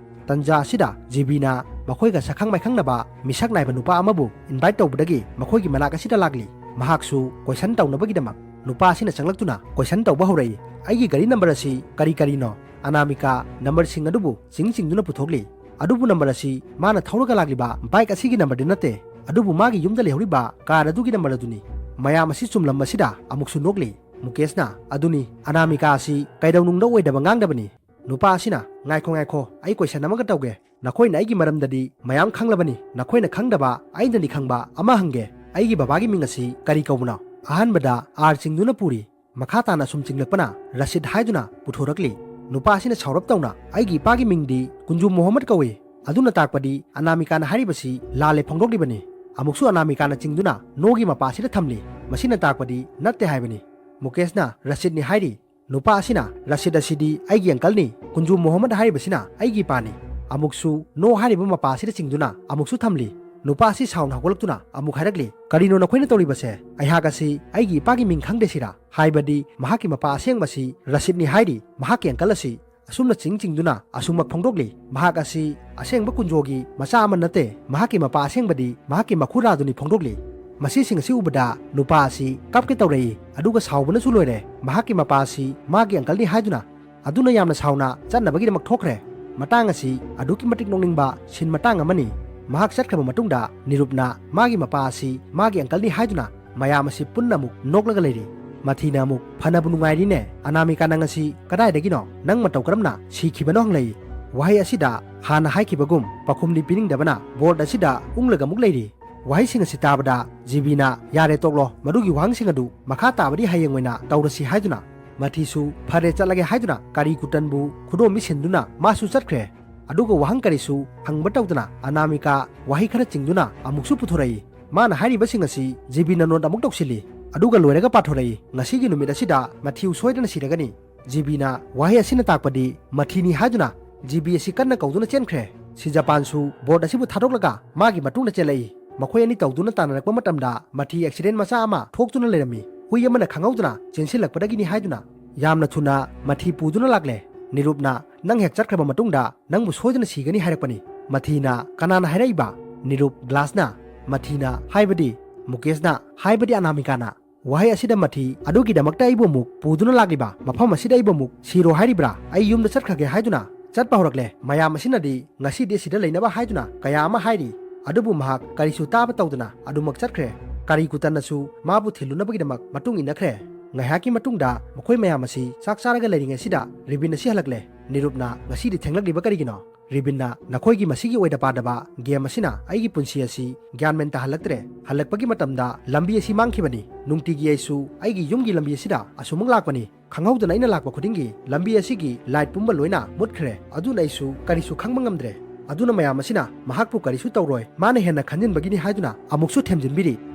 ꯇꯟꯖꯥ ꯑꯁꯤꯗ ꯖꯤꯕꯤꯅ ꯃꯈꯣꯏꯒ ꯁꯛꯈꯪ ꯃꯥꯏꯈꯪꯅꯕ ꯃꯤꯁꯛ ꯅꯥꯏꯕ ꯅꯨꯄꯥ ꯑꯃꯕꯨ invite ꯇꯧꯕꯗꯒꯤ ꯃꯈꯣꯏꯒꯤ ꯃꯅꯥꯛ ꯑꯁꯤꯗ ꯂꯥꯛꯂꯤ꯫ ꯃꯍꯥꯛꯁꯨ question ꯇꯧꯅꯕꯒꯤꯗꯃꯛ ꯅꯨꯄꯥ ꯑꯁꯤꯅ ꯆꯪꯂꯛꯇꯨꯅ question ꯇꯧꯕ ꯍꯧꯔꯛꯏ, "ꯑꯩꯒꯤ ꯒꯥꯔꯤ number ꯑꯁꯤ ꯀꯔꯤ ꯀꯔꯤꯅꯣ?" ꯑꯅꯥꯃꯤꯀꯥ numberꯁꯤꯡ ꯑꯗꯨꯕꯨ ꯆꯤꯡ ꯆꯤꯡꯗꯨꯅ ꯄꯨꯊꯣꯛꯂꯤ꯫ ꯑꯗꯨꯕꯨ number ꯑꯁꯤ ꯃꯥꯅ ꯊꯧꯔꯒ ꯂꯥꯛꯂꯤꯕ bike ꯑꯁꯤꯒꯤ numberꯗꯤ ꯅꯠꯇꯦ, ꯑꯗꯨꯕꯨ ꯃꯥꯒꯤ ꯌꯨꯝꯗ ꯂꯩꯍꯧꯔꯤꯕ car ꯑꯗꯨꯒꯤ number ꯑꯗꯨꯅꯤ꯫ ꯃꯌꯥꯝ ꯑꯁꯤ ꯆꯨꯝꯂꯝꯕꯁꯤꯗ ꯑꯃꯨꯛꯁꯨ ꯅꯣꯛꯂꯤ꯫ ꯃꯨꯀꯦꯁꯅ, "ꯑꯗꯨꯅꯤ, ꯑꯅꯥꯃꯤꯀꯥ ꯑꯁꯤ ꯀꯩꯗꯧꯅꯨꯡꯗ ꯑꯣꯏꯗꯕ ꯉꯥꯡꯗꯕꯅꯤ꯫" ꯅꯨꯄꯥ ꯑꯁꯤꯅ, "ꯉꯥꯏꯈꯣ, ꯉꯥꯏꯈꯣ, ꯑꯩ question ꯑꯃꯒ ꯇꯧꯒꯦ꯫ ꯅꯈꯣꯏꯅ ꯑꯩꯒꯤ ꯃꯔꯝꯗꯗꯤ ꯃꯌꯥꯝ ꯈꯪꯂꯕꯅꯤ, ꯅꯈꯣꯏꯅ ꯈꯪꯗꯕ ꯑꯩꯅꯗꯤ ꯈꯪꯕ ꯑꯃ ꯍꯪꯒꯦ꯫ ꯑꯩꯒꯤ ꯕꯕꯥꯒꯤ ꯃꯤꯡ ꯑꯁꯤ ꯀꯔꯤ ꯀꯧꯕꯅꯣ?" ꯑꯍꯥꯟꯕꯗ R ꯆꯤꯡꯗꯨꯅ ꯄꯨꯔꯤ꯫ ꯃꯈꯥ ꯇꯥꯅ ꯑꯁꯨꯝ ꯆꯤꯡꯂꯛꯄꯅ ꯔꯁꯤꯗ ꯍꯥꯏꯗꯨꯅ ꯄꯨꯊꯣꯔꯛꯂꯤ꯫ ꯅꯨꯄꯥ ꯑꯁꯤꯅ ꯁꯥꯎꯔꯞ ꯇꯧꯅ, "ꯑꯩꯒꯤ ꯏꯄꯥꯒꯤ ꯃꯤꯡꯗꯤ ꯀꯨꯟꯖꯨ ꯃꯣꯍꯝꯃꯗ ꯀꯧꯏ꯫" ꯑꯗꯨꯅ ꯇꯥꯛꯄꯗꯤ ꯑꯅꯥꯃꯤꯀꯥꯅ ꯍꯥꯏꯔꯤꯕꯁꯤ ꯂꯥꯜꯂꯦ ꯐꯣꯡꯗꯣꯛꯂꯤꯕꯅꯤ꯫ ꯑꯃꯨꯛꯁꯨ ꯑꯅꯥꯃꯤꯀꯥꯅ ꯆꯤꯡꯗꯨꯅ "No"ꯒꯤ ꯃꯄꯥ ꯑꯁꯤꯗ ꯊꯝꯂꯤ꯫ ꯃꯁꯤꯅ ꯇꯥꯛꯄꯗꯤ ꯅꯠꯇꯦ ꯍꯥꯏꯕꯅꯤ꯫ ꯃꯨꯀꯦꯁꯅ, "ꯔꯁꯤꯗꯅꯤ" ꯍꯥꯏꯔꯤ꯫ ꯅꯨꯄꯥ ꯑꯁꯤꯅ, "ꯔꯁꯤꯗ ꯑꯁꯤꯗꯤ ꯑꯩꯒꯤ uncleꯅꯤ, ꯀꯨꯟꯖꯨ ꯃꯣꯍꯝꯃꯗ ꯍꯥꯏꯔꯤꯕꯁꯤꯅ ꯑꯩꯒꯤ ꯏꯄꯥꯅꯤ꯫" ꯑꯃꯨꯛꯁꯨ "No" ꯍꯥꯏꯔꯤꯕ ꯃꯄꯥ ꯑꯁꯤꯗ ꯆꯤꯡꯗꯨꯅ ꯑꯃꯨꯛꯁꯨ ꯊꯝꯂꯤ꯫ ꯅꯨꯄꯥ ꯑꯁꯤ ꯁꯥꯎꯅ ꯍꯧꯒꯠꯂꯛꯇꯨꯅ ꯑꯃꯨꯛ ꯍꯥꯏꯔꯛꯂꯤ, "ꯀꯔꯤꯅꯣ ꯅꯈꯣꯏꯅ ꯇꯧꯔꯤꯕꯁꯦ? ꯑꯩꯍꯥꯛ ꯑꯁꯤ ꯑꯩꯒꯤ ꯏꯄꯥꯒꯤ ꯃꯤꯡ ꯈꯪꯗꯦ ꯁꯤꯔꯥ? ꯍꯥꯏꯕꯗꯤ ꯃꯍꯥꯛꯀꯤ ꯃꯄꯥ ꯑꯁꯦꯡꯕꯁꯤ ꯔꯁꯤꯗꯅꯤ ꯍꯥꯏꯔꯤ, ꯃꯍꯥꯛꯀꯤ uncle ꯑꯁꯤ?" ꯑꯁꯨꯝꯅ ꯆꯤꯡ ꯆꯤꯡꯗꯨꯅ ꯑꯁꯨꯝꯃꯛ ꯐꯣꯡꯗꯣꯛꯂꯤ, "ꯃꯍꯥꯛ ꯑꯁꯤ ꯑꯁꯦꯡꯕ ꯀꯨꯟꯖꯣꯒꯤ ꯃꯆꯥ ꯑꯃ ꯅꯠꯇꯦ, ꯃꯍꯥꯛꯀꯤ ꯃꯄꯥ ꯑꯁꯦꯡꯕꯗꯤ ꯃꯍꯥꯛꯀꯤ ꯃꯈꯨꯔꯥꯗꯨꯅꯤ" ꯐꯣꯡꯗꯣꯛꯂꯤ꯫ ꯃꯁꯤꯁꯤꯡ ꯑꯁꯤ ꯎꯕꯗ ꯅꯨꯄꯥ ꯑꯁꯤ ꯀꯞꯀꯦ ꯇꯧꯔꯛꯏ, ꯑꯗꯨꯒ ꯁꯥꯎꯕꯅꯁꯨ ꯂꯣꯏꯔꯦ꯫ ꯃꯍꯥꯛꯀꯤ ꯃꯄꯥ ꯑꯁꯤ ꯃꯥꯒꯤ uncleꯅꯤ ꯍꯥꯏꯗꯨꯅ ꯑꯗꯨꯅ ꯌꯥꯝꯅ ꯁꯥꯎꯅ ꯆꯠꯅꯕꯒꯤꯗꯃꯛ ꯊꯣꯛꯈ꯭ꯔꯦ꯫ ꯃꯇꯥꯡ ꯑꯁꯤ ꯑꯗꯨꯛꯀꯤ ꯃꯇꯤꯛ ꯅꯣꯛꯅꯤꯡꯕ scene ꯃꯇꯥꯡ ꯑꯃꯅꯤ꯫ ꯃꯍꯥꯛ ꯆꯠꯈ꯭ꯔꯕ ꯃꯇꯨꯡꯗ ꯅꯤꯔꯨꯞꯅ ꯃꯥꯒꯤ ꯃꯄꯥ ꯑꯁꯤ ꯃꯥꯒꯤ ꯑꯪꯀꯜꯅꯤ ꯍꯥꯏꯗꯨꯅ ꯃꯌꯥꯝ ꯑꯁꯤ ꯄꯨꯟꯅ ꯑꯃꯨꯛ ꯅꯣꯛꯂꯒ ꯂꯩꯔꯤ꯫ ꯃꯊꯤꯅ ꯑꯃꯨꯛ, "ꯐꯅꯕꯨ ꯅꯨꯡꯉꯥꯏꯔꯤꯅꯦ, ꯑꯅꯥꯃꯤꯀꯥ, ꯅꯪ ꯑꯁꯤ ꯀꯗꯥꯏꯗꯒꯤꯅꯣ? ꯅꯪ ꯃꯇꯧ ꯀꯔꯝꯅ ꯁꯤꯈꯤꯕꯅꯣ?" ꯍꯪꯂꯛꯏ꯫ ꯋꯥꯍꯩ ꯑꯁꯤꯗ ꯍꯥꯟꯅ ꯍꯥꯏꯈꯤꯕꯒꯨꯝ ꯄꯥꯎꯈꯨꯝꯗꯤ ꯄꯤꯅꯤꯡꯗꯕꯅ ꯕꯣꯔꯗ ꯑꯁꯤꯗ ꯎꯪꯂꯒ ꯑꯃꯨꯛ ꯂꯩꯔꯤ꯫ ꯋꯥꯍꯩꯁꯤꯡ ꯑꯁꯤ ꯇꯥꯕꯗ ꯖꯤꯕꯤꯅ, "ꯌꯥꯔꯦ, ꯇꯣꯛꯂꯣ, ꯃꯗꯨꯒꯤ ꯋꯥꯍꯪꯁꯤꯡ ꯑꯗꯨ ꯃꯈꯥ ꯇꯥꯕꯗꯤ ꯍꯌꯦꯡ ꯑꯣꯏꯅ ꯇꯧꯔꯁꯤ" ꯍꯥꯏꯗꯨꯅ ꯃꯊꯤꯁꯨ "ꯐꯔꯦ, ꯆꯠꯂꯒꯦ" ꯍꯥꯏꯗꯨꯅ ꯀꯔꯤ ꯀꯨꯇꯟꯕꯨ ꯈꯨꯗꯣꯝꯕꯤ ꯁꯤꯟꯗꯨꯅ ꯃꯥꯁꯨ ꯆꯠꯈ꯭ꯔꯦ꯫ ꯑꯗꯨꯒ ꯋꯥꯍꯪ ꯀꯔꯤꯁꯨ ꯍꯪꯕ ꯇꯧꯗꯅ ꯑꯅꯥꯃꯤꯀꯥ ꯋꯥꯍꯩ ꯈꯔ ꯆꯤꯡꯗꯨꯅ ꯑꯃꯨꯛꯁꯨ ꯄꯨꯊꯣꯔꯛꯏ꯫ ꯃꯥꯅ ꯍꯥꯏꯔꯤꯕꯁꯤꯡ ꯑꯁꯤ ꯖꯤꯕꯤꯅ ꯅꯣꯠ ꯑꯃꯨꯛ ꯇꯧꯁꯤꯜꯂꯤ꯫ ꯑꯗꯨꯒ ꯂꯣꯏꯔꯒ ꯄꯥꯊꯣꯔꯛꯏ, "ꯉꯁꯤꯒꯤ ꯅꯨꯃꯤꯠ ꯑꯁꯤꯗ ꯃꯊꯤꯎ ꯁꯣꯏꯗꯅ ꯁꯤꯔꯒꯅꯤ"꯫ ꯖꯤꯕꯤꯅ ꯋꯥꯍꯩ ꯑꯁꯤꯅ ꯇꯥꯛꯄꯗꯤ ꯃꯊꯤꯅꯤ ꯍꯥꯏꯗꯨꯅ ꯖꯤꯕꯤ ꯑꯁꯤ ꯀꯟꯅ ꯀꯧꯗꯨꯅ ꯆꯦꯟꯈ꯭ꯔꯦ꯫ ꯁꯤꯖꯄꯥꯟꯁꯨ ꯕꯣꯔꯗ ꯑꯁꯤꯕꯨ ꯊꯥꯗꯣꯛꯂꯒ ꯃꯥꯒꯤ ꯃꯇꯨꯡꯗ ꯆꯦꯜꯂꯛꯏ꯫ ꯃꯈꯣꯏ ꯑꯅꯤ ꯇꯧꯗꯨꯅ ꯇꯥꯟꯅꯔꯛꯄ ꯃꯇꯝꯗ ꯃꯊꯤ ꯑꯦꯛꯁꯤꯗꯦꯟ ꯃꯆꯥ ꯑꯃ ꯊꯣꯛꯇꯨꯅ ꯂꯩꯔꯝꯃꯤ꯫ ꯍꯨꯏ ꯑꯃꯅ ꯈꯪꯍꯧꯗꯅ ꯆꯦꯟꯁꯤꯜꯂꯛꯄꯗꯒꯤꯅꯤ ꯍꯥꯏꯗꯨꯅ ꯌꯥꯝꯅ ꯊꯨꯅ ꯃꯊꯤ ꯄꯨꯗꯨꯅ ꯂꯥꯛꯂꯦ꯫ ꯅꯤꯔꯨꯞꯅ, "ꯅꯪ ꯍꯦꯛ ꯆꯠꯈ꯭ꯔꯕ ꯃꯇꯨꯡꯗ ꯅꯪꯕꯨ ꯁꯣꯏꯗꯅ ꯁꯤꯒꯅꯤ" ꯍꯥꯏꯔꯛꯄꯅꯤ꯫ ꯃꯊꯤꯅ, "ꯀꯅꯥꯅ ꯍꯥꯏꯔꯛꯏꯕ?" ꯅꯤꯔꯨꯞ ꯒ꯭ꯂꯥꯁꯅ꯫ ꯃꯊꯤꯅ, "ꯍꯥꯏꯕꯗꯤ ꯃꯨꯀꯦꯁꯅ, ꯍꯥꯏꯕꯗꯤ ꯑꯅꯥꯃꯤꯀꯥꯅ"꯫ ꯋꯥꯍꯩ ꯑꯁꯤꯗ ꯃꯊꯤ, "ꯑꯗꯨꯒꯤꯗꯃꯛꯇ ꯑꯩꯕꯨ ꯑꯃꯨꯛ ꯄꯨꯗꯨꯅ ꯂꯥꯛꯂꯤꯕ ꯃꯐꯝ ꯑꯁꯤꯗ ꯑꯩꯕꯨ ꯑꯃꯨꯛ ꯁꯤꯔꯣ ꯍꯥꯏꯔꯤꯕ꯭ꯔꯥ? ꯑꯩ ꯌꯨꯝꯗ ꯆꯠꯈ꯭ꯔꯒꯦ" ꯍꯥꯏꯗꯨꯅ ꯆꯠꯄ ꯍꯧꯔꯛꯂꯦ꯫ ꯃꯌꯥꯝ ꯑꯁꯤꯅꯗꯤ ꯉꯁꯤꯗꯤ ꯑꯁꯤꯗ ꯂꯩꯅꯕ ꯍꯥꯏꯗꯨꯅ ꯀꯌꯥ ꯑꯃ ꯍꯥꯏꯔꯤ꯫ ꯑꯗꯨꯕꯨ ꯃꯍꯥꯛ ꯀꯔꯤꯁꯨ ꯇꯥꯕ ꯇꯧꯗꯅ ꯑꯗꯨꯃꯛ ꯆꯠꯈ꯭ꯔꯦ꯫ ꯀꯔꯤ ꯀꯨꯇꯟꯅꯁꯨ ꯃꯥꯕꯨ ꯊꯤꯜꯂꯨꯅꯕꯒꯤꯗꯃꯛ ꯃꯇꯨꯡ ꯏꯟꯅꯈ꯭ꯔꯦ꯫ ꯉꯥꯏꯍꯥꯛꯀꯤ ꯃꯇꯨꯡꯗ ꯃꯈꯣꯏ ꯃꯌꯥꯝ ꯑꯁꯤ ꯆꯥꯛ ꯆꯥꯔꯒ ꯂꯩꯔꯤꯉꯩꯁꯤꯗ ꯔꯤꯕꯤꯟ ꯑꯁꯤ ꯍꯜꯂꯛꯂꯦ꯫ ꯅꯤꯔꯨꯞꯅ, "ꯉꯁꯤꯗꯤ ꯊꯦꯡꯂꯛꯂꯤꯕ ꯀꯔꯤꯒꯤꯅꯣ?" ꯔꯤꯕꯤꯟꯅ, "ꯅꯈꯣꯏꯒꯤ ꯃꯁꯤꯒꯤ ꯑꯣꯏꯗ ꯄꯥꯗꯕ ꯒꯦꯝ ꯑꯁꯤꯅ ꯑꯩꯒꯤ ꯄꯨꯟꯁꯤ ꯑꯁꯤ ꯒ꯭ꯌꯥꯟ ꯃꯦꯟ ꯇꯥꯍꯜꯂꯛꯇ꯭ꯔꯦ꯫ ꯍꯜꯂꯛꯄꯒꯤ ꯃꯇꯝꯗ ꯂꯝꯕꯤ ꯑꯁꯤ ꯃꯥꯡꯈꯤꯕꯅꯤ꯫ ꯅꯨꯡꯇꯤꯒꯤ ꯑꯩꯁꯨ ꯑꯩꯒꯤ ꯌꯨꯝꯒꯤ ꯂꯝꯕꯤ ꯑꯁꯤꯗ ꯑꯁꯨꯃꯛ ꯂꯥꯛꯄꯅꯤ꯫ ꯈꯪꯍꯧꯗꯅ ꯑꯩꯅ ꯂꯥꯛꯄ ꯈꯨꯗꯤꯡꯒꯤ ꯂꯝꯕꯤ ꯑꯁꯤꯒꯤ ꯂꯥꯏꯠ ꯄꯨꯝꯕ ꯂꯣꯏꯅ ꯃꯨꯠꯈ꯭ꯔꯦ꯫ ꯑꯗꯨꯅ ꯑꯩꯁꯨ ꯀꯔꯤꯁꯨ ꯈꯪꯕ ꯉꯝꯗ꯭ꯔꯦ꯫ ꯑꯗꯨꯅ ꯃꯌꯥꯝ ꯑꯁꯤꯅ ꯃꯍꯥꯛꯄꯨ ꯀꯔꯤꯁꯨ ꯇꯧꯔꯣꯏ, ꯃꯥꯅ ꯍꯦꯟꯅ ꯈꯟꯖꯤꯟꯕꯒꯤꯅꯤ" ꯍꯥꯏꯗꯨꯅ ꯑꯃꯨꯛꯁꯨ ꯊꯦꯝꯖꯤꯟꯕꯤꯔꯤ꯫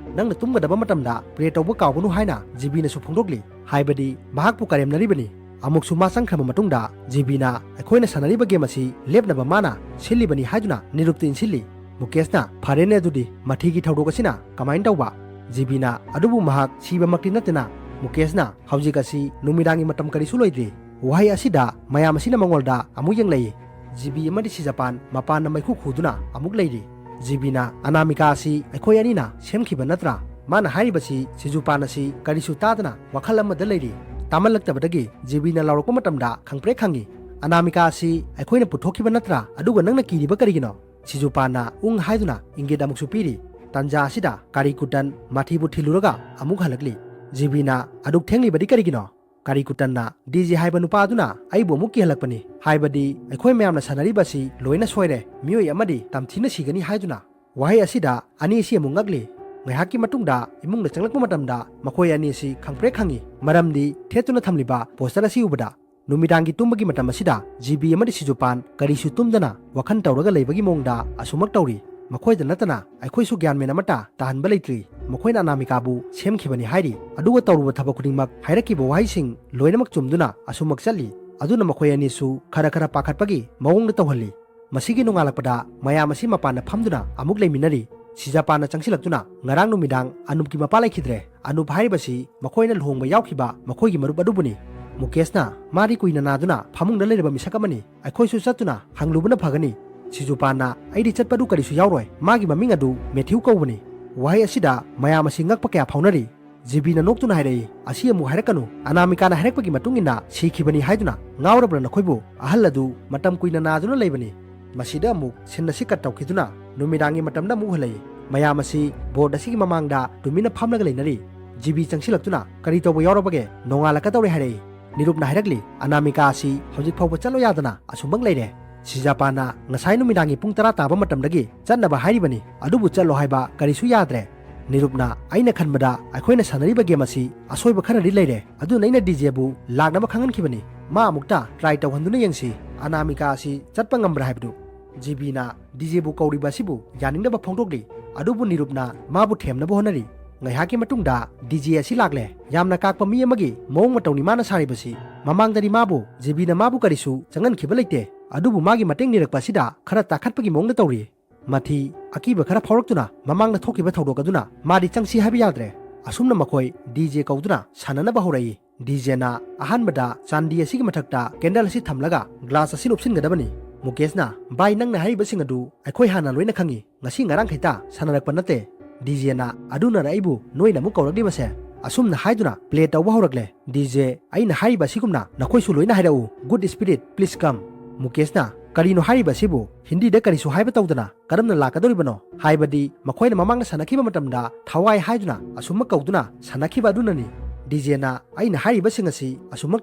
"ꯅꯪꯅ ꯇꯨꯝꯒꯗꯕ ꯃꯇꯝꯗ ꯄ꯭ꯔꯦ ꯇꯧꯕ ꯀꯥꯎꯒꯅꯨ" ꯍꯥꯏꯅ ꯖꯤꯕꯤꯅꯁꯨ ꯐꯣꯡꯗꯣꯛꯂꯤ꯫ ꯍꯥꯏꯕꯗꯤ ꯃꯍꯥꯛꯄꯨ ꯀꯔꯦꯝꯅꯔꯤꯕꯅꯤ꯫ ꯑꯃꯨꯛꯁꯨ ꯃꯥ ꯆꯪꯈ꯭ꯔꯕ ꯃꯇꯨꯡꯗ ꯖꯤꯕꯤꯅ ꯑꯩꯈꯣꯏꯅ ꯁꯥꯟꯅꯔꯤꯕ ꯒꯦꯝ ꯑꯁꯤ ꯂꯦꯞꯅꯕ ꯃꯥꯅ ꯁꯤꯜꯂꯤꯕꯅꯤ ꯍꯥꯏꯗꯨꯅ ꯅꯤꯔꯨꯞꯇ ꯏꯟꯁꯤꯜꯂꯤ꯫ ꯃꯨꯀꯦꯁꯅ, "ꯐꯔꯦꯅꯦ, ꯑꯗꯨꯗꯤ ꯃꯊꯤꯒꯤ ꯊꯧꯗꯣꯛ ꯑꯁꯤꯅ ꯀꯃꯥꯏꯅ ꯇꯧꯕ?" ꯖꯤꯕꯤꯅ, "ꯑꯗꯨꯕꯨ ꯃꯍꯥꯛ ꯁꯤꯕꯃꯛꯇꯤ ꯅꯠꯇꯦꯅ"꯫ ꯃꯨꯀꯦꯁꯅ, "ꯍꯧꯖꯤꯛ ꯑꯁꯤ ꯅꯨꯃꯤꯗꯥꯡꯒꯤ ꯃꯇꯝ ꯀꯔꯤꯁꯨ ꯂꯣꯏꯗ꯭ꯔꯤ"꯫ ꯋꯥꯍꯩ ꯑꯁꯤꯗ ꯃꯌꯥꯝ ꯑꯁꯤꯅ ꯃꯉꯣꯟꯗ ꯑꯃꯨꯛ ꯌꯦꯡꯂꯛꯏ꯫ ꯖꯤꯕꯤ ꯑꯃꯗꯤ ꯁꯤꯖꯄꯥꯟ ꯃꯄꯥꯟꯗ ꯃꯩꯈꯨ ꯈꯨꯗꯨꯅ ꯑꯃꯨꯛ ꯂꯩꯔꯤ꯫ ꯖꯤꯕꯤꯅ, "ꯑꯅꯥꯃꯤꯀꯥ ꯑꯁꯤ ꯑꯩꯈꯣꯏ ꯑꯅꯤꯅ ꯁꯦꯝꯈꯤꯕ ꯅꯠꯇ꯭ꯔꯥ? ꯃꯥꯅ ꯍꯥꯏꯔꯤꯕꯁꯤ ꯁꯤꯖꯨꯄꯥꯟ ꯑꯁꯤ ꯀꯔꯤꯁꯨ ꯇꯥꯗꯅ ꯋꯥꯈꯜ ꯑꯃꯗ ꯂꯩꯔꯤ"꯫ ꯇꯥꯃꯜꯂꯛꯇꯕꯗꯒꯤ ꯖꯤꯕꯤꯅ ꯂꯥꯎꯔꯛꯄ ꯃꯇꯝꯗ ꯈꯪꯄ꯭ꯔꯦꯛ ꯈꯪꯉꯤ꯫ "ꯑꯅꯥꯃꯤꯀꯥ ꯑꯁꯤ ꯑꯩꯈꯣꯏꯅ ꯄꯨꯊꯣꯛꯈꯤꯕ ꯅꯠꯇ꯭ꯔꯥ? ꯑꯗꯨꯒ ꯅꯪꯅ ꯀꯤꯔꯤꯕ ꯀꯔꯤꯒꯤꯅꯣ?" ꯁꯤꯖꯨꯄꯥꯟꯅ ꯎꯪ ꯍꯥꯏꯗꯨꯅ ꯏꯪꯒꯤꯠ ꯑꯃꯨꯛꯁꯨ ꯄꯤꯔꯤ꯫ ꯇꯥꯟꯖꯥ ꯑꯁꯤꯗ ꯀꯥꯔꯤ ꯀꯨꯇꯟ ꯃꯥꯊꯤꯕꯨ ꯊꯤꯜꯂꯨꯔꯒ ꯑꯃꯨꯛ ꯍꯜꯂꯛꯂꯤ꯫ ꯖꯤꯕꯤꯅ, "ꯑꯗꯨꯛ ꯊꯦꯡꯂꯤꯕꯗꯤ ꯀꯔꯤꯒꯤꯅꯣ?" ꯀꯥꯔꯤ ꯀꯨꯇꯟꯅ, "ꯗꯤꯖꯦ ꯍꯥꯏꯕ ꯅꯨꯄꯥ ꯑꯗꯨꯅ ꯑꯩꯕꯨ ꯑꯃꯨꯛ ꯀꯤꯍꯜꯂꯛꯄꯅꯤ꯫ ꯍꯥꯏꯕꯗꯤ ꯑꯩꯈꯣꯏ ꯃꯌꯥꯝꯅ ꯁꯥꯟꯅꯔꯤꯕ ꯑꯁꯤ ꯂꯣꯏꯅ ꯁꯣꯏꯔꯦ꯫ ꯃꯤꯑꯣꯏ ꯑꯃꯗꯤ ꯇꯝꯊꯤꯅ ꯁꯤꯒꯅꯤ" ꯍꯥꯏꯗꯨꯅ꯫ ꯋꯥꯍꯩ ꯑꯁꯤꯗ ꯑꯅꯤꯁꯤ ꯑꯃꯨꯛ ꯉꯛꯂꯤ꯫ ꯉꯥꯏꯍꯥꯛꯀꯤ ꯃꯇꯨꯡꯗ ꯏꯃꯨꯡꯗ ꯆꯪꯂꯛꯄ ꯃꯇꯝꯗ ꯃꯈꯣꯏ ꯑꯅꯤꯁꯤ ꯈꯪꯄ꯭ꯔꯦꯛ ꯈꯪꯉꯤ, ꯃꯔꯝꯗꯤ ꯊꯦꯠꯇꯨꯅ ꯊꯝꯂꯤꯕ ꯄꯣꯁꯇꯔ ꯑꯁꯤ ꯎꯕꯗ꯫ ꯅꯨꯃꯤꯗꯥꯡꯒꯤ ꯇꯨꯝꯕꯒꯤ ꯃꯇꯝ ꯑꯁꯤꯗ ꯖꯤꯕꯤ ꯑꯃꯗꯤ ꯁꯤꯖꯨꯄꯥꯟ ꯀꯔꯤꯁꯨ ꯇꯨꯝꯗꯅ ꯋꯥꯈꯜ ꯇꯧꯔꯒ ꯂꯩꯕꯒꯤ ꯃꯑꯣꯡꯗ ꯑꯁꯨꯃꯛ ꯇꯧꯔꯤ꯫ ꯃꯈꯣꯏꯗ ꯅꯠꯇꯅ ꯑꯩꯈꯣꯏꯁꯨ ꯒ꯭ꯌꯥꯟ ꯃꯦꯟ ꯑꯃꯠꯇ ꯇꯥꯍꯟꯕ ꯂꯩꯇ꯭ꯔꯤ꯫ ꯃꯈꯣꯏꯅ ꯑꯅꯥꯃꯤꯀꯥꯕꯨ ꯁꯦꯝꯈꯤꯕꯅꯤ ꯍꯥꯏꯔꯤ꯫ ꯑꯗꯨꯒ ꯇꯧꯔꯨꯕ ꯊꯕꯛ ꯈꯨꯗꯤꯡꯃꯛ ꯍꯥꯏꯔꯛꯈꯤꯕ ꯋꯥꯍꯩꯁꯤꯡ ꯂꯣꯏꯅꯃꯛ ꯆꯨꯝꯗꯨꯅ ꯑꯁꯨꯃꯛ ꯆꯠꯂꯤ꯫ ꯑꯗꯨꯅ ꯃꯈꯣꯏ ꯑꯅꯤꯁꯨ ꯈꯔ ꯈꯔ ꯄꯥꯈꯠꯄꯒꯤ ꯃꯑꯣꯡꯗ ꯇꯧꯍꯜꯂꯤ꯫ ꯃꯁꯤꯒꯤ ꯅꯣꯡꯉꯥꯜꯂꯛꯄꯗ ꯃꯌꯥꯝ ꯑꯁꯤ ꯃꯄꯥꯟꯗ ꯐꯝꯗꯨꯅ ꯑꯃꯨꯛ ꯂꯩꯃꯤꯟꯅꯔꯤ꯫ ꯁꯤꯖꯥꯄꯥꯟꯅ ꯆꯪꯁꯤꯜꯂꯛꯇꯨꯅ, "ꯉꯔꯥꯡ ꯅꯨꯃꯤꯗꯥꯡ ꯑꯅꯨꯞꯀꯤ ꯃꯄꯥ ꯂꯩꯈꯤꯗ꯭ꯔꯦ꯫ ꯑꯅꯨꯞ ꯍꯥꯏꯔꯤꯕꯁꯤ ꯃꯈꯣꯏꯅ ꯂꯨꯍꯣꯡꯕ ꯌꯥꯎꯈꯤꯕ ꯃꯈꯣꯏꯒꯤ ꯃꯔꯨꯞ ꯑꯗꯨꯕꯨꯅꯤ꯫ ꯃꯨꯀꯦꯁꯅ, ꯃꯥꯗꯤ ꯀꯨꯏꯅ ꯅꯥꯗꯨꯅ ꯐꯃꯨꯡꯗ ꯂꯩꯔꯕ ꯃꯤꯁꯛ ꯑꯃꯅꯤ꯫ ꯑꯩꯈꯣꯏꯁꯨ ꯆꯠꯇꯨꯅ ꯍꯪꯂꯨꯕꯅ ꯐꯒꯅꯤ꯫" ꯁꯤꯖꯨꯄꯥꯟꯅ, "ꯑꯩꯗꯤ ꯆꯠꯄꯗꯨ ꯀꯔꯤꯁꯨ ꯌꯥꯎꯔꯣꯏ꯫ ꯃꯥꯒꯤ ꯃꯃꯤꯡ ꯑꯗꯨ ꯃꯦꯊ꯭ꯌꯨ ꯀꯧꯕꯅꯤ꯫" ꯋꯥꯍꯩ ꯑꯁꯤꯗ ꯃꯌꯥꯝ ꯑꯁꯤ ꯉꯛꯄ ꯀꯌꯥ ꯐꯥꯎꯅꯔꯤ꯫ ꯖꯤꯕꯤꯅ ꯅꯣꯛꯇꯨꯅ ꯍꯥꯏꯔꯛꯏ, "ꯑꯁꯤ ꯑꯃꯨꯛ ꯍꯥꯏꯔꯛꯀꯅꯨ꯫ ꯑꯅꯥꯃꯤꯀꯥꯅ ꯍꯥꯏꯔꯛꯄꯒꯤ ꯃꯇꯨꯡ ꯏꯟꯅ ꯁꯤꯈꯤꯕꯅꯤ ꯍꯥꯏꯗꯨꯅ ꯉꯥꯎꯔꯕ꯭ꯔꯥ ꯅꯈꯣꯏꯕꯨ? ꯑꯍꯜ ꯑꯗꯨ ꯃꯇꯝ ꯀꯨꯏꯅ ꯅꯥꯗꯨꯅ ꯂꯩꯕꯅꯤ꯫" ꯃꯁꯤꯗ ꯑꯃꯨꯛ ꯁꯤꯟ ꯑꯁꯤ ꯀꯠ ꯇꯧꯈꯤꯗꯨꯅ ꯅꯨꯃꯤꯗꯥꯡꯒꯤ ꯃꯇꯝꯗ ꯑꯃꯨꯛ ꯍꯜꯂꯛꯏ꯫ ꯃꯌꯥꯝ ꯑꯁꯤ ꯕꯣꯔꯗ ꯑꯁꯤꯒꯤ ꯃꯃꯥꯡꯗ ꯇꯨꯃꯤꯟꯅ ꯐꯝꯂꯒ ꯂꯩꯅꯔꯤ꯫ ꯖꯤꯕꯤ ꯆꯪꯁꯤꯜꯂꯛꯇꯨꯅ, "ꯀꯔꯤ ꯇꯧꯕ ꯌꯥꯎꯔꯕꯒꯦ? ꯅꯣꯡꯉꯥꯜꯂꯛꯀꯗꯧꯔꯦ ꯍꯥꯏꯔꯛꯏ꯫" ꯅꯤꯔꯨꯞꯅ ꯍꯥꯏꯔꯛꯂꯤ, "ꯑꯅꯥꯃꯤꯀꯥ ꯑꯁꯤ ꯍꯧꯖꯤꯛ ꯐꯥꯎꯕ ꯆꯠꯂꯣ ꯌꯥꯗꯅ ꯑꯁꯨꯝꯕꯪ ꯂꯩꯔꯦ꯫" ꯁꯤꯖꯥꯄꯥꯟꯅ, "ꯉꯁꯥꯏ ꯅꯨꯃꯤꯗꯥꯡꯒꯤ ꯄꯨꯡ ꯇꯔꯥ ꯇꯥꯕ ꯃꯇꯝꯗꯒꯤ ꯆꯠꯅꯕ ꯍꯥꯏꯔꯤꯕꯅꯤ, ꯑꯗꯨꯕꯨ ꯆꯠꯂꯣ ꯍꯥꯏꯕ ꯀꯔꯤꯁꯨ ꯌꯥꯗ꯭ꯔꯦ꯫" ꯅꯤꯔꯨꯞꯅ, "ꯑꯩꯅ ꯈꯟꯕꯗ ꯑꯩꯈꯣꯏꯅ ꯁꯥꯟꯅꯔꯤꯕ ꯒꯦꯝ ꯑꯁꯤ ꯑꯁꯣꯏꯕ ꯈꯔꯗꯤ ꯂꯩꯔꯦ꯫ ꯑꯗꯨꯅ ꯑꯩꯅ ꯗꯤꯖꯦꯕꯨ ꯂꯥꯛꯅꯕ ꯈꯪꯍꯟꯈꯤꯕꯅꯤ꯫ ꯃꯥ ꯑꯃꯨꯛꯇ ꯇ꯭ꯔꯥꯏ ꯇꯧꯍꯟꯗꯨꯅ ꯌꯦꯡꯁꯤ, ꯑꯅꯥꯃꯤꯀꯥ ꯑꯁꯤ ꯆꯠꯄ ꯉꯝꯕ꯭ꯔꯥ ꯍꯥꯏꯕꯗꯨ꯫" ꯖꯤꯕꯤꯅ ꯗꯤꯖꯦꯕꯨ ꯀꯧꯔꯤꯕ ꯑꯁꯤꯕꯨ ꯌꯥꯅꯤꯡꯗꯕ ꯐꯣꯡꯗꯣꯛꯂꯤ꯫ ꯑꯗꯨꯕꯨ ꯅꯤꯔꯨꯞꯅ ꯃꯥꯕꯨ ꯊꯦꯝꯅꯕ ꯍꯣꯠꯅꯔꯤ꯫ ꯉꯥꯏꯍꯥꯛꯀꯤ ꯃꯇꯨꯡꯗ ꯗꯤꯖꯦ ꯑꯁꯤ ꯂꯥꯛꯂꯦ꯫ ꯌꯥꯝꯅ ꯀꯥꯛꯄ ꯃꯤ ꯑꯃꯒꯤ ꯃꯑꯣꯡ ꯃꯇꯧꯅꯤ ꯃꯥꯅ ꯁꯥꯔꯤꯕꯁꯤ꯫ ꯃꯃꯥꯡꯗꯗꯤ ꯃꯥꯕꯨ ꯖꯤꯕꯤꯅ ꯃꯥꯕꯨ ꯀꯔꯤꯁꯨ ꯆꯪꯍꯟꯈꯤꯕ ꯂꯩꯇꯦ꯫ ꯑꯗꯨꯕꯨ ꯃꯥꯒꯤ ꯃꯇꯦꯡ ꯅꯤꯔꯛꯄ ꯑꯁꯤꯗ ꯈꯔ ꯇꯥꯈꯠꯄꯒꯤ ꯃꯑꯣꯡꯗ ꯇꯧꯔꯤ꯫ ꯃꯥꯊꯤ ꯑꯀꯤꯕ ꯈꯔ ꯐꯥꯎꯔꯛꯇꯨꯅ ꯃꯃꯥꯡꯗ ꯊꯣꯛꯈꯤꯕ ꯊꯧꯗꯣꯛ ꯑꯗꯨꯅ ꯃꯥꯗꯤ ꯆꯪꯁꯤ ꯍꯥꯏꯕ ꯌꯥꯗ꯭ꯔꯦ꯫ ꯑꯁꯨꯝꯅ ꯃꯈꯣꯏ ꯗꯤꯖꯦ ꯀꯧꯗꯨꯅ ꯁꯥꯟꯅꯅꯕ ꯍꯧꯔꯛꯏ꯫ ꯗꯤꯖꯦꯅ ꯑꯍꯥꯟꯕꯗ ꯆꯥꯟꯗꯤ ꯑꯁꯤꯒꯤ ꯃꯊꯛꯇ ꯀꯦꯟꯗꯜ ꯑꯁꯤ ꯊꯝꯂꯒ ꯒ꯭ꯂꯥꯁ ꯑꯁꯤ ꯂꯨꯞꯁꯤꯟꯒꯗꯕꯅꯤ꯫ ꯃꯨꯀꯦꯁꯅ, "ꯚꯥꯏ, ꯅꯪꯅ ꯍꯥꯏꯔꯤꯕꯁꯤꯡ ꯑꯗꯨ ꯑꯩꯈꯣꯏ ꯍꯥꯟꯅ ꯂꯣꯏꯅ ꯈꯪꯉꯤ꯫ ꯉꯁꯤ ꯉꯔꯥꯡꯈꯩꯇ ꯁꯥꯟꯅꯔꯛꯄ ꯅꯠꯇꯦ꯫" ꯗꯤꯖꯦꯅ, "ꯑꯗꯨꯅꯔ ꯑꯩꯕꯨ ꯅꯣꯏꯅ ꯑꯃꯨꯛ ꯀꯧꯔꯛꯂꯤꯕꯁꯦ?" ꯑꯁꯨꯝꯅ ꯍꯥꯏꯗꯨꯅ ꯄ꯭ꯂꯦ ꯇꯧꯕ ꯍꯧꯔꯛꯂꯦ꯫ ꯗꯤꯖꯦ, "ꯑꯩꯅ ꯍꯥꯏꯔꯤꯕ ꯑꯁꯤꯒꯨꯝꯅ ꯅꯈꯣꯏꯁꯨ ꯂꯣꯏꯅ ꯍꯥꯏꯔꯛꯎ꯫ Good spirit, please come꯫" ꯃꯨꯀꯦꯁꯅ, "ꯀꯔꯤꯅꯣ ꯍꯥꯏꯔꯤꯕ ꯑꯁꯤꯕꯨ? ꯍꯤꯟꯗꯤꯗ ꯀꯔꯤꯁꯨ ꯍꯥꯏꯕ ꯇꯧꯗꯅ ꯀꯔꯝꯅ ꯂꯥꯛꯀꯗꯧꯔꯤꯕꯅꯣ? ꯍꯥꯏꯕꯗꯤ ꯃꯈꯣꯏꯅ ꯃꯃꯥꯡꯗ ꯁꯥꯟꯅꯈꯤꯕ ꯃꯇꯝꯗ ꯊꯋꯥꯏ ꯍꯥꯏꯗꯨꯅ ꯑꯁꯨꯝꯃꯛ ꯀꯧꯗꯨꯅ ꯁꯥꯟꯅꯈꯤꯕ ꯑꯗꯨꯅꯅꯤ꯫ ꯗꯤꯖꯦꯅ ꯑꯩꯅ ꯍꯥꯏꯔꯤꯕꯁꯤꯡ ꯑꯁꯤ ꯑꯁꯨꯝꯃꯛ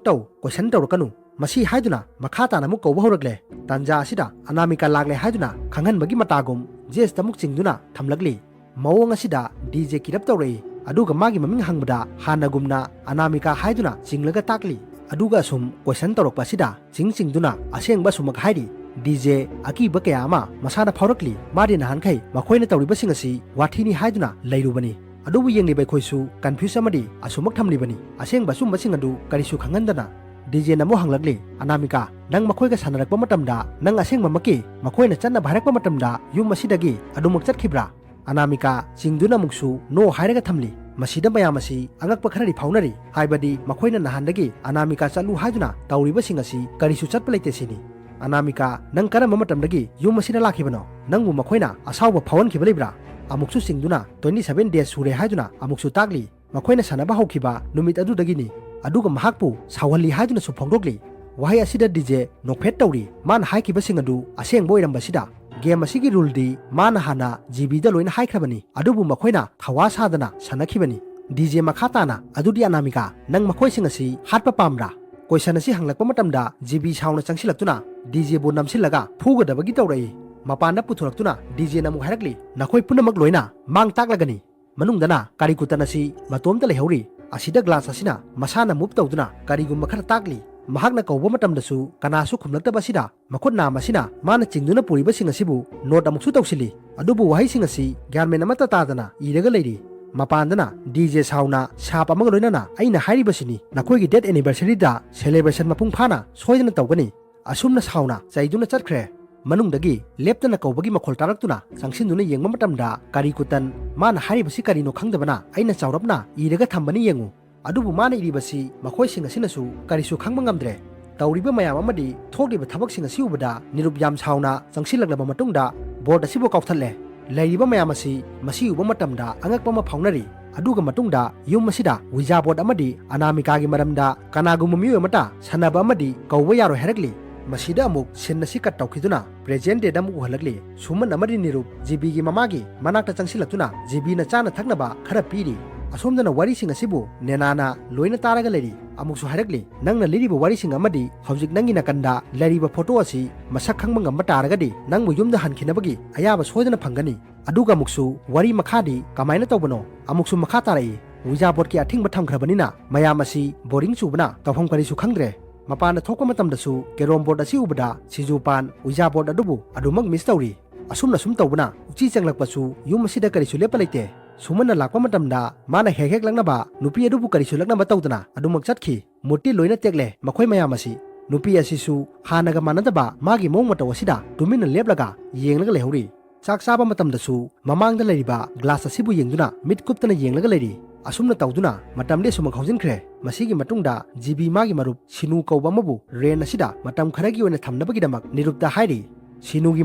ꯇꯧ, ꯀꯣꯏꯁꯟ ꯇꯧꯔꯛꯀꯅꯨ, ꯃꯁꯤ" ꯍꯥꯏꯗꯨꯅ ꯃꯈꯥ ꯇꯥꯅ ꯑꯃꯨꯛ ꯀꯧꯕ ꯍꯧꯔꯛꯂꯦ꯫ ꯇꯥꯟꯖꯥ ꯑꯁꯤꯗ ꯑꯅꯥꯃꯤꯀꯥ ꯂꯥꯛꯂꯦ ꯍꯥꯏꯗꯨꯅ ꯈꯪꯍꯟꯕꯒꯤ ꯃꯇꯥꯒꯨꯝ ꯖꯦꯁꯇ ꯑꯃꯨꯛ ꯆꯤꯡꯗꯨꯅ ꯊꯝꯂꯛꯂꯤ꯫ ꯃꯑꯣꯡ ꯑꯁꯤꯗ ꯗꯤꯖꯦ ꯀꯤꯔꯞ ꯇꯧꯔꯛꯏ꯫ ꯑꯗꯨꯒ ꯃꯥꯒꯤ ꯃꯃꯤꯡ ꯍꯪꯕꯗ ꯍꯥꯟꯅꯒꯨꯝꯅ ꯑꯅꯥꯃꯤꯀꯥ ꯍꯥꯏꯗꯨꯅ ꯆꯤꯡꯂꯒ ꯇꯥꯛꯂꯤ꯫ ꯑꯗꯨꯒ ꯑꯁꯨꯝ ꯀꯣꯏꯁꯟ ꯇꯧꯔꯛꯄ ꯑꯁꯤꯗ ꯆꯤꯡ ꯆꯤꯡꯗꯨꯅ ꯑꯁꯦꯡꯕ ꯑꯁꯨꯝꯃꯛ ꯍꯥꯏꯔꯤ꯫ ꯗꯤꯖꯦ ꯑꯀꯤꯕ ꯀꯌꯥ ꯑꯃ ꯃꯁꯥꯅ ꯐꯥꯎꯔꯛꯂꯤ꯫ ꯃꯥꯗꯤ ꯅꯍꯥꯟꯈꯩ ꯃꯈꯣꯏꯅ ꯇꯧꯔꯤꯕꯁꯤꯡ ꯑꯁꯤ ꯋꯥꯊꯤꯅꯤ ꯍꯥꯏꯗꯨꯅ ꯂꯩꯔꯨꯕꯅꯤ꯫ ꯑꯗꯨꯕꯨ ꯌꯦꯡꯂꯤꯕ ꯑꯩꯈꯣꯏꯁꯨ ꯀꯟꯐ꯭ꯌꯨꯁ ꯑꯃꯗꯤ ꯑꯁꯨꯝꯃꯛ ꯊꯝꯂꯤꯕꯅꯤ꯫ ꯑꯁꯦꯡꯕ ꯑꯆꯨꯝꯕꯁꯤꯡ ꯑꯗꯨ ꯀꯔꯤꯁꯨ ꯈꯪꯍꯟꯗꯅ ꯗꯤꯖꯦꯅ ꯑꯃꯨꯛ ꯍꯪꯂꯛꯂꯤ, "ꯑꯅꯥꯃꯤꯀꯥ, ꯅꯪ ꯃꯈꯣꯏꯒ ꯁꯥꯟꯅꯔꯛꯄ ꯃꯇꯝꯗ ꯅꯪ ꯑꯁꯦꯡꯕꯃꯛꯀꯤ ꯃꯈꯣꯏꯅ ꯆꯠꯅꯕ ꯍꯥꯏꯔꯛꯄ ꯃꯇꯝꯗ ꯌꯨꯝ ꯑꯁꯤꯗꯒꯤ ꯑꯗꯨꯃꯛ ꯆꯠꯈꯤꯕ꯭ꯔꯥ?" ꯑꯅꯥꯃꯤꯀꯥ ꯆꯤꯡꯗꯨꯅ ꯑꯃꯨꯛꯁꯨ "ꯅꯣ" ꯍꯥꯏꯔꯒ ꯊꯝꯂꯤ꯫ ꯃꯁꯤꯗ ꯃꯌꯥꯝ ꯑꯁꯤ ꯑꯉꯛꯄ ꯈꯔꯗꯤ ꯐꯥꯎꯅꯔꯤ꯫ ꯍꯥꯏꯕꯗꯤ ꯃꯈꯣꯏꯅ ꯅꯍꯥꯟꯗꯒꯤ "ꯑꯅꯥꯃꯤꯀꯥ ꯆꯠꯂꯨ" ꯍꯥꯏꯗꯨꯅ ꯇꯧꯔꯤꯕꯁꯤꯡ ꯑꯁꯤ ꯀꯔꯤꯁꯨ ꯆꯠꯄ ꯂꯩꯇꯦ ꯁꯤꯅꯤ꯫ "ꯑꯅꯥꯃꯤꯀꯥ, ꯅꯪ ꯀꯔꯝꯕ ꯃꯇꯝꯗꯒꯤ ꯌꯨꯝ ꯑꯁꯤꯗ ꯂꯥꯛꯈꯤꯕꯅꯣ? ꯅꯪꯕꯨ ꯃꯈꯣꯏꯅ ꯑꯁꯥꯎꯕ ꯐꯥꯎꯍꯟꯈꯤꯕ ꯂꯩꯕ꯭ꯔꯥ?" ꯑꯃꯨꯛꯁꯨ ꯆꯤꯡꯗꯨꯅ "twenty seven days ꯁꯨꯔꯦ" ꯍꯥꯏꯗꯨꯅ ꯑꯃꯨꯛꯁꯨ ꯇꯥꯛꯂꯤ꯫ ꯃꯈꯣꯏꯅ ꯁꯥꯟꯅꯕ ꯍꯧꯈꯤꯕ ꯅꯨꯃꯤꯠ ꯑꯗꯨꯗꯒꯤꯅꯤ꯫ ꯑꯗꯨꯒ ꯃꯍꯥꯛꯄꯨ ꯁꯥꯎꯍꯜꯂꯤ ꯍꯥꯏꯗꯨꯅꯁꯨ ꯐꯣꯡꯗꯣꯛꯂꯤ꯫ ꯋꯥꯍꯩ ꯑꯁꯤꯗ ꯗꯤꯖꯦ ꯅꯣꯛꯐꯦꯠ ꯇꯧꯔꯤ꯫ ꯃꯥꯅ ꯍꯥꯏꯈꯤꯕꯁꯤꯡ ꯑꯗꯨ ꯑꯁꯦꯡꯕ ꯑꯣꯏꯔꯝꯕꯁꯤꯗ꯫ ꯒꯦꯝ ꯑꯁꯤꯒꯤ ꯔꯨꯜꯗꯤ ꯃꯥꯅ ꯍꯥꯟꯅ ꯖꯤꯕꯤꯗ ꯂꯣꯏꯅ ꯍꯥꯏꯈ꯭ꯔꯕꯅꯤ, ꯑꯗꯨꯕꯨ ꯃꯈꯣꯏꯅ ꯊꯋꯥ ꯁꯥꯗꯅ ꯁꯥꯟꯅꯈꯤꯕꯅꯤ꯫ ꯗꯤꯖꯦ ꯃꯈꯥ ꯇꯥꯅ, "ꯑꯗꯨꯗꯤ ꯑꯅꯥꯃꯤꯀꯥ, ꯅꯪ ꯃꯈꯣꯏꯁꯤꯡ ꯑꯁꯤ ꯍꯥꯠꯄ ꯄꯥꯝꯕ꯭ꯔꯥ?" ꯀꯣꯏꯁꯟ ꯑꯁꯤ ꯍꯪꯂꯛꯄ ꯃꯇꯝꯗ ꯖꯤꯕꯤ ꯁꯥꯎꯅ ꯆꯪꯁꯤꯜꯂꯛꯇꯨꯅ ꯗꯤꯖꯦꯕꯨ ꯅꯝꯁꯤꯜꯂꯒ ꯐꯨꯒꯗꯕꯒꯤ ꯇꯧꯔꯛꯏ꯫ ꯃꯄꯥꯟꯗ ꯄꯨꯊꯣꯔꯛꯇꯨꯅ ꯗꯤꯖꯦꯅ ꯑꯃꯨꯛ ꯍꯥꯏꯔꯛꯂꯤ, "ꯅꯈꯣꯏ ꯄꯨꯝꯅꯃꯛ ꯂꯣꯏꯅ ꯃꯥꯡ ꯇꯥꯛꯂꯒꯅꯤ"꯫ ꯃꯅꯨꯡꯗꯅ ꯀꯥꯔꯤꯀꯨꯇꯟ ꯑꯁꯤ ꯃꯇꯣꯝꯇ ꯂꯩꯍꯧꯔꯤ꯫ ꯑꯁꯤꯗ ꯒ꯭ꯂꯥꯁ ꯑꯁꯤꯅ ꯃꯁꯥꯅ ꯃꯨꯚ ꯇꯧꯗꯨꯅ ꯀꯔꯤꯒꯨꯝꯕ ꯈꯔ ꯇꯥꯛꯂꯤ꯫ ꯃꯍꯥꯛꯅ ꯀꯧꯕ ꯃꯇꯝꯗꯁꯨ ꯀꯅꯥꯁꯨ ꯈꯨꯝꯂꯛꯇꯕ ꯑꯁꯤꯗ ꯃꯈꯨꯠ ꯅꯥꯝ ꯑꯁꯤꯅ ꯃꯥꯅ ꯆꯤꯡꯗꯨꯅ ꯄꯨꯔꯤꯕꯁꯤꯡ ꯑꯁꯤꯕꯨ ꯅꯣꯠ ꯑꯃꯨꯛꯁꯨ ꯇꯧꯁꯤꯜꯂꯤ꯫ ꯑꯗꯨꯕꯨ ꯋꯥꯍꯩꯁꯤꯡ ꯑꯁꯤ ꯒ꯭ꯌꯥꯟꯃꯦꯟ ꯑꯃꯠꯇ ꯇꯥꯗꯅ ꯏꯔꯒ ꯂꯩꯔꯤ꯫ ꯃꯄꯥꯟꯗꯅ ꯗꯤꯖꯦ ꯁꯥꯎꯅ ꯁꯥꯞ ꯑꯃꯒ ꯂꯣꯏꯅꯅ, "ꯑꯩꯅ ꯍꯥꯏꯔꯤꯕꯁꯤꯅꯤ, ꯅꯈꯣꯏꯒꯤ ꯗꯦꯠ ꯑꯦꯅꯤꯚꯔꯁꯔꯤꯗ ꯁꯦꯂꯦꯕ꯭ꯔꯦꯁꯟ ꯃꯄꯨꯡ ꯐꯥꯅ ꯁꯣꯏꯗꯅ ꯇꯧꯒꯅꯤ"꯫ ꯑꯁꯨꯝꯅ ꯁꯥꯎꯅ ꯆꯩꯗꯨꯅ ꯆꯠꯈ꯭ꯔꯦ꯫ ꯃꯅꯨꯡꯗꯒꯤ ꯂꯦꯞꯇꯅ ꯀꯧꯕꯒꯤ ꯃꯈꯣꯜ ꯇꯥꯔꯛꯇꯨꯅ ꯆꯪꯁꯤꯟꯗꯨꯅ ꯌꯦꯡꯕ ꯃꯇꯝꯗ, ꯀꯥꯔꯤꯀꯨꯇꯟ, ꯃꯥꯅ ꯍꯥꯏꯔꯤꯕꯁꯤ ꯀꯔꯤꯅꯣ ꯈꯪꯗꯕꯅ, "ꯑꯩꯅ ꯆꯥꯎꯔꯞꯅ ꯏꯔꯒ ꯊꯝꯕꯅꯤ, ꯌꯦꯡꯉꯨ"꯫ ꯑꯗꯨꯕꯨ ꯃꯥꯅ ꯏꯔꯤꯕꯁꯤ ꯃꯈꯣꯏꯁꯤꯡ ꯑꯁꯤꯅꯁꯨ ꯀꯔꯤꯁꯨ ꯈꯪꯕ ꯉꯝꯗ꯭ꯔꯦ꯫ ꯇꯧꯔꯤꯕ ꯃꯌꯥꯝ ꯑꯃꯗꯤ ꯊꯣꯛꯂꯤꯕ ꯊꯕꯛꯁꯤꯡ ꯑꯁꯤ ꯎꯕꯗ ꯅꯤꯔꯨꯞ ꯌꯥꯝ ꯁꯥꯎꯅ ꯆꯪꯁꯤꯜꯂꯛꯂꯕ ꯃꯇꯨꯡꯗ ꯕꯣꯔꯗ ꯑꯁꯤꯕꯨ ꯀꯥꯎꯊꯠꯂꯦ꯫ ꯂꯩꯔꯤꯕ ꯃꯌꯥꯝ ꯑꯁꯤ ꯃꯁꯤ ꯎꯕ ꯃꯇꯝꯗ ꯑꯉꯛꯄ ꯑꯃ ꯐꯥꯎꯅꯔꯤ꯫ ꯑꯗꯨꯒ ꯃꯇꯨꯡꯗ ꯌꯨꯝ ꯑꯁꯤꯗ ꯋꯤꯖꯥ ꯕꯣꯔꯗ ꯑꯃꯗꯤ ꯑꯅꯥꯃꯤꯀꯥꯒꯤ ꯃꯔꯝꯗ ꯀꯅꯥꯒꯨꯝꯕ ꯃꯤꯑꯣꯏ ꯑꯃꯠꯇ ꯁꯥꯟꯅꯕ ꯑꯃꯗꯤ ꯀꯧꯕ ꯌꯥꯔꯣꯏ ꯍꯥꯏꯔꯛꯂꯤ꯫ ꯃꯁꯤꯗ ꯑꯃꯨꯛ scene ꯑꯁꯤ cut ꯇꯧꯈꯤꯗꯨꯅ present dayꯗ ꯑꯃꯨꯛ ꯎꯍꯜꯂꯛꯂꯤ꯫ ꯁꯨꯃꯟ ꯑꯃꯗꯤ ꯅꯤꯔꯨꯞ ꯖꯤꯕꯤꯒꯤ ꯃꯃꯥꯒꯤ ꯃꯅꯥꯛꯇ ꯆꯪꯁꯤꯜꯂꯛꯇꯨꯅ ꯖꯤꯕꯤꯅ ꯆꯥꯅ ꯊꯛꯅꯕ ꯈꯔ ꯄꯤꯔꯤ꯫ ꯑꯁꯣꯝꯗꯅ ꯋꯥꯔꯤꯁꯤꯡ ꯑꯁꯤꯕꯨ ꯅꯦꯅꯥꯅ ꯂꯣꯏꯅ ꯇꯥꯔꯒ ꯂꯩꯔꯤ꯫ ꯑꯃꯨꯛꯁꯨ ꯍꯥꯏꯔꯛꯂꯤ, "ꯅꯪꯅ ꯂꯤꯔꯤꯕ ꯋꯥꯔꯤꯁꯤꯡ ꯑꯃꯗꯤ ꯍꯧꯖꯤꯛ ꯅꯪꯒꯤ ꯅꯥꯀꯟꯗ ꯂꯩꯔꯤꯕ ꯐꯣꯇꯣ ꯑꯁꯤ ꯃꯁꯛ ꯈꯪꯕ ꯉꯝꯕ ꯇꯥꯔꯒꯗꯤ ꯅꯪꯕꯨ ꯌꯨꯝꯗ ꯍꯟꯈꯤꯅꯕꯒꯤ ꯑꯌꯥꯕ ꯁꯣꯏꯗꯅ ꯐꯪꯒꯅꯤ꯫ ꯑꯗꯨꯒ ꯑꯃꯨꯛꯁꯨ ꯋꯥꯔꯤ ꯃꯈꯥꯗꯤ ꯀꯃꯥꯏꯅ ꯇꯧꯕꯅꯣ?" ꯑꯃꯨꯛꯁꯨ ꯃꯈꯥ ꯇꯥꯔꯛꯏ, "ꯎꯏꯖꯥ ꯕꯣꯔꯗꯀꯤ ꯑꯊꯤꯡꯕ ꯊꯝꯈ꯭ꯔꯕꯅꯤꯅ ꯃꯌꯥꯝ ꯑꯁꯤ ꯕꯣꯔꯤꯡ ꯆꯨꯕꯅ ꯇꯧꯐꯝ ꯀꯔꯤꯁꯨ ꯈꯪꯗ꯭ꯔꯦ꯫ ꯃꯄꯥꯟꯗ ꯊꯣꯛꯄ ꯃꯇꯝꯗꯁꯨ ꯀꯦꯔꯣꯝ ꯕꯣꯔꯗ ꯑꯁꯤ ꯎꯕꯗ ꯁꯤꯖꯨ ꯄꯥꯟ, ꯎꯏꯖꯥ ꯕꯣꯔꯗ ꯑꯗꯨꯕꯨ ꯑꯗꯨꯃꯛ ꯃꯤꯁ ꯇꯧꯔꯤ꯫ ꯑꯁꯨꯝꯅ ꯁꯨꯝ ꯇꯧꯕꯅ ꯎꯆꯤ ꯆꯪꯂꯛꯄꯁꯨ ꯌꯨꯝ ꯑꯁꯤꯗ ꯀꯔꯤꯁꯨ ꯂꯦꯞꯄ ꯂꯩꯇꯦ꯫ ꯁꯨꯃꯟꯅ ꯂꯥꯛꯄ ꯃꯇꯝꯗ ꯃꯥꯅ ꯍꯦꯛ ꯍꯦꯛ ꯂꯛꯅꯕ ꯅꯨꯄꯤ ꯑꯗꯨꯕꯨ ꯀꯔꯤꯁꯨ ꯂꯛꯅꯕ ꯇꯧꯗꯅ ꯑꯗꯨꯃꯛ ꯆꯠꯈꯤ꯫ ꯃꯨꯠꯇꯤ ꯂꯣꯏꯅ ꯇꯦꯛꯂꯦ ꯃꯈꯣꯏ ꯃꯌꯥꯝ ꯑꯁꯤ꯫ ꯅꯨꯄꯤ ꯑꯁꯤꯁꯨ ꯍꯥꯟꯅꯒ ꯃꯥꯟꯅꯗꯕ ꯃꯥꯒꯤ ꯃꯑꯣꯡ ꯃꯇꯧ ꯑꯁꯤꯗ ꯇꯨꯃꯤꯟꯅ ꯂꯦꯞꯂꯒ ꯌꯦꯡꯂꯒ ꯂꯩꯍꯧꯔꯤ꯫ ꯆꯥꯛ ꯆꯥꯕ ꯃꯇꯝꯗꯁꯨ ꯃꯃꯥꯡꯗ ꯂꯩꯔꯤꯕ ꯒ꯭ꯂꯥꯁ ꯑꯁꯤꯕꯨ ꯌꯦꯡꯗꯨꯅ ꯃꯤꯠ ꯀꯨꯞꯇꯅ ꯌꯦꯡꯂꯒ ꯂꯩꯔꯤ꯫ ꯑꯁꯨꯝꯅ ꯇꯧꯗꯨꯅ ꯃꯇꯝꯗꯤ ꯑꯁꯨꯝꯃꯛ ꯍꯧꯖꯤꯟꯈ꯭ꯔꯦ꯫ ꯃꯁꯤꯒꯤ ꯃꯇꯨꯡꯗ ꯖꯤꯕꯤ ꯃꯥꯒꯤ ꯃꯔꯨꯞ ꯁꯤꯅꯨ ꯀꯧꯕ ꯑꯃꯕꯨ ꯔꯦꯟ ꯑꯁꯤꯗ ꯃꯇꯝ ꯈꯔꯒꯤ ꯑꯣꯏꯅ ꯊꯝꯅꯕꯒꯤꯗꯃꯛ ꯅꯤꯔꯨꯞꯇ ꯍꯥꯏꯔꯤ꯫ ꯁꯤꯅꯨꯒꯤ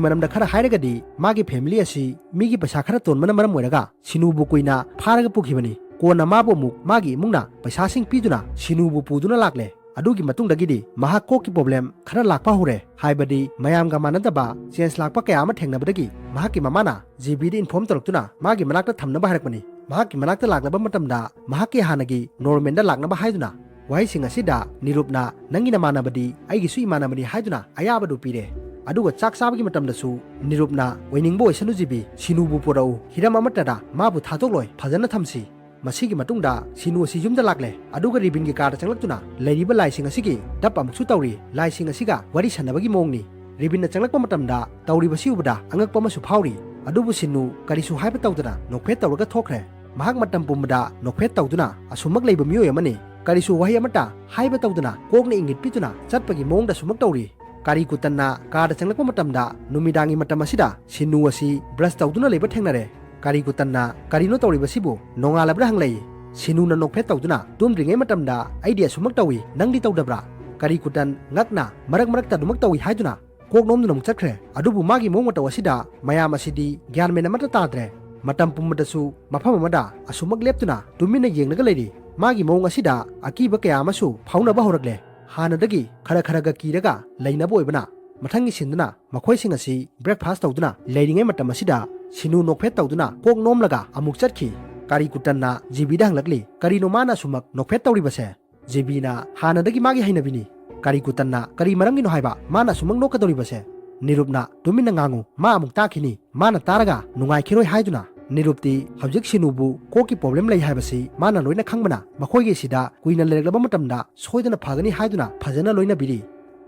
ꯃꯔꯝꯗ ꯈꯔ ꯍꯥꯏꯔꯒꯗꯤ, ꯃꯥꯒꯤ ꯐꯦꯃꯤꯂꯤ ꯑꯁꯤ ꯃꯤꯒꯤ ꯄꯩꯁꯥ ꯈꯔ ꯇꯣꯟꯕꯅ ꯃꯔꯝ ꯑꯣꯏꯔꯒ ꯁꯤꯅꯨꯕꯨ ꯀꯨꯏꯅ ꯐꯥꯔꯒ ꯄꯨꯈꯤꯕꯅꯤ꯫ ꯀꯣꯟꯅ ꯃꯥꯕꯨ ꯑꯃꯨꯛ ꯃꯥꯒꯤ ꯏꯃꯨꯡꯅ ꯄꯩꯁꯥꯁꯤꯡ ꯄꯤꯗꯨꯅ ꯁꯤꯅꯨꯕꯨ ꯄꯨꯗꯨꯅ ꯂꯥꯛꯂꯦ꯫ ꯑꯗꯨꯒꯤ ꯃꯇꯨꯡꯗꯒꯤꯗꯤ ꯃꯍꯥꯛ ꯀꯣꯛꯀꯤ ꯄ꯭ꯔꯣꯕ꯭ꯂꯦꯝ ꯈꯔ ꯂꯥꯛꯄ ꯍꯧꯔꯦ, ꯍꯥꯏꯕꯗꯤ ꯃꯌꯥꯝꯒ ꯃꯥꯟꯅꯗꯕ ꯆꯦꯟꯖ ꯂꯥꯛꯄ ꯀꯌꯥ ꯑꯃ ꯊꯦꯡꯅꯕꯗꯒꯤ ꯃꯍꯥꯛꯀꯤ ꯃꯃꯥꯅ ꯖꯤꯕꯤꯗ ꯏꯟꯐꯣꯔꯝ ꯇꯧꯔꯛꯇꯨꯅ ꯃꯥꯒꯤ ꯃꯅꯥꯛꯇ ꯊꯝꯅꯕ ꯍꯥꯏꯔꯛꯄꯅꯤ꯫ ꯃꯍꯥꯛꯀꯤ ꯃꯅꯥꯛꯇ ꯂꯥꯛꯂꯕ ꯃꯇꯝꯗ ꯃꯍꯥꯛꯀꯤ ꯍꯥꯟꯅꯒꯤ ꯅꯣꯔꯃꯦꯜꯗ ꯂꯥꯛꯅꯕ ꯍꯥꯏꯗꯨꯅ ꯋꯥꯍꯩꯁꯤꯡ ꯑꯁꯤꯗ ꯅꯤꯔꯨꯞꯅ "ꯅꯪꯒꯤ ꯅꯃꯥꯟꯅꯕꯗꯤ ꯑꯩꯒꯤꯁꯨ ꯏꯃꯥꯟꯅꯕꯅꯤ" ꯍꯥꯏꯗꯨꯅ ꯑꯌꯥꯕꯗꯨ ꯄꯤꯔꯦ꯫ ꯑꯗꯨꯒ ꯆꯥꯛ ꯆꯥꯕꯒꯤ ꯃꯇꯝꯗꯁꯨ ꯅꯤꯔꯨꯞꯅ "ꯑꯣꯏꯅꯤꯡꯕ ꯑꯣꯏꯁꯅꯨ ꯖꯤꯕꯤ, ꯁꯤꯅꯨꯕꯨ ꯄꯨꯔꯛꯎ, ꯍꯤꯔꯝ ꯑꯃꯠꯇꯗ ꯃꯥꯕꯨ ꯊꯥꯗꯣꯛꯂꯣꯏ, ꯐꯖꯅ ꯊꯝꯁꯤ"꯫ ꯃꯁꯤꯒꯤ ꯃꯇꯨꯡꯗ ꯁꯤꯅꯨ ꯑꯁꯤ ꯌꯨꯝꯗ ꯂꯥꯛꯂꯦ, ꯑꯗꯨꯒ ꯔꯤꯕꯤꯟꯒꯤ ꯀꯥꯗ ꯆꯪꯂꯛꯇꯨꯅ ꯂꯩꯔꯤꯕ ꯂꯥꯏꯁꯤꯡ ꯑꯁꯤꯒꯤ ꯗꯞ ꯑꯃꯨꯛꯁꯨ ꯇꯧꯔꯤ꯫ ꯂꯥꯏꯁꯤꯡ ꯑꯁꯤꯒ ꯋꯥꯔꯤ ꯁꯥꯟꯅꯕꯒꯤ ꯃꯑꯣꯡꯅꯤ꯫ ꯔꯤꯕꯤꯟꯅ ꯆꯪꯂꯛꯄ ꯃꯇꯝꯗ ꯇꯧꯔꯤꯕꯁꯤ ꯎꯕꯗ ꯑꯉꯛꯄ ꯑꯃꯁꯨ ꯐꯥꯎꯔꯤ꯫ ꯑꯗꯨꯕꯨ ꯁꯤꯅꯨ ꯀꯔꯤꯁꯨ ꯍꯥꯏꯕ ꯇꯧꯗꯅ ꯅꯣꯛꯐꯦꯠ ꯇꯧꯔꯒ ꯊꯣꯛꯈ꯭ꯔꯦ꯫ ꯃꯍꯥꯛ ꯃꯇꯝ ꯄꯨꯝꯕꯗ ꯅꯣꯛꯐꯦꯠ ꯇꯧꯗꯨꯅ ꯑꯁꯨꯝꯃꯛ ꯂꯩꯕ ꯃꯤꯑꯣꯏ ꯑꯃꯅꯤ꯫ ꯀꯔꯤꯁꯨ ꯋꯥꯍꯩ ꯑꯃꯠꯇ ꯍꯥꯏꯕ ꯇꯧꯗꯅ ꯀꯣꯛꯅ ꯏꯪꯒꯤꯠ ꯄꯤꯗꯨꯅ ꯆꯠꯄꯒꯤ ꯃꯑꯣꯡꯗ ꯑꯁꯨꯝꯃꯛ ꯇꯧꯔꯤ꯫ ꯀꯥꯔꯤ ꯀꯨꯇꯟꯅ ꯀꯥꯗ ꯆꯪꯂꯛꯄ ꯃꯇꯝꯗ ꯅꯨꯃꯤꯗꯥꯡꯒꯤ ꯃꯇꯝ ꯑꯁꯤꯗ ꯁꯤꯅꯨ ꯑꯁꯤ ꯕ꯭ꯔꯁ ꯇꯧꯗꯨꯅ ꯂꯩꯕ ꯊꯦꯡꯅꯔꯦ꯫ ꯀꯥꯔꯤ ꯀꯨꯇꯟꯅ "ꯀꯔꯤꯅꯣ ꯇꯧꯔꯤꯕꯁꯤꯕꯨ? ꯅꯣꯡꯉꯥꯜꯂꯕ꯭ꯔꯥ?" ꯍꯪꯂꯛꯏ꯫ ꯁꯤꯅꯨꯅ ꯅꯣꯛꯐꯦꯠ ꯇꯧꯗꯨꯅ, "ꯇꯨꯝꯗ꯭ꯔꯤꯉꯩ ꯃꯇꯝꯗ ꯑꯩꯗꯤ ꯑꯁꯨꯝꯃꯛ ꯇꯧꯏ, ꯅꯪꯗꯤ ꯇꯧꯗꯕ꯭ꯔꯥ?" ꯀꯥꯔꯤ ꯀꯨꯇꯟ ꯉꯛꯅ "ꯃꯔꯛ ꯃꯔꯛꯇ ꯑꯗꯨꯃꯛ ꯇꯧꯏ" ꯍꯥꯏꯗꯨꯅ ꯀꯣꯛ ꯅꯣꯝꯗꯨꯅ ꯑꯃꯨꯛ ꯆꯠꯈ꯭ꯔꯦ꯫ ꯑꯗꯨꯕꯨ ꯃꯥꯒꯤ ꯃꯑꯣꯡ ꯃꯇꯧ ꯑꯁꯤꯗ ꯃꯌꯥꯝ ꯑꯁꯤꯗꯤ ꯒ꯭ꯌꯥꯟ ꯃꯦꯟ ꯑꯃꯠꯇ ꯇꯥꯗ꯭ꯔꯦ꯫ ꯃꯇꯝ ꯄꯨꯝꯕꯗꯁꯨ ꯃꯐꯝ ꯑꯃꯗ ꯑꯁꯨꯝꯃꯛ ꯂꯦꯞꯇꯨꯅ ꯇꯨꯃꯤꯟꯅ ꯌꯦꯡꯂꯒ ꯂꯩꯔꯤ꯫ ꯃꯥꯒꯤ ꯃꯑꯣꯡ ꯑꯁꯤꯗ ꯑꯀꯤꯕ ꯀꯌꯥ ꯑꯃꯁꯨ ꯐꯥꯎꯅꯕ ꯍꯧꯔꯛꯂꯦ꯫ ꯍꯥꯟꯅꯗꯒꯤ ꯈꯔ ꯈꯔꯒ ꯀꯤꯔꯒ ꯂꯩꯅꯕ ꯑꯣꯏꯕꯅ, ꯃꯊꯪꯒꯤ ꯁꯤꯟꯗꯨꯅ ꯃꯈꯣꯏꯁꯤꯡ ꯑꯁꯤ breakfast ꯇꯧꯗꯨꯅ ꯂꯩꯔꯤꯉꯩ ꯃꯇꯝ ꯑꯁꯤꯗ ꯁꯤꯅꯨ ꯅꯣꯛꯐꯦꯠ ꯇꯧꯗꯨꯅ ꯀꯣꯛ ꯅꯣꯝꯂꯒ ꯑꯃꯨꯛ ꯆꯠꯈꯤ꯫ ꯀꯥꯔꯤ ꯀꯨꯇꯟꯅ ꯖꯤꯕꯤꯗ ꯍꯪꯂꯛꯂꯤ, "ꯀꯔꯤꯅꯣ ꯃꯥꯅ ꯑꯁꯨꯃꯛ ꯅꯣꯛꯐꯦꯠ ꯇꯧꯔꯤꯕꯁꯦ?" ꯖꯤꯕꯤꯅ ꯍꯥꯟꯅꯗꯒꯤ ꯃꯥꯒꯤ ꯍꯩꯅꯕꯤꯅꯤ꯫ ꯀꯥꯔꯤ ꯀꯨꯇꯟꯅ ꯀꯔꯤ ꯃꯔꯝꯒꯤꯅꯣ ꯍꯥꯏꯕ ꯃꯥꯅ ꯑꯁꯨꯃꯛ ꯅꯣꯛꯀꯗꯧꯔꯤꯕꯁꯦ? ꯅꯤꯔꯨꯞꯅ, "ꯇꯨꯃꯤꯟꯅ ꯉꯥꯡꯉꯨ, ꯃꯥ ꯑꯃꯨꯛ ꯇꯥꯈꯤꯅꯤ, ꯃꯥꯅ ꯇꯥꯔꯒ ꯅꯨꯡꯉꯥꯏꯈꯤꯔꯣꯏ" ꯍꯥꯏꯗꯨꯅ꯫ ꯅꯤꯔꯨꯞꯇꯤ ꯍꯧꯖꯤꯛ ꯁꯤꯅꯨꯕꯨ ꯀꯣꯛꯀꯤ problem ꯂꯩ ꯍꯥꯏꯕꯁꯤ ꯃꯥꯅ ꯂꯣꯏꯅ ꯈꯪꯕꯅ, ꯃꯈꯣꯏꯒꯤ ꯑꯁꯤꯗ ꯀꯨꯏꯅ ꯂꯩꯔꯛꯂꯕ ꯃꯇꯝꯗ ꯁꯣꯏꯗꯅ ꯐꯒꯅꯤ ꯍꯥꯏꯗꯨꯅ ꯐꯖꯅ ꯂꯣꯏꯅꯕꯤꯔꯤ꯫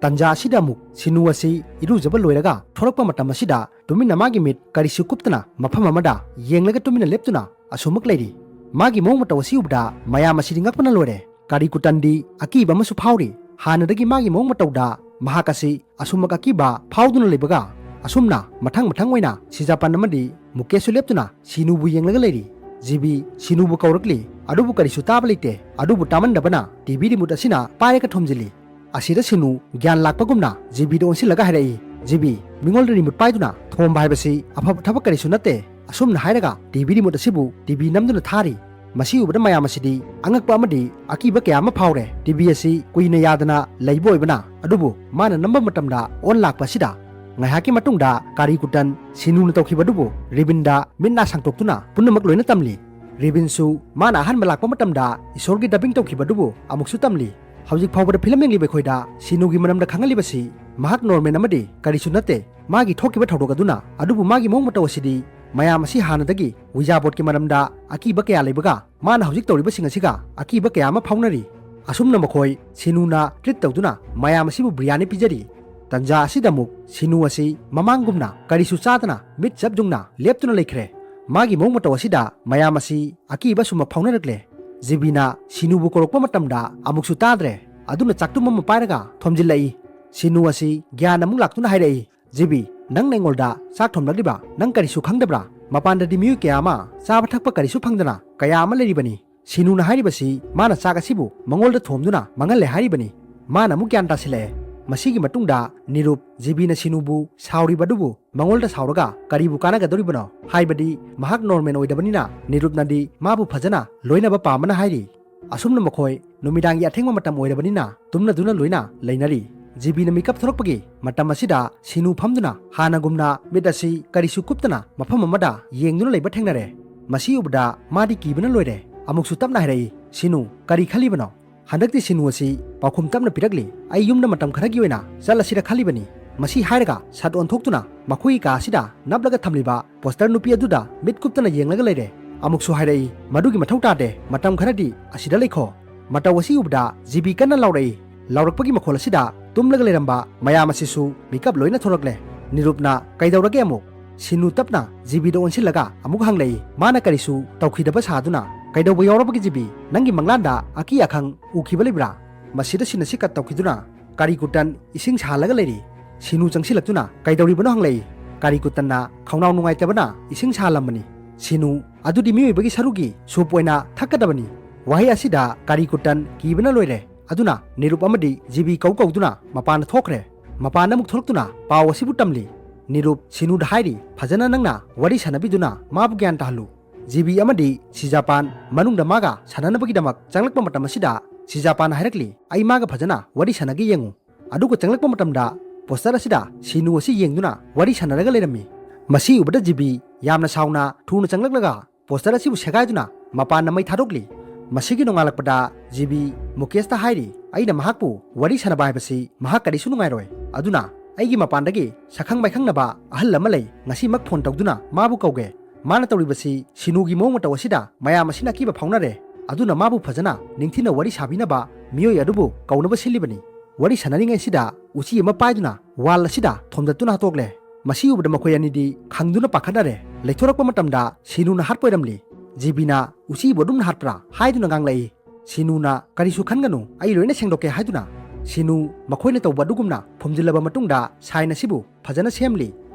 ꯇꯟꯖꯥ ꯑꯁꯤꯗ ꯑꯃꯨꯛ ꯁꯤꯅꯨ ꯑꯁꯤ ꯏꯔꯨꯖꯕ ꯂꯣꯏꯔꯒ ꯊꯣꯔꯛꯄ ꯃꯇꯝ ꯑꯁꯤꯗ ꯇꯨꯃꯤꯟꯅ ꯃꯥꯒꯤ ꯃꯤꯠ ꯀꯔꯤꯁꯨ ꯀꯨꯞꯇꯅ ꯃꯐꯝ ꯑꯃꯗ ꯌꯦꯡꯂꯒ ꯇꯨꯃꯤꯟꯅ ꯂꯦꯞꯇꯨꯅ ꯑꯁꯨꯃꯛ ꯂꯩꯔꯤ꯫ ꯃꯥꯒꯤ ꯃꯑꯣꯡ ꯃꯇꯧ ꯑꯁꯤ ꯎꯕꯗ ꯃꯌꯥꯝ ꯑꯁꯤꯗꯤ ꯉꯛꯄꯅ ꯂꯣꯏꯔꯦ꯫ ꯀꯥꯔꯤ ꯀꯨꯇꯟꯗꯤ ꯑꯀꯤꯕ ꯑꯃꯁꯨ ꯐꯥꯎꯔꯤ꯫ ꯍꯥꯟꯅꯗꯒꯤ ꯃꯥꯒꯤ ꯃꯑꯣꯡ ꯃꯇꯧꯗ ꯃꯍꯥꯛ ꯑꯁꯤ ꯑꯁꯨꯝꯃꯛ ꯑꯀꯤꯕ ꯐꯥꯎꯗꯨꯅ ꯂꯩꯕꯒ, ꯑꯁꯨꯝꯅ ꯃꯊꯪ ꯃꯊꯪ ꯑꯣꯏꯅ ꯁꯤꯖꯥꯄꯟ ꯑꯃꯗꯤ ꯃꯨꯀꯦꯁꯁꯨ ꯂꯦꯞꯇꯨꯅ ꯁꯤꯅꯨꯕꯨ ꯌꯦꯡꯂꯒ ꯂꯩꯔꯤ꯫ ꯖꯤꯕꯤ ꯁꯤꯅꯨꯕꯨ ꯀꯧꯔꯛꯂꯤ, ꯑꯗꯨꯕꯨ ꯀꯔꯤꯁꯨ ꯇꯥꯕ ꯂꯩꯇꯦ꯫ ꯑꯗꯨꯕꯨ ꯇꯥꯃꯟꯗꯕꯅ ꯇꯤ ꯚꯤ remote ꯑꯁꯤꯅ ꯄꯥꯏꯔꯒ ꯊꯣꯝꯖꯤꯜꯂꯤ꯫ ꯑꯁꯤꯗ ꯁꯤꯅꯨ ꯒ꯭ꯌꯥꯟ ꯂꯥꯛꯄꯒꯨꯝꯅ ꯖꯤꯕꯤꯗ ꯑꯣꯟꯁꯤꯜꯂꯒ ꯍꯥꯏꯔꯛꯏ, "ꯖꯤꯕꯤ, ꯃꯤꯉꯣꯟꯗ remote ꯄꯥꯏꯗꯨꯅ ꯊꯣꯝꯕ ꯍꯥꯏꯕꯁꯤ ꯑꯐꯕ ꯊꯕꯛ ꯀꯔꯤꯁꯨ ꯅꯠꯇꯦ"꯫ ꯑꯁꯨꯝꯅ ꯍꯥꯏꯔꯒ ꯇꯤ ꯚꯤ remote ꯑꯁꯤꯕꯨ ꯇꯤ ꯚꯤ ꯅꯝꯗꯨꯅ ꯊꯥꯔꯤ꯫ ꯃꯁꯤ ꯎꯕꯗ ꯃꯌꯥꯝ ꯑꯁꯤꯗꯤ ꯑꯉꯛꯄ ꯑꯃꯗꯤ ꯑꯀꯤꯕ ꯀꯌꯥ ꯑꯃ ꯐꯥꯎꯔꯦ꯫ ꯇꯤ ꯚꯤ ꯑꯁꯤ ꯀꯨꯏꯅ ꯌꯥꯗꯅ ꯂꯩꯕ ꯑꯣꯏꯕꯅ, ꯑꯗꯨꯕꯨ ꯃꯥꯅ ꯅꯝꯕ ꯃꯇꯝꯗ on ꯂꯥꯛꯄ ꯑꯁꯤꯗ ꯉꯥꯏꯍꯥꯛꯀꯤ ꯃꯇꯨꯡꯗ ꯀꯥꯔꯤ ꯀꯨꯇꯟ ꯁꯤꯅꯨꯅ ꯇꯧꯈꯤꯕꯗꯨꯕꯨ ꯔꯤꯕꯤꯟꯗ ꯃꯤꯠ ꯅꯥ ꯁꯥꯡꯗꯣꯛꯇꯨꯅ ꯄꯨꯝꯅꯃꯛ ꯂꯣꯏꯅ ꯇꯝꯂꯤ꯫ ꯔꯤꯕꯤꯟꯁꯨ ꯃꯥꯅ ꯑꯍꯥꯟꯕ ꯂꯥꯛꯄ ꯃꯇꯝꯗ ꯏꯁꯣꯔꯒꯤ dubbing ꯇꯧꯈꯤꯕꯗꯨꯕꯨ ꯑꯃꯨꯛꯁꯨ ꯇꯝꯂꯤ꯫ ꯍꯧꯖꯤꯛ ꯐꯥꯎꯕꯗ film ꯌꯦꯡꯂꯤꯕ ꯑꯩꯈꯣꯏꯗ ꯁꯤꯅꯨꯒꯤ ꯃꯔꯝꯗ ꯈꯪꯍꯜꯂꯤꯕꯁꯤ ꯃꯍꯥꯛ normal ꯑꯃꯗꯤ ꯀꯔꯤꯁꯨ ꯅꯠꯇꯦ꯫ ꯃꯥꯒꯤ ꯊꯣꯛꯈꯤꯕ ꯊꯧꯗꯣꯛ ꯑꯗꯨꯅ, ꯑꯗꯨꯕꯨ ꯃꯥꯒꯤ ꯃꯑꯣꯡ ꯃꯇꯧ ꯑꯁꯤꯗꯤ ꯃꯌꯥꯝ ꯑꯁꯤ ꯍꯥꯟꯅꯗꯒꯤ ꯋꯤꯖꯥ ꯕꯣꯔꯗꯀꯤ ꯃꯔꯝꯗ ꯑꯀꯤꯕ ꯀꯌꯥ ꯂꯩꯕꯒ ꯃꯥꯅ ꯍꯧꯖꯤꯛ ꯇꯧꯔꯤꯕꯁꯤꯡ ꯑꯁꯤꯒ ꯑꯀꯤꯕ ꯀꯌꯥ ꯑꯃ ꯐꯥꯎꯅꯔꯤ꯫ ꯑꯁꯨꯝꯅ ꯃꯈꯣꯏ ꯁꯤꯅꯨꯅ treat ꯇꯧꯗꯨꯅ ꯃꯌꯥꯝ ꯑꯁꯤꯕꯨ ꯕꯤꯔꯌꯥꯅꯤ ꯄꯤꯖꯔꯤ꯫ ꯇꯟꯖꯥ ꯑꯁꯤꯗ ꯑꯃꯨꯛ ꯁꯤꯅꯨ ꯑꯁꯤ ꯃꯃꯥꯡꯒꯨꯝꯅ ꯀꯔꯤꯁꯨ ꯆꯥꯗꯅ ꯃꯤꯠ ꯆꯞ ꯌꯨꯡꯅ ꯂꯦꯞꯇꯨꯅ ꯂꯩꯈ꯭ꯔꯦ꯫ ꯃꯥꯒꯤ ꯃꯑꯣꯡ ꯃꯇꯧ ꯑꯁꯤꯗ ꯃꯌꯥꯝ ꯑꯁꯤ ꯑꯀꯤꯕ ꯁꯨꯝꯕ ꯐꯥꯎꯅꯔꯛꯂꯦ꯫ ꯖꯤꯕꯤꯅ ꯁꯤꯅꯨꯕꯨ ꯀꯧꯔꯛꯄ ꯃꯇꯝꯗ ꯑꯃꯨꯛꯁꯨ ꯇꯥꯗ꯭ꯔꯦ꯫ ꯑꯗꯨꯅ ꯆꯥꯛꯇꯨꯝ ꯑꯃ ꯄꯥꯏꯔꯒ ꯊꯣꯝꯖꯤꯜꯂꯛꯏ꯫ ꯁꯤꯅꯨ ꯑꯁꯤ ꯒ꯭ꯌꯥꯟ ꯑꯃꯨꯛ ꯂꯥꯛꯇꯨꯅ ꯍꯥꯏꯔꯛꯏ, "ꯖꯤꯕꯤ, ꯅꯪꯅ ꯑꯩꯉꯣꯟꯗ ꯆꯥꯛ ꯊꯣꯝꯂꯛꯂꯤꯕ ꯅꯪ ꯀꯔꯤꯁꯨ ꯈꯪꯗꯕ꯭ꯔꯥ? ꯃꯄꯥꯟꯗꯗꯤ ꯃꯤꯑꯣꯏ ꯀꯌꯥ ꯑꯃ ꯆꯥꯕ ꯊꯛꯄ ꯀꯔꯤꯁꯨ ꯐꯪꯗꯅ ꯀꯌꯥ ꯑꯃ ꯂꯩꯔꯤꯕꯅꯤ꯫ ꯁꯤꯅꯨꯅ ꯍꯥꯏꯔꯤꯕꯁꯤ ꯃꯥꯅ ꯆꯥꯛ ꯑꯁꯤꯕꯨ ꯃꯉꯣꯟꯗ ꯊꯣꯝꯗꯨꯅ ꯃꯥꯡꯍꯜꯂꯦ ꯍꯥꯏꯔꯤꯕꯅꯤ"꯫ ꯃꯥꯅ ꯑꯃꯨꯛ ꯒ꯭ꯌꯥꯟ ꯇꯥꯁꯤꯜꯂꯛꯑꯦ꯫ ꯃꯁꯤꯒꯤ ꯃꯇꯨꯡꯗ ꯅꯤꯔꯨꯞ ꯖꯤꯕꯤꯅ ꯁꯤꯅꯨꯕꯨ ꯁꯥꯎꯔꯤꯕ ꯑꯗꯨꯕꯨ ꯃꯉꯣꯟꯗ ꯁꯥꯎꯔꯒ ꯀꯔꯤꯕꯨ ꯀꯥꯟꯅꯒꯗꯧꯔꯤꯕꯅꯣ? ꯍꯥꯏꯕꯗꯤ ꯃꯍꯥꯛ normal ꯑꯣꯏꯗꯕꯅꯤꯅ ꯅꯤꯔꯨꯞꯅꯗꯤ ꯃꯥꯕꯨ ꯐꯖꯅ ꯂꯣꯏꯅꯕ ꯄꯥꯝꯕꯅ ꯍꯥꯏꯔꯤ꯫ ꯑꯁꯨꯝꯅ ꯃꯈꯣꯏ ꯅꯨꯃꯤꯗꯥꯡꯒꯤ ꯑꯊꯦꯡꯕ ꯃꯇꯝ ꯑꯣꯏꯔꯕꯅꯤꯅ ꯇꯨꯝꯅꯗꯨꯅ ꯂꯣꯏꯅ ꯂꯩꯅꯔꯤ꯫ ꯖꯤꯕꯤꯅ ꯃꯤꯀꯞ ꯊꯣꯛꯂꯛꯄꯒꯤ ꯃꯇꯝ ꯑꯁꯤꯗ ꯁꯤꯅꯨ ꯐꯝꯗꯨꯅ ꯍꯥꯟꯅꯒꯨꯝꯅ ꯃꯤꯠ ꯑꯁꯤ ꯀꯔꯤꯁꯨ ꯀꯨꯞꯇꯅ ꯃꯐꯝ ꯑꯃꯗ ꯌꯦꯡꯗꯨꯅ ꯂꯩꯕ ꯊꯦꯡꯅꯔꯦ꯫ ꯃꯁꯤ ꯎꯕꯗ ꯃꯥꯗꯤ ꯀꯤꯕꯅ ꯂꯣꯏꯔꯦ꯫ ꯑꯃꯨꯛꯁꯨ ꯇꯞꯅ ꯍꯥꯏꯔꯛꯏ, "ꯁꯤꯅꯨ, ꯀꯔꯤ ꯈꯜꯂꯤꯕꯅꯣ?" ꯍꯟꯗꯛꯇꯤ ꯁꯤꯅꯨ ꯑꯁꯤ ꯄꯥꯎꯈꯨꯝ ꯇꯞꯅ ꯄꯤꯔꯛꯂꯤ, "ꯑꯩ ꯌꯨꯝꯗ ꯃꯇꯝ ꯈꯔꯒꯤ ꯑꯣꯏꯅ ꯆꯠꯂꯁꯤꯔ ꯈꯜꯂꯤꯕꯅꯤ"꯫ ꯃꯁꯤ ꯍꯥꯏꯔꯒ ꯁꯠ ꯑꯣꯟꯊꯣꯛꯇꯨꯅ ꯃꯈꯣꯏꯒꯤ ꯀꯥ ꯑꯁꯤꯗ ꯅꯞꯂꯒ ꯊꯝꯂꯤꯕ ꯄꯣꯁꯇꯔ ꯅꯨꯄꯤ ꯑꯗꯨꯗ ꯃꯤꯠ ꯀꯨꯞꯇꯅ ꯌꯦꯡꯂꯒ ꯂꯩꯔꯦ꯫ ꯑꯃꯨꯛꯁꯨ ꯍꯥꯏꯔꯛꯏ, "ꯃꯗꯨꯒꯤ ꯃꯊꯧ ꯇꯥꯗꯦ, ꯃꯇꯝ ꯈꯔꯗꯤ ꯑꯁꯤꯗ ꯂꯩꯈꯣ"꯫ ꯃꯇꯧ ꯑꯁꯤ ꯎꯕꯗ ꯖꯤꯕꯤ ꯀꯟꯅ ꯂꯥꯎꯔꯛꯏ꯫ ꯂꯥꯎꯔꯛꯄꯒꯤ ꯃꯈꯣꯜ ꯑꯁꯤꯗ ꯇꯨꯝꯂꯒ ꯂꯩꯔꯝꯕ ꯃꯌꯥꯝ ꯑꯁꯤꯁꯨ ꯃꯤꯀꯞ ꯂꯣꯏꯅ ꯊꯣꯔꯛꯂꯦ꯫ ꯅꯤꯔꯨꯞꯅ "ꯀꯩꯗꯧꯔꯒꯦ?" ꯑꯃꯨꯛ ꯁꯤꯅꯨ ꯇꯞꯅ ꯖꯤꯕꯤꯗ ꯑꯣꯟꯁꯤꯜꯂꯒ ꯑꯃꯨꯛ ꯍꯪꯂꯛꯏ꯫ ꯃꯥꯅ ꯀꯔꯤꯁꯨ ꯇꯧꯈꯤꯗꯕ ꯁꯥꯗꯨꯅ, "ꯀꯩꯗꯧꯕ ꯌꯥꯎꯔꯕꯒꯦ ꯖꯤꯕꯤ? ꯅꯪꯒꯤ ꯃꯪꯂꯥꯟꯗ ꯑꯀꯤ ꯑꯈꯪ ꯎꯈꯤꯕ ꯂꯩꯕ꯭ꯔꯥ?" ꯃꯁꯤꯗ ꯁꯤꯟ ꯑꯁꯤ ꯀꯠ ꯇꯧꯈꯤꯗꯨꯅ ꯀꯔꯤ ꯀꯨꯇꯟ ꯏꯁꯤꯡ ꯁꯥꯍꯜꯂꯒ ꯂꯩꯔꯤ꯫ ꯁꯤꯅꯨ ꯆꯪꯁꯤꯜꯂꯛꯇꯨꯅ ꯀꯩꯗꯧꯔꯤꯕꯅꯣ ꯍꯪꯂꯛꯏ꯫ ꯀꯔꯤ ꯀꯨꯇꯟꯅ ꯈꯧꯅꯥꯎ ꯅꯨꯡꯉꯥꯏꯇꯕꯅ ꯏꯁꯤꯡ ꯁꯥꯍꯜꯂꯝꯕꯅꯤ꯫ ꯁꯤꯅꯨ, "ꯑꯗꯨꯗꯤ ꯃꯤꯑꯣꯏꯕꯒꯤ ꯁꯔꯨꯒꯤ ꯁꯨꯞ ꯑꯣꯏꯅ ꯊꯛꯀꯗꯕꯅꯤ"꯫ ꯋꯥꯍꯩ ꯑꯁꯤꯗ ꯀꯔꯤ ꯀꯨꯇꯟ ꯀꯤꯕꯅ ꯂꯣꯏꯔꯦ꯫ ꯑꯗꯨꯅ ꯅꯤꯔꯨꯞ ꯑꯃꯗꯤ ꯖꯤꯕꯤ ꯀꯧ ꯀꯧꯗꯨꯅ ꯃꯄꯥꯟꯗ ꯊꯣꯛꯈ꯭ꯔꯦ꯫ ꯃꯄꯥꯟꯗ ꯑꯃꯨꯛ ꯊꯣꯛꯂꯛꯇꯨꯅ ꯄꯥꯎ ꯑꯁꯤꯕꯨ ꯇꯝꯂꯤ꯫ ꯅꯤꯔꯨꯞ ꯁꯤꯅꯨꯗ ꯍꯥꯏꯔꯤ, "ꯐꯖꯅ ꯅꯪꯅ ꯋꯥꯔꯤ ꯁꯥꯟꯅꯕꯤꯗꯨꯅ ꯃꯥꯕꯨ ꯒ꯭ꯌꯥꯟ ꯇꯥꯍꯜꯂꯨ"꯫ ꯖꯤꯕꯤ ꯑꯃꯗꯤ ꯁꯤꯖꯥꯄꯥꯟ ꯃꯅꯨꯡꯗ ꯃꯥꯒ ꯁꯥꯟꯅꯅꯕꯒꯤꯗꯃꯛ ꯆꯪꯂꯛꯄ ꯃꯇꯝ ꯑꯁꯤꯗ ꯁꯤꯖꯥꯄꯥꯟ ꯍꯥꯏꯔꯛꯂꯤ, "ꯑꯩ ꯃꯥꯒ ꯐꯖꯅ ꯋꯥꯔꯤ ꯁꯥꯟꯅꯒꯦ ꯌꯦꯡꯉꯨ"꯫ ꯑꯗꯨꯒ ꯆꯪꯂꯛꯄ ꯃꯇꯝꯗ ꯄꯣꯁꯇꯔ ꯑꯁꯤꯗ ꯁꯤꯅꯨ ꯑꯁꯤ ꯌꯦꯡꯗꯨꯅ ꯋꯥꯔꯤ ꯁꯥꯟꯅꯔꯒ ꯂꯩꯔꯝꯃꯤ꯫ ꯃꯁꯤ ꯎꯕꯗ ꯖꯤꯕꯤ ꯌꯥꯝꯅ ꯁꯥꯎꯅ ꯊꯨꯅ ꯆꯪꯂꯛꯂꯒ ꯄꯣꯁꯇꯔ ꯑꯁꯤꯕꯨ ꯁꯦꯒꯥꯏꯗꯨꯅ ꯃꯄꯥꯟꯗ ꯃꯩ ꯊꯥꯗꯣꯛꯂꯤ꯫ ꯃꯁꯤꯒꯤ ꯅꯣꯡꯉꯥꯜꯂꯛꯄꯗ ꯖꯤꯕꯤ ꯃꯨꯀꯦꯁꯇ ꯍꯥꯏꯔꯤ, "ꯑꯩꯅ ꯃꯍꯥꯛꯄꯨ ꯋꯥꯔꯤ ꯁꯥꯟꯅꯕ ꯍꯥꯏꯕꯁꯤ ꯃꯍꯥꯛ ꯀꯔꯤꯁꯨ ꯅꯨꯡꯉꯥꯏꯔꯣꯏ꯫ ꯑꯗꯨꯅ ꯑꯩꯒꯤ ꯃꯄꯥꯟꯗꯒꯤ ꯁꯛꯈꯪ ꯃꯥꯏꯈꯪꯅꯕ ꯑꯍꯜ ꯑꯃ ꯂꯩ, ꯉꯁꯤꯃꯛ ꯐꯣꯟ ꯇꯧꯗꯨꯅ ꯃꯥꯕꯨ ꯀꯧꯒꯦ꯫ ꯃꯥꯅ ꯇꯧꯔꯤꯕꯁꯤ ꯁꯤꯅꯨꯒꯤ ꯃꯑꯣꯡ ꯃꯇꯧ ꯑꯁꯤꯗ ꯃꯌꯥꯝ ꯑꯁꯤꯅ ꯑꯀꯤꯕ ꯐꯥꯎꯅꯔꯦ꯫ ꯑꯗꯨꯅ ꯃꯥꯕꯨ ꯐꯖꯅ ꯅꯤꯡꯊꯤꯅ ꯋꯥꯔꯤ ꯁꯥꯕꯤꯅꯕ ꯃꯤꯑꯣꯏ ꯑꯗꯨꯕꯨ ꯀꯧꯅꯕ ꯁꯤꯜꯂꯤꯕꯅꯤ"꯫ ꯋꯥꯔꯤ ꯁꯥꯟꯅꯔꯤꯉꯩꯁꯤꯗ ꯎꯆꯤ ꯑꯃ ꯄꯥꯏꯗꯨꯅ ꯋꯥꯜ ꯑꯁꯤꯗ ꯊꯣꯝꯗꯠꯇꯨꯅ ꯍꯥꯠꯇꯣꯛꯂꯦ꯫ ꯃꯁꯤ ꯎꯕꯗ ꯃꯈꯣꯏ ꯑꯅꯤꯗꯤ ꯈꯪꯗꯨꯅ ꯄꯥꯈꯠꯅꯔꯦ꯫ ꯂꯩꯊꯣꯔꯛꯄ ꯃꯇꯝꯗ ꯁꯤꯅꯨꯅ ꯍꯥꯠꯄ ꯑꯣꯏꯔꯝꯂꯤ꯫ ꯖꯤꯕꯤꯅ "ꯎꯆꯤꯕꯨ ꯑꯗꯨꯝꯅ ꯍꯥꯠꯄ꯭ꯔꯥ?" ꯍꯥꯏꯗꯨꯅ ꯉꯥꯡꯂꯛꯏ꯫ ꯁꯤꯅꯨꯅ "ꯀꯔꯤꯁꯨ ꯈꯟꯒꯅꯨ, ꯑꯩ ꯂꯣꯏꯅ ꯁꯦꯡꯗꯣꯛꯀꯦ" ꯍꯥꯏꯗꯨꯅ ꯁꯤꯅꯨ ꯃꯈꯣꯏꯅ ꯇꯧꯕ ꯑꯗꯨꯒꯨꯝꯅ ꯐꯨꯝꯖꯤꯜꯂꯕ ꯃꯇꯨꯡꯗ ꯁꯥꯏꯟ ꯑꯁꯤꯕꯨ ꯐꯖꯅ ꯁꯦꯝꯂꯤ꯫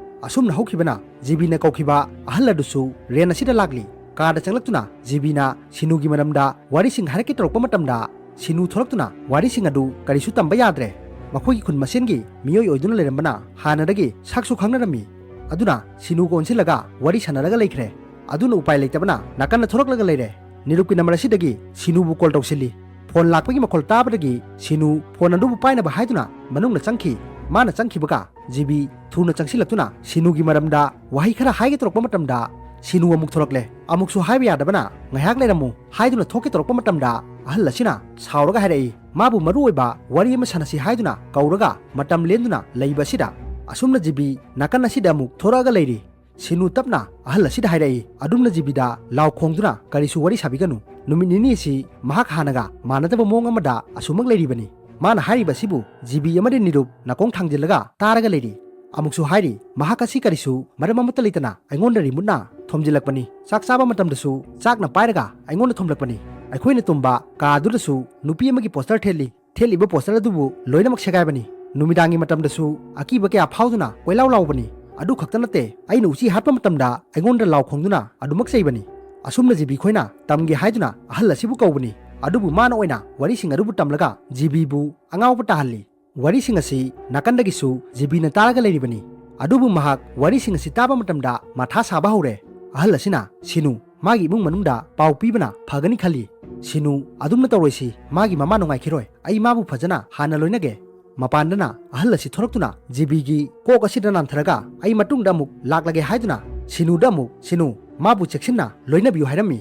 ꯑꯁꯨꯝꯅ ꯍꯧꯈꯤꯕꯅ ꯖꯤꯕꯤꯅ ꯀꯧꯈꯤꯕ ꯑꯍꯜ ꯑꯗꯨꯁꯨ ꯔꯦꯟ ꯑꯁꯤꯗ ꯂꯥꯛꯂꯤ꯫ ꯀꯥꯗ ꯆꯪꯂꯛꯇꯨꯅ ꯖꯤꯕꯤꯅ ꯁꯤꯅꯨꯒꯤ ꯃꯔꯝꯗ ꯋꯥꯔꯤꯁꯤꯡ ꯍꯥꯏꯔꯛꯀꯦ ꯇꯧꯔꯛꯄ ꯃꯇꯝꯗ ꯁꯤꯅꯨ ꯊꯣꯔꯛꯇꯨꯅ ꯋꯥꯔꯤꯁꯤꯡ ꯑꯗꯨ ꯀꯔꯤꯁꯨ ꯇꯝꯕ ꯌꯥꯗ꯭ꯔꯦ꯫ ꯃꯈꯣꯏꯒꯤ ꯈꯨꯟ ꯃꯁꯦꯟꯒꯤ ꯃꯤꯑꯣꯏ ꯑꯣꯏꯗꯨꯅ ꯂꯩꯔꯝꯕꯅ ꯍꯥꯟꯅꯗꯒꯤ ꯁꯛꯁꯨ ꯈꯪꯅꯔꯝꯃꯤ꯫ ꯑꯗꯨꯅ ꯁꯤꯅꯨꯒ ꯑꯣꯟꯁꯤꯜꯂꯒ ꯋꯥꯔꯤ ꯁꯥꯟꯅꯔꯒ ꯂꯩꯈ꯭ꯔꯦ꯫ ꯑꯗꯨꯅ ꯎꯄꯥꯏ ꯂꯩꯇꯕꯅ ꯅꯥꯀꯟꯗ ꯊꯣꯔꯛꯂꯒ ꯂꯩꯔꯦ꯫ ꯅꯤꯔꯨꯞꯀꯤ ꯅꯝꯕꯔ ꯑꯁꯤꯗꯒꯤ ꯁꯤꯅꯨꯕꯨ ꯀꯣꯜ ꯇꯧꯁꯤꯜꯂꯤ꯫ ꯐꯣꯟ ꯂꯥꯛꯄꯒꯤ ꯃꯈꯣꯜ ꯇꯥꯕꯗꯒꯤ ꯁꯤꯅꯨ ꯐꯣꯟ ꯑꯗꯨꯕꯨ ꯄꯥꯏꯅꯕ ꯍꯥꯏꯗꯨꯅ ꯃꯅꯨꯡꯗ ꯆꯪꯈꯤ꯫ ꯃꯥꯅ ꯆꯪꯈꯤꯕꯒ ꯖꯤꯕꯤ ꯊꯨꯅ ꯆꯪꯁꯤꯜꯂꯛꯇꯨꯅ ꯁꯤꯅꯨꯒꯤ ꯃꯔꯝꯗ ꯋꯥꯍꯩ ꯈꯔ ꯍꯥꯏꯒꯦ ꯇꯧꯔꯛꯄ ꯃꯇꯝꯗ ꯁꯤꯅꯨ ꯑꯃꯨꯛ ꯊꯣꯛꯂꯛꯂꯦ꯫ ꯑꯃꯨꯛꯁꯨ ꯍꯥꯏꯕ ꯌꯥꯗꯕꯅ "ꯉꯥꯏꯍꯥꯛ ꯂꯩꯔꯝꯃꯨ" ꯍꯥꯏꯗꯨꯅ ꯊꯣꯛꯀꯦ ꯇꯧꯔꯛꯄ ꯃꯇꯝꯗ ꯑꯍꯜ ꯑꯁꯤꯅ ꯁꯥꯎꯔꯒ ꯍꯥꯏꯔꯛꯏ꯫ ꯃꯥꯕꯨ ꯃꯔꯨ ꯑꯣꯏꯕ ꯋꯥꯔꯤ ꯑꯃ ꯁꯥꯟꯅꯁꯤ ꯍꯥꯏꯗꯨꯅ ꯀꯧꯔꯒ ꯃꯇꯝ ꯂꯦꯟꯗꯨꯅ ꯂꯩꯕ ꯑꯁꯤꯗ ꯑꯁꯨꯝꯅ ꯖꯤꯕꯤ ꯅꯥꯀꯟ ꯑꯁꯤꯗ ꯑꯃꯨꯛ ꯊꯣꯔꯛꯑꯒ ꯂꯩꯔꯤ꯫ ꯁꯤꯅꯨ ꯇꯞꯅ ꯑꯍꯜ ꯑꯁꯤꯗ ꯍꯥꯏꯔꯛꯏ꯫ ꯑꯗꯨꯝꯅ ꯖꯤꯕꯤꯗ ꯂꯥꯎ ꯈꯣꯡꯗꯨꯅ "ꯀꯔꯤꯁꯨ ꯋꯥꯔꯤ ꯁꯥꯕꯤꯒꯅꯨ꯫ ꯅꯨꯃꯤꯠ ꯅꯤꯅꯤ ꯑꯁꯤ ꯃꯍꯥꯛ ꯍꯥꯟꯅꯒ ꯃꯥꯟꯅꯗꯕ ꯃꯑꯣꯡ ꯑꯃꯗ ꯑꯁꯨꯃꯛ ꯂꯩꯔꯤꯕꯅꯤ"꯫ ꯃꯥꯅ ꯍꯥꯏꯔꯤꯕ ꯑꯁꯤꯕꯨ ꯖꯤꯕꯤ ꯑꯃꯗꯤ ꯅꯤꯔꯨꯞ ꯅꯥꯀꯣꯡ ꯊꯥꯡꯖꯤꯜꯂꯒ ꯇꯥꯔꯒ ꯂꯩꯔꯤ꯫ ꯑꯃꯨꯛꯁꯨ ꯍꯥꯏꯔꯤ, "ꯃꯍꯥꯛ ꯑꯁꯤ ꯀꯔꯤꯁꯨ ꯃꯔꯝ ꯑꯃꯠꯇ ꯂꯩꯇꯅ ꯑꯩꯉꯣꯟꯗ ꯔꯤꯃꯨꯠꯅ ꯊꯣꯝꯖꯤꯜꯂꯛꯄꯅꯤ꯫ ꯆꯥꯛ ꯆꯥꯕ ꯃꯇꯝꯗꯁꯨ ꯆꯥꯛꯅ ꯄꯥꯏꯔꯒ ꯑꯩꯉꯣꯟꯗ ꯊꯣꯝꯂꯛꯄꯅꯤ꯫ ꯑꯩꯈꯣꯏꯅ ꯇꯨꯝꯕ ꯀꯥ ꯑꯗꯨꯗꯁꯨ ꯅꯨꯄꯤ ꯑꯃꯒꯤ ꯄꯣꯁꯇꯔ ꯊꯦꯠꯂꯤ꯫ ꯊꯦꯠꯂꯤꯕ ꯄꯣꯁꯇꯔ ꯑꯗꯨꯕꯨ ꯂꯣꯏꯅꯃꯛ ꯁꯦꯒꯥꯏꯕꯅꯤ꯫ ꯅꯨꯃꯤꯗꯥꯡꯒꯤ ꯃꯇꯝꯗꯁꯨ ꯑꯀꯤꯕ ꯀꯌꯥ ꯐꯥꯎꯗꯨꯅ ꯀꯣꯏꯂꯥꯎ ꯂꯥꯎꯕꯅꯤ꯫ ꯑꯗꯨ ꯈꯛꯇ ꯅꯠꯇꯦ, ꯑꯩꯅ ꯎꯆꯤ ꯍꯥꯠꯄ ꯃꯇꯝꯗ ꯑꯩꯉꯣꯟꯗ ꯂꯥꯎ ꯈꯣꯡꯗꯨꯅ ꯑꯗꯨꯃꯛ ꯆꯩꯕꯅꯤ"꯫ ꯑꯁꯨꯝꯅ ꯖꯤꯕꯤ ꯈꯣꯏꯅ ꯇꯝꯒꯦ ꯍꯥꯏꯗꯨꯅ ꯑꯍꯜ ꯑꯁꯤꯕꯨ ꯀꯧꯕꯅꯤ꯫ ꯑꯗꯨꯕꯨ ꯃꯥꯅ ꯑꯣꯏꯅ ꯋꯥꯔꯤꯁꯤꯡ ꯑꯗꯨꯕꯨ ꯇꯝꯂꯒ ꯖꯤꯕꯤꯕꯨ ꯑꯉꯥꯎꯕ ꯇꯥꯍꯜꯂꯤ꯫ ꯋꯥꯔꯤꯁꯤꯡ ꯑꯁꯤ ꯅꯥꯀꯟꯗꯒꯤꯁꯨ ꯖꯤꯕꯤꯅ ꯇꯥꯔꯒ ꯂꯩꯔꯤꯕꯅꯤ꯫ ꯑꯗꯨꯕꯨ ꯃꯍꯥꯛ ꯋꯥꯔꯤꯁꯤꯡ ꯑꯁꯤ ꯇꯥꯕ ꯃꯇꯝꯗ ꯃꯊꯥ ꯁꯥꯕ ꯍꯧꯔꯦ꯫ ꯑꯍꯜ ꯑꯁꯤꯅ ꯁꯤꯅꯨ ꯃꯥꯒꯤ ꯏꯃꯨꯡ ꯃꯅꯨꯡꯗ ꯄꯥꯎ ꯄꯤꯕꯅ ꯐꯒꯅꯤ ꯈꯜꯂꯤ꯫ "ꯁꯤꯅꯨ ꯑꯗꯨꯝꯅ ꯇꯧꯔꯣꯏꯁꯤ, ꯃꯥꯒꯤ ꯃꯃꯥ ꯅꯨꯡꯉꯥꯏꯈꯤꯔꯣꯏ꯫ ꯑꯩ ꯃꯥꯕꯨ ꯐꯖꯅ ꯍꯥꯟꯅ ꯂꯣꯏꯅꯒꯦ"꯫ ꯃꯄꯥꯟꯗꯅ ꯑꯍꯜ ꯑꯁꯤ ꯊꯣꯔꯛꯇꯨꯅ ꯖꯤꯕꯤꯒꯤ ꯀꯣꯛ ꯑꯁꯤꯗ ꯅꯥꯟꯊꯔꯒ "ꯑꯩ ꯃꯇꯨꯡꯗ ꯑꯃꯨꯛ ꯂꯥꯛꯂꯒꯦ" ꯍꯥꯏꯗꯨꯅ ꯁꯤꯅꯨꯗ ꯑꯃꯨꯛ "ꯁꯤꯅꯨ, ꯃꯥꯕꯨ ꯆꯦꯛꯁꯤꯟꯅ ꯂꯣꯏꯅꯕꯤꯌꯨ" ꯍꯥꯏꯔꯝꯃꯤ꯫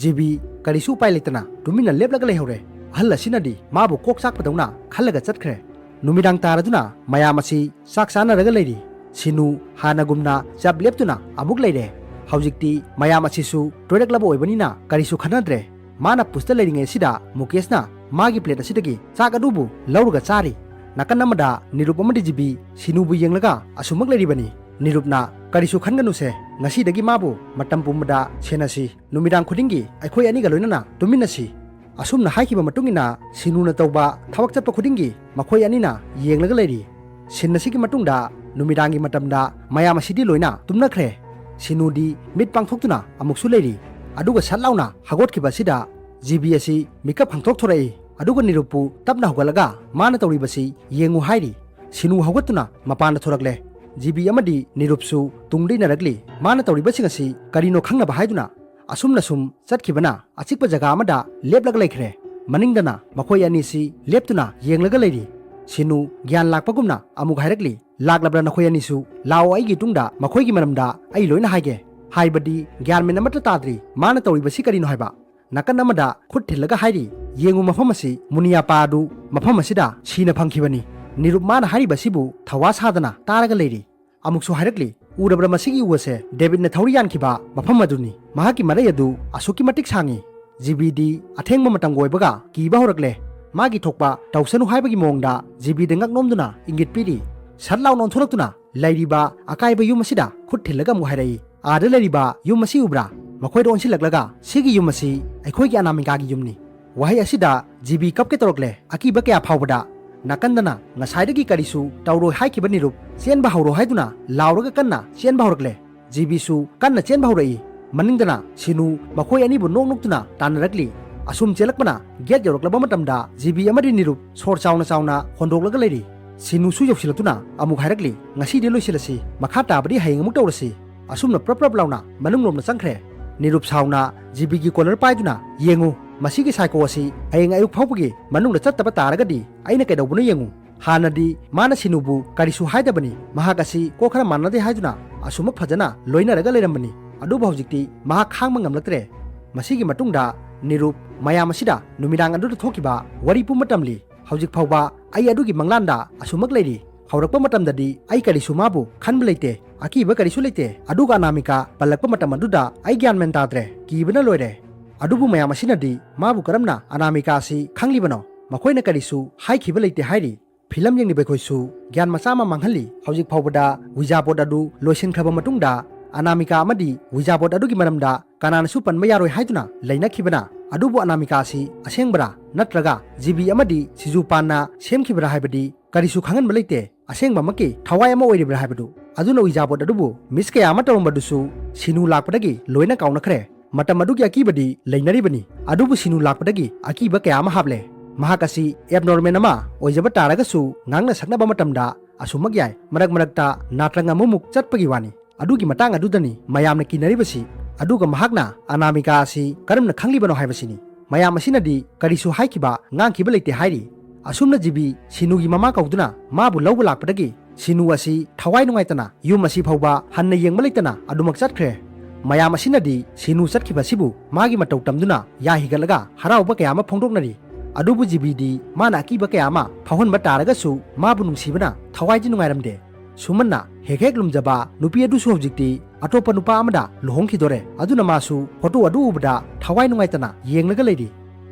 ꯖꯤꯕꯤ ꯀꯔꯤꯁꯨ ꯎꯄꯥꯏ ꯂꯩꯇꯅ ꯇꯨꯃꯤꯟꯅ ꯂꯦꯞꯂꯒ ꯂꯩꯍꯧꯔꯦ꯫ ꯑꯍꯜ ꯑꯁꯤꯅꯗꯤ ꯃꯥꯕꯨ ꯀꯣꯛ ꯆꯥꯛꯄꯗꯧꯅ ꯈꯜꯂꯒ ꯆꯠꯈ꯭ꯔꯦ꯫ ꯅꯨꯃꯤꯗꯥꯡ ꯇꯥꯔꯗꯨꯅ ꯃꯌꯥꯝ ꯑꯁꯤ ꯆꯥꯛ ꯆꯥꯅꯔꯒ ꯂꯩꯔꯤ꯫ ꯁꯤꯅꯨ ꯍꯥꯟꯅꯒꯨꯝꯅ ꯆꯞ ꯂꯦꯞꯇꯨꯅ ꯑꯃꯨꯛ ꯂꯩꯔꯦ꯫ ꯍꯧꯖꯤꯛꯇꯤ ꯃꯌꯥꯝ ꯑꯁꯤꯁꯨ ꯇꯣꯏꯔꯛꯂꯕ ꯑꯣꯏꯕꯅꯤꯅ ꯀꯔꯤꯁꯨ ꯈꯟꯅꯗ꯭ꯔꯦ꯫ ꯃꯥꯅ ꯄꯨꯁꯇ ꯂꯩꯔꯤꯉꯩ ꯑꯁꯤꯗ ꯃꯨꯀꯦꯁꯅ ꯃꯥꯒꯤ ꯄ꯭ꯂꯦꯠ ꯑꯁꯤꯗꯒꯤ ꯆꯥꯛ ꯑꯗꯨꯕꯨ ꯂꯧꯔꯒ ꯆꯥꯔꯤ꯫ ꯅꯥꯀꯟ ꯑꯃꯗ ꯅꯤꯔꯨꯞ ꯑꯃꯗꯤ ꯖꯤꯕꯤ ꯁꯤꯅꯨꯕꯨ ꯌꯦꯡꯂꯒ ꯑꯁꯨꯃꯛ ꯂꯩꯔꯤꯕꯅꯤ꯫ ꯅꯤꯔꯨꯞꯅ "ꯀꯔꯤꯁꯨ ꯈꯟꯒꯅꯨꯁꯦ, ꯉꯁꯤꯗꯒꯤ ꯃꯥꯕꯨ ꯃꯇꯝ ꯄꯨꯝꯕꯗ ꯁꯦꯟꯅꯁꯤ꯫ ꯅꯨꯃꯤꯗꯥꯡ ꯈꯨꯗꯤꯡꯒꯤ ꯑꯩꯈꯣꯏ ꯑꯅꯤꯒ ꯂꯣꯏꯅꯅ ꯇꯨꯝꯃꯤꯟꯅꯁꯤ"꯫ ꯑꯁꯨꯝꯅ ꯍꯥꯏꯈꯤꯕ ꯃꯇꯨꯡ ꯏꯟꯅ ꯁꯤꯅꯨꯅ ꯇꯧꯕ ꯊꯕꯛ ꯆꯠꯄ ꯈꯨꯗꯤꯡꯒꯤ ꯃꯈꯣꯏ ꯑꯅꯤꯅ ꯌꯦꯡꯂꯒ ꯂꯩꯔꯤ꯫ ꯁꯤꯟ ꯑꯁꯤꯒꯤ ꯃꯇꯨꯡꯗ ꯅꯨꯃꯤꯗꯥꯡꯒꯤ ꯃꯇꯝꯗ ꯃꯌꯥꯝ ꯑꯁꯤꯗꯤ ꯂꯣꯏꯅ ꯇꯨꯝꯅꯈ꯭ꯔꯦ꯫ ꯁꯤꯅꯨꯗꯤ ꯃꯤꯠ ꯄꯥꯡꯊꯣꯛꯇꯨꯅ ꯑꯃꯨꯛꯁꯨ ꯂꯩꯔꯤ꯫ ꯑꯗꯨꯒ ꯁꯠ ꯂꯥꯎꯅ ꯍꯧꯒꯠꯈꯤꯕ ꯑꯁꯤꯗ ꯖꯤꯕꯤ ꯑꯁꯤ ꯃꯤꯀꯞ ꯈꯪꯊꯣꯛꯊꯣꯔꯛꯏ꯫ ꯑꯗꯨꯒ ꯅꯤꯔꯨꯞꯄꯨ ꯇꯞꯅ ꯍꯧꯒꯠꯂꯒ ꯃꯥꯅ ꯇꯧꯔꯤꯕꯁꯤ ꯌꯦꯡꯉꯨ ꯍꯥꯏꯔꯤ꯫ ꯁꯤꯅꯨ ꯍꯧꯒꯠꯇꯨꯅ ꯃꯄꯥꯟꯗ ꯊꯣꯔꯛꯂꯦ꯫ ꯖꯤꯕꯤ ꯑꯃꯗꯤ ꯅꯤꯔꯨꯞꯁꯨ ꯇꯨꯡꯗ ꯏꯟꯅꯔꯛꯂꯤ꯫ ꯃꯥꯅ ꯇꯧꯔꯤꯕꯁꯤꯡ ꯑꯁꯤ ꯀꯔꯤꯅꯣ ꯈꯪꯅꯕ ꯍꯥꯏꯗꯨꯅ ꯑꯁꯨꯝꯅ ꯁꯨꯝ ꯆꯠꯈꯤꯕꯅ ꯑꯆꯤꯛꯄ ꯖꯒꯥ ꯑꯃꯗ ꯂꯦꯞꯂꯒ ꯂꯩꯈ꯭ꯔꯦ꯫ ꯃꯅꯤꯡꯗꯅ ꯃꯈꯣꯏ ꯑꯅꯤꯁꯤ ꯂꯦꯞꯇꯨꯅ ꯌꯦꯡꯂꯒ ꯂꯩꯔꯤ꯫ ꯁꯤꯅꯨ ꯒ꯭ꯌꯥꯟ ꯂꯥꯛꯄꯒꯨꯝꯅ ꯑꯃꯨꯛ ꯍꯥꯏꯔꯛꯂꯤ, "ꯂꯥꯛꯂꯕ꯭ꯔꯥ ꯅꯈꯣꯏ ꯑꯅꯤꯁꯨ? ꯂꯥꯛꯑꯣ, ꯑꯩꯒꯤ ꯇꯨꯡꯗ ꯃꯈꯣꯏꯒꯤ ꯃꯔꯝꯗ ꯑꯩ ꯂꯣꯏꯅ ꯍꯥꯏꯒꯦ꯫ ꯍꯥꯏꯕꯗꯤ ꯒ꯭ꯌꯥꯟ ꯃꯦꯟ ꯑꯃꯠꯇ ꯇꯥꯗ꯭ꯔꯤ, ꯃꯥꯅ ꯇꯧꯔꯤꯕꯁꯤ ꯀꯔꯤꯅꯣ ꯍꯥꯏꯕ"꯫ ꯅꯥꯀꯟ ꯑꯃꯗ ꯈꯨꯠ ꯊꯤꯜꯂꯒ ꯍꯥꯏꯔꯤ, "ꯌꯦꯡꯉꯨ, ꯃꯐꯝ ꯑꯁꯤ ꯃꯨꯅꯤꯌꯥꯄꯥ ꯑꯗꯨ ꯃꯐꯝ ꯑꯁꯤꯗ ꯁꯤꯅ ꯐꯪꯈꯤꯕꯅꯤ꯫ ꯅꯤꯔꯨꯞ ꯃꯥꯅ ꯍꯥꯏꯔꯤꯕꯁꯤꯕꯨ ꯊꯋꯥ ꯁꯥꯗꯅ ꯇꯥꯔꯒ ꯂꯩꯔꯤ"꯫ ꯑꯃꯨꯛꯁꯨ ꯍꯥꯏꯔꯛꯂꯤ, "ꯎꯔꯕ꯭ꯔꯥ ꯃꯁꯤꯒꯤ ꯎ ꯑꯁꯦ? ꯗꯦꯕꯤꯠꯅ ꯊꯧꯔꯤ ꯌꯥꯟꯈꯤꯕ ꯃꯐꯝ ꯑꯗꯨꯅꯤ꯫ ꯃꯍꯥꯛꯀꯤ ꯃꯔꯩ ꯑꯗꯨ ꯑꯁꯨꯛꯀꯤ ꯃꯇꯤꯛ ꯁꯥꯡꯉꯤ"꯫ ꯖꯤꯕꯤꯗꯤ ꯑꯊꯦꯡꯕ ꯃꯇꯝꯒ ꯑꯣꯏꯕꯒ ꯀꯤꯕ ꯍꯧꯔꯛꯂꯦ꯫ ꯃꯥꯒꯤ ꯊꯣꯛꯄ ꯇꯧꯁꯅꯨ ꯍꯥꯏꯕꯒꯤ ꯃꯑꯣꯡꯗ ꯖꯤꯕꯤꯗ ꯉꯛ ꯅꯣꯝꯗꯨꯅ ꯏꯪꯒꯤꯠ ꯄꯤꯔꯤ꯫ ꯁꯠ ꯂꯥꯎꯅ ꯑꯣꯟꯊꯣꯔꯛꯇꯨꯅ ꯂꯩꯔꯤꯕ ꯑꯀꯥꯏꯕ ꯌꯨꯝ ꯑꯁꯤꯗ ꯈꯨꯠ ꯊꯤꯜꯂꯒ ꯑꯃꯨꯛ ꯍꯥꯏꯔꯛꯏ, "ꯑꯥꯗ ꯂꯩꯔꯤꯕ ꯌꯨꯝ ꯑꯁꯤ ꯎꯕ꯭ꯔꯥ? ꯃꯈꯣꯏꯗ ꯑꯣꯟꯁꯤꯜꯂꯛꯂꯒ, ꯁꯤꯒꯤ ꯌꯨꯝ ꯑꯁꯤ ꯑꯩꯈꯣꯏꯒꯤ ꯑꯅꯥꯃꯤꯀꯥꯒꯤ ꯌꯨꯝꯅꯤ"꯫ ꯋꯥꯍꯩ ꯑꯁꯤꯗ ꯖꯤꯕꯤ ꯀꯞꯀꯦ ꯇꯧꯔꯛꯂꯦ, ꯑꯀꯤꯕ ꯀꯌꯥ ꯐꯥꯎꯕꯗ꯫ ꯅꯥꯀꯟꯗꯅ ꯉꯁꯥꯏꯗꯒꯤ ꯀꯔꯤꯁꯨ ꯇꯧꯔꯣꯏ ꯍꯥꯏꯈꯤꯕ ꯅꯤꯔꯨꯞ ꯆꯦꯟꯕ ꯍꯧꯔꯣ ꯍꯥꯏꯗꯨꯅ ꯂꯥꯎꯔꯒ ꯀꯟꯅ ꯆꯦꯟꯕ ꯍꯧꯔꯛꯂꯦ꯫ ꯖꯤꯕꯤꯁꯨ ꯀꯟꯅ ꯆꯦꯟꯕ ꯍꯧꯔꯛꯏ꯫ ꯃꯅꯤꯡꯗꯅ ꯁꯤꯅꯨ ꯃꯈꯣꯏ ꯑꯅꯤꯕꯨ ꯅꯣꯛ ꯅꯣꯛꯇꯨꯅ ꯇꯥꯟꯅꯔꯛꯂꯤ꯫ ꯑꯁꯨꯝ ꯆꯦꯜꯂꯛꯄꯅ ꯒꯦꯠ ꯌꯧꯔꯛꯂꯕ ꯃꯇꯝꯗ ꯖꯤꯕꯤ ꯑꯃꯗꯤ ꯅꯤꯔꯨꯞ ꯁꯣꯔ ꯆꯥꯎꯅ ꯆꯥꯎꯅ ꯍꯣꯟꯗꯣꯛꯂꯒ ꯂꯩꯔꯤ꯫ ꯁꯤꯅꯨꯁꯨ ꯌꯧꯁꯤꯜꯂꯛꯇꯨꯅ ꯑꯃꯨꯛ ꯍꯥꯏꯔꯛꯂꯤ, "ꯉꯁꯤꯗꯤ ꯂꯣꯏꯁꯤꯜꯂꯁꯤ, ꯃꯈꯥ ꯇꯥꯕꯗꯤ ꯍꯌꯦꯡ ꯑꯃꯨꯛ ꯇꯧꯔꯁꯤ"꯫ ꯑꯁꯨꯝꯅ ꯄ꯭ꯔꯞ ꯄ꯭ꯔꯞ ꯂꯥꯎꯅ ꯃꯅꯨꯡꯂꯣꯝꯗ ꯆꯪꯈ꯭ꯔꯦ꯫ ꯅꯤꯔꯨꯞ ꯁꯥꯎꯅ ꯖꯤꯕꯤꯒꯤ ꯀꯣꯂꯔ ꯄꯥꯏꯗꯨꯅ, "ꯌꯦꯡꯉꯨ, ꯃꯁꯤꯒꯤ ꯁꯥꯏꯀꯣ ꯑꯁꯤ ꯍꯌꯦꯡ ꯑꯌꯨꯛ ꯐꯥꯎꯕꯒꯤ ꯃꯅꯨꯡꯗ ꯆꯠꯇꯕ ꯇꯥꯔꯒꯗꯤ ꯑꯩꯅ ꯀꯩꯗꯧꯕꯅꯣ ꯌꯦꯡꯉꯨ"꯫ ꯍꯥꯟꯅꯗꯤ ꯃꯥꯅ ꯁꯤꯅꯨꯕꯨ ꯀꯔꯤꯁꯨ ꯍꯥꯏꯗꯕꯅꯤ, ꯃꯍꯥꯛ ꯑꯁꯤ ꯀꯣꯛ ꯈꯔ ꯃꯥꯟꯅꯗꯦ ꯍꯥꯏꯗꯨꯅ ꯑꯁꯨꯃꯛ ꯐꯖꯅ ꯂꯣꯏꯅꯔꯒ ꯂꯩꯔꯝꯕꯅꯤ꯫ ꯑꯗꯨꯕꯨ ꯍꯧꯖꯤꯛꯇꯤ ꯃꯍꯥꯛ ꯈꯥꯡꯕ ꯉꯝꯂꯛꯇ꯭ꯔꯦ꯫ ꯃꯁꯤꯒꯤ ꯃꯇꯨꯡꯗ ꯅꯤꯔꯨꯞ ꯃꯌꯥꯝ ꯑꯁꯤꯗ ꯅꯨꯃꯤꯗꯥꯡ ꯑꯗꯨꯗ ꯊꯣꯛꯈꯤꯕ ꯋꯥꯔꯤ ꯄꯨꯝꯕ ꯇꯝꯂꯤ꯫ "ꯍꯧꯖꯤꯛ ꯐꯥꯎꯕ ꯑꯩ ꯑꯗꯨꯒꯤ ꯃꯪꯂꯥꯟꯗ ꯑꯁꯨꯃꯛ ꯂꯩꯔꯤ꯫ ꯍꯧꯔꯛꯄ ꯃꯇꯝꯗꯗꯤ ꯑꯩ ꯀꯔꯤꯁꯨ ꯃꯥꯕꯨ ꯈꯟꯕ ꯂꯩꯇꯦ, ꯑꯀꯤꯕ ꯀꯔꯤꯁꯨ ꯂꯩꯇꯦ꯫ ꯑꯗꯨꯒ ꯑꯅꯥꯃꯤꯀꯥ ꯄꯜꯂꯛꯄ ꯃꯇꯝ ꯑꯗꯨꯗ ꯑꯩ ꯒ꯭ꯌꯥꯟ ꯃꯦꯟ ꯇꯥꯗ꯭ꯔꯦ, ꯀꯤꯕꯅ ꯂꯣꯏꯔꯦ"꯫ ꯑꯗꯨꯕꯨ ꯃꯌꯥꯝ ꯑꯁꯤꯅꯗꯤ ꯃꯥꯕꯨ ꯀꯔꯝꯅ ꯑꯅꯥꯃꯤꯀꯥ ꯑꯁꯤ ꯈꯪꯂꯤꯕꯅꯣ? ꯃꯈꯣꯏꯅ ꯀꯔꯤꯁꯨ ꯍꯥꯏꯈꯤꯕ ꯂꯩꯇꯦ ꯍꯥꯏꯔꯤ꯫ ꯐꯤꯂꯝ ꯌꯦꯡꯂꯤꯕ ꯑꯩꯈꯣꯏꯁꯨ ꯒ꯭ꯌꯥꯟ ꯃꯆꯥ ꯑꯃ ꯃꯥꯡꯍꯜꯂꯤ꯫ ꯍꯧꯖꯤꯛ ꯐꯥꯎꯕꯗ ꯋꯤꯖꯥ ꯕꯣꯔꯗ ꯑꯗꯨ ꯂꯣꯏꯁꯤꯟꯈ꯭ꯔꯕ ꯃꯇꯨꯡꯗ ꯑꯅꯥꯃꯤꯀꯥ ꯑꯃꯗꯤ ꯋꯤꯖꯥ ꯕꯣꯔꯗ ꯑꯗꯨꯒꯤ ꯃꯔꯝꯗ ꯀꯅꯥꯅꯁꯨ ꯄꯟꯕ ꯌꯥꯔꯣꯏ ꯍꯥꯏꯗꯨꯅ ꯂꯩꯅꯈꯤꯕꯅ꯫ ꯑꯗꯨꯕꯨ ꯑꯅꯥꯃꯤꯀꯥ ꯑꯁꯤ ꯑꯁꯦꯡꯕꯔꯥ ꯅꯠꯇ꯭ꯔꯒ ꯖꯤꯕꯤ ꯑꯃꯗꯤ ꯁꯤꯖꯨꯄꯥꯟꯅ ꯁꯦꯝꯈꯤꯕꯔꯥ ꯍꯥꯏꯕꯗꯤ ꯀꯔꯤꯁꯨ ꯈꯪꯍꯟꯕ ꯂꯩꯇꯦ꯫ ꯑꯁꯦꯡꯕꯃꯛꯀꯤ ꯊꯋꯥꯏ ꯑꯃ ꯑꯣꯏꯔꯤꯕ꯭ꯔꯥ ꯍꯥꯏꯕꯗꯨ꯫ ꯑꯗꯨꯅ ꯋꯤꯖꯥ ꯕꯣꯔꯗ ꯑꯗꯨꯕꯨ ꯃꯤꯁ ꯀꯌꯥ ꯑꯃ ꯇꯧꯔꯝꯕꯗꯨꯁꯨ ꯁꯤꯅꯨ ꯂꯥꯛꯄꯗꯒꯤ ꯂꯣꯏꯅ ꯀꯥꯎꯅꯈ꯭ꯔꯦ꯫ ꯃꯇꯝ ꯑꯗꯨꯒꯤ ꯑꯀꯤꯕꯗꯤ ꯂꯩꯅꯔꯤꯕꯅꯤ, ꯑꯗꯨꯕꯨ ꯁꯤꯅꯨ ꯂꯥꯛꯄꯗꯒꯤ ꯑꯀꯤꯕ ꯀꯌꯥ ꯑꯃ ꯍꯥꯞꯂꯦ꯫ ꯃꯍꯥꯛ ꯑꯁꯤ ꯑꯦꯕꯅꯣꯔꯃꯦꯜ ꯑꯃ ꯑꯣꯏꯖꯕ ꯇꯥꯔꯒꯁꯨ ꯉꯥꯡꯅ ꯁꯛꯅꯕ ꯃꯇꯝꯗ ꯑꯁꯨꯃꯛ ꯌꯥꯏ, ꯃꯔꯛ ꯃꯔꯛꯇ ꯅꯥꯇ꯭ꯔꯪ ꯑꯃꯃꯨꯛ ꯆꯠꯄꯒꯤ ꯋꯥꯅꯤ꯫ ꯑꯗꯨꯒꯤ ꯃꯇꯥꯡ ꯑꯗꯨꯗꯅꯤ ꯃꯌꯥꯝꯅ ꯀꯤꯅꯔꯤꯕꯁꯤ꯫ ꯑꯗꯨꯒ ꯃꯍꯥꯛꯅ ꯑꯅꯥꯃꯤꯀꯥ ꯑꯁꯤ ꯀꯔꯝꯅ ꯈꯪꯂꯤꯕꯅꯣ ꯍꯥꯏꯕꯁꯤꯅꯤ꯫ ꯃꯌꯥꯝ ꯑꯁꯤꯅꯗꯤ ꯀꯔꯤꯁꯨ ꯍꯥꯏꯈꯤꯕ, ꯉꯥꯡꯈꯤꯕ ꯂꯩꯇꯦ ꯍꯥꯏꯔꯤ꯫ ꯑꯁꯨꯝꯅ ꯖꯤꯕꯤ ꯁꯤꯅꯨꯒꯤ ꯃꯃꯥ ꯀꯧꯗꯨꯅ ꯃꯥꯕꯨ ꯂꯧꯕ ꯂꯥꯛꯄꯗꯒꯤ ꯁꯤꯅꯨ ꯑꯁꯤ ꯊꯋꯥꯏ ꯅꯨꯡꯉꯥꯏꯇꯅ ꯌꯨꯝ ꯑꯁꯤ ꯐꯥꯎꯕ ꯍꯟꯅ ꯌꯦꯡꯕ ꯂꯩꯇꯅ ꯑꯗꯨꯃꯛ ꯆꯠꯈ꯭ꯔꯦ꯫ ꯃꯌꯥꯝ ꯑꯁꯤꯅꯗꯤ ꯁꯤꯅꯨ ꯆꯠꯈꯤꯕ ꯑꯁꯤꯕꯨ ꯃꯥꯒꯤ ꯃꯇꯧ ꯇꯝꯗꯨꯅ ꯌꯥ ꯍꯤꯒꯠꯂꯒ ꯍꯔꯥꯎꯕ ꯀꯌꯥ ꯑꯃ ꯐꯣꯡꯗꯣꯛꯅꯔꯤ꯫ ꯑꯗꯨꯕꯨ ꯖꯤꯕꯤꯗꯤ ꯃꯥꯅ ꯑꯀꯤꯕ ꯀꯌꯥ ꯑꯃ ꯐꯥꯎꯍꯟꯕ ꯇꯥꯔꯒꯁꯨ ꯃꯥꯕꯨ ꯅꯨꯡꯁꯤꯕꯅ ꯊꯋꯥꯏꯗꯤ ꯅꯨꯡꯉꯥꯏꯔꯝꯗꯦ꯫ ꯁꯨꯃꯟꯅ ꯍꯦꯛ ꯍꯦꯛ ꯂꯨꯝꯖꯕ ꯅꯨꯄꯤ ꯑꯗꯨꯁꯨ ꯍꯧꯖꯤꯛꯇꯤ ꯑꯇꯣꯞꯄ ꯅꯨꯄꯥ ꯑꯃꯗ ꯂꯨꯍꯣꯡꯈꯤꯗꯣꯔꯦ꯫ ꯑꯗꯨꯅ ꯃꯥꯁꯨ ꯐꯣꯇꯣ ꯑꯗꯨ ꯎꯕꯗ ꯊꯋꯥꯏ ꯅꯨꯡꯉꯥꯏꯇꯅ ꯌꯦꯡꯂꯒ ꯂꯩꯔꯤ꯫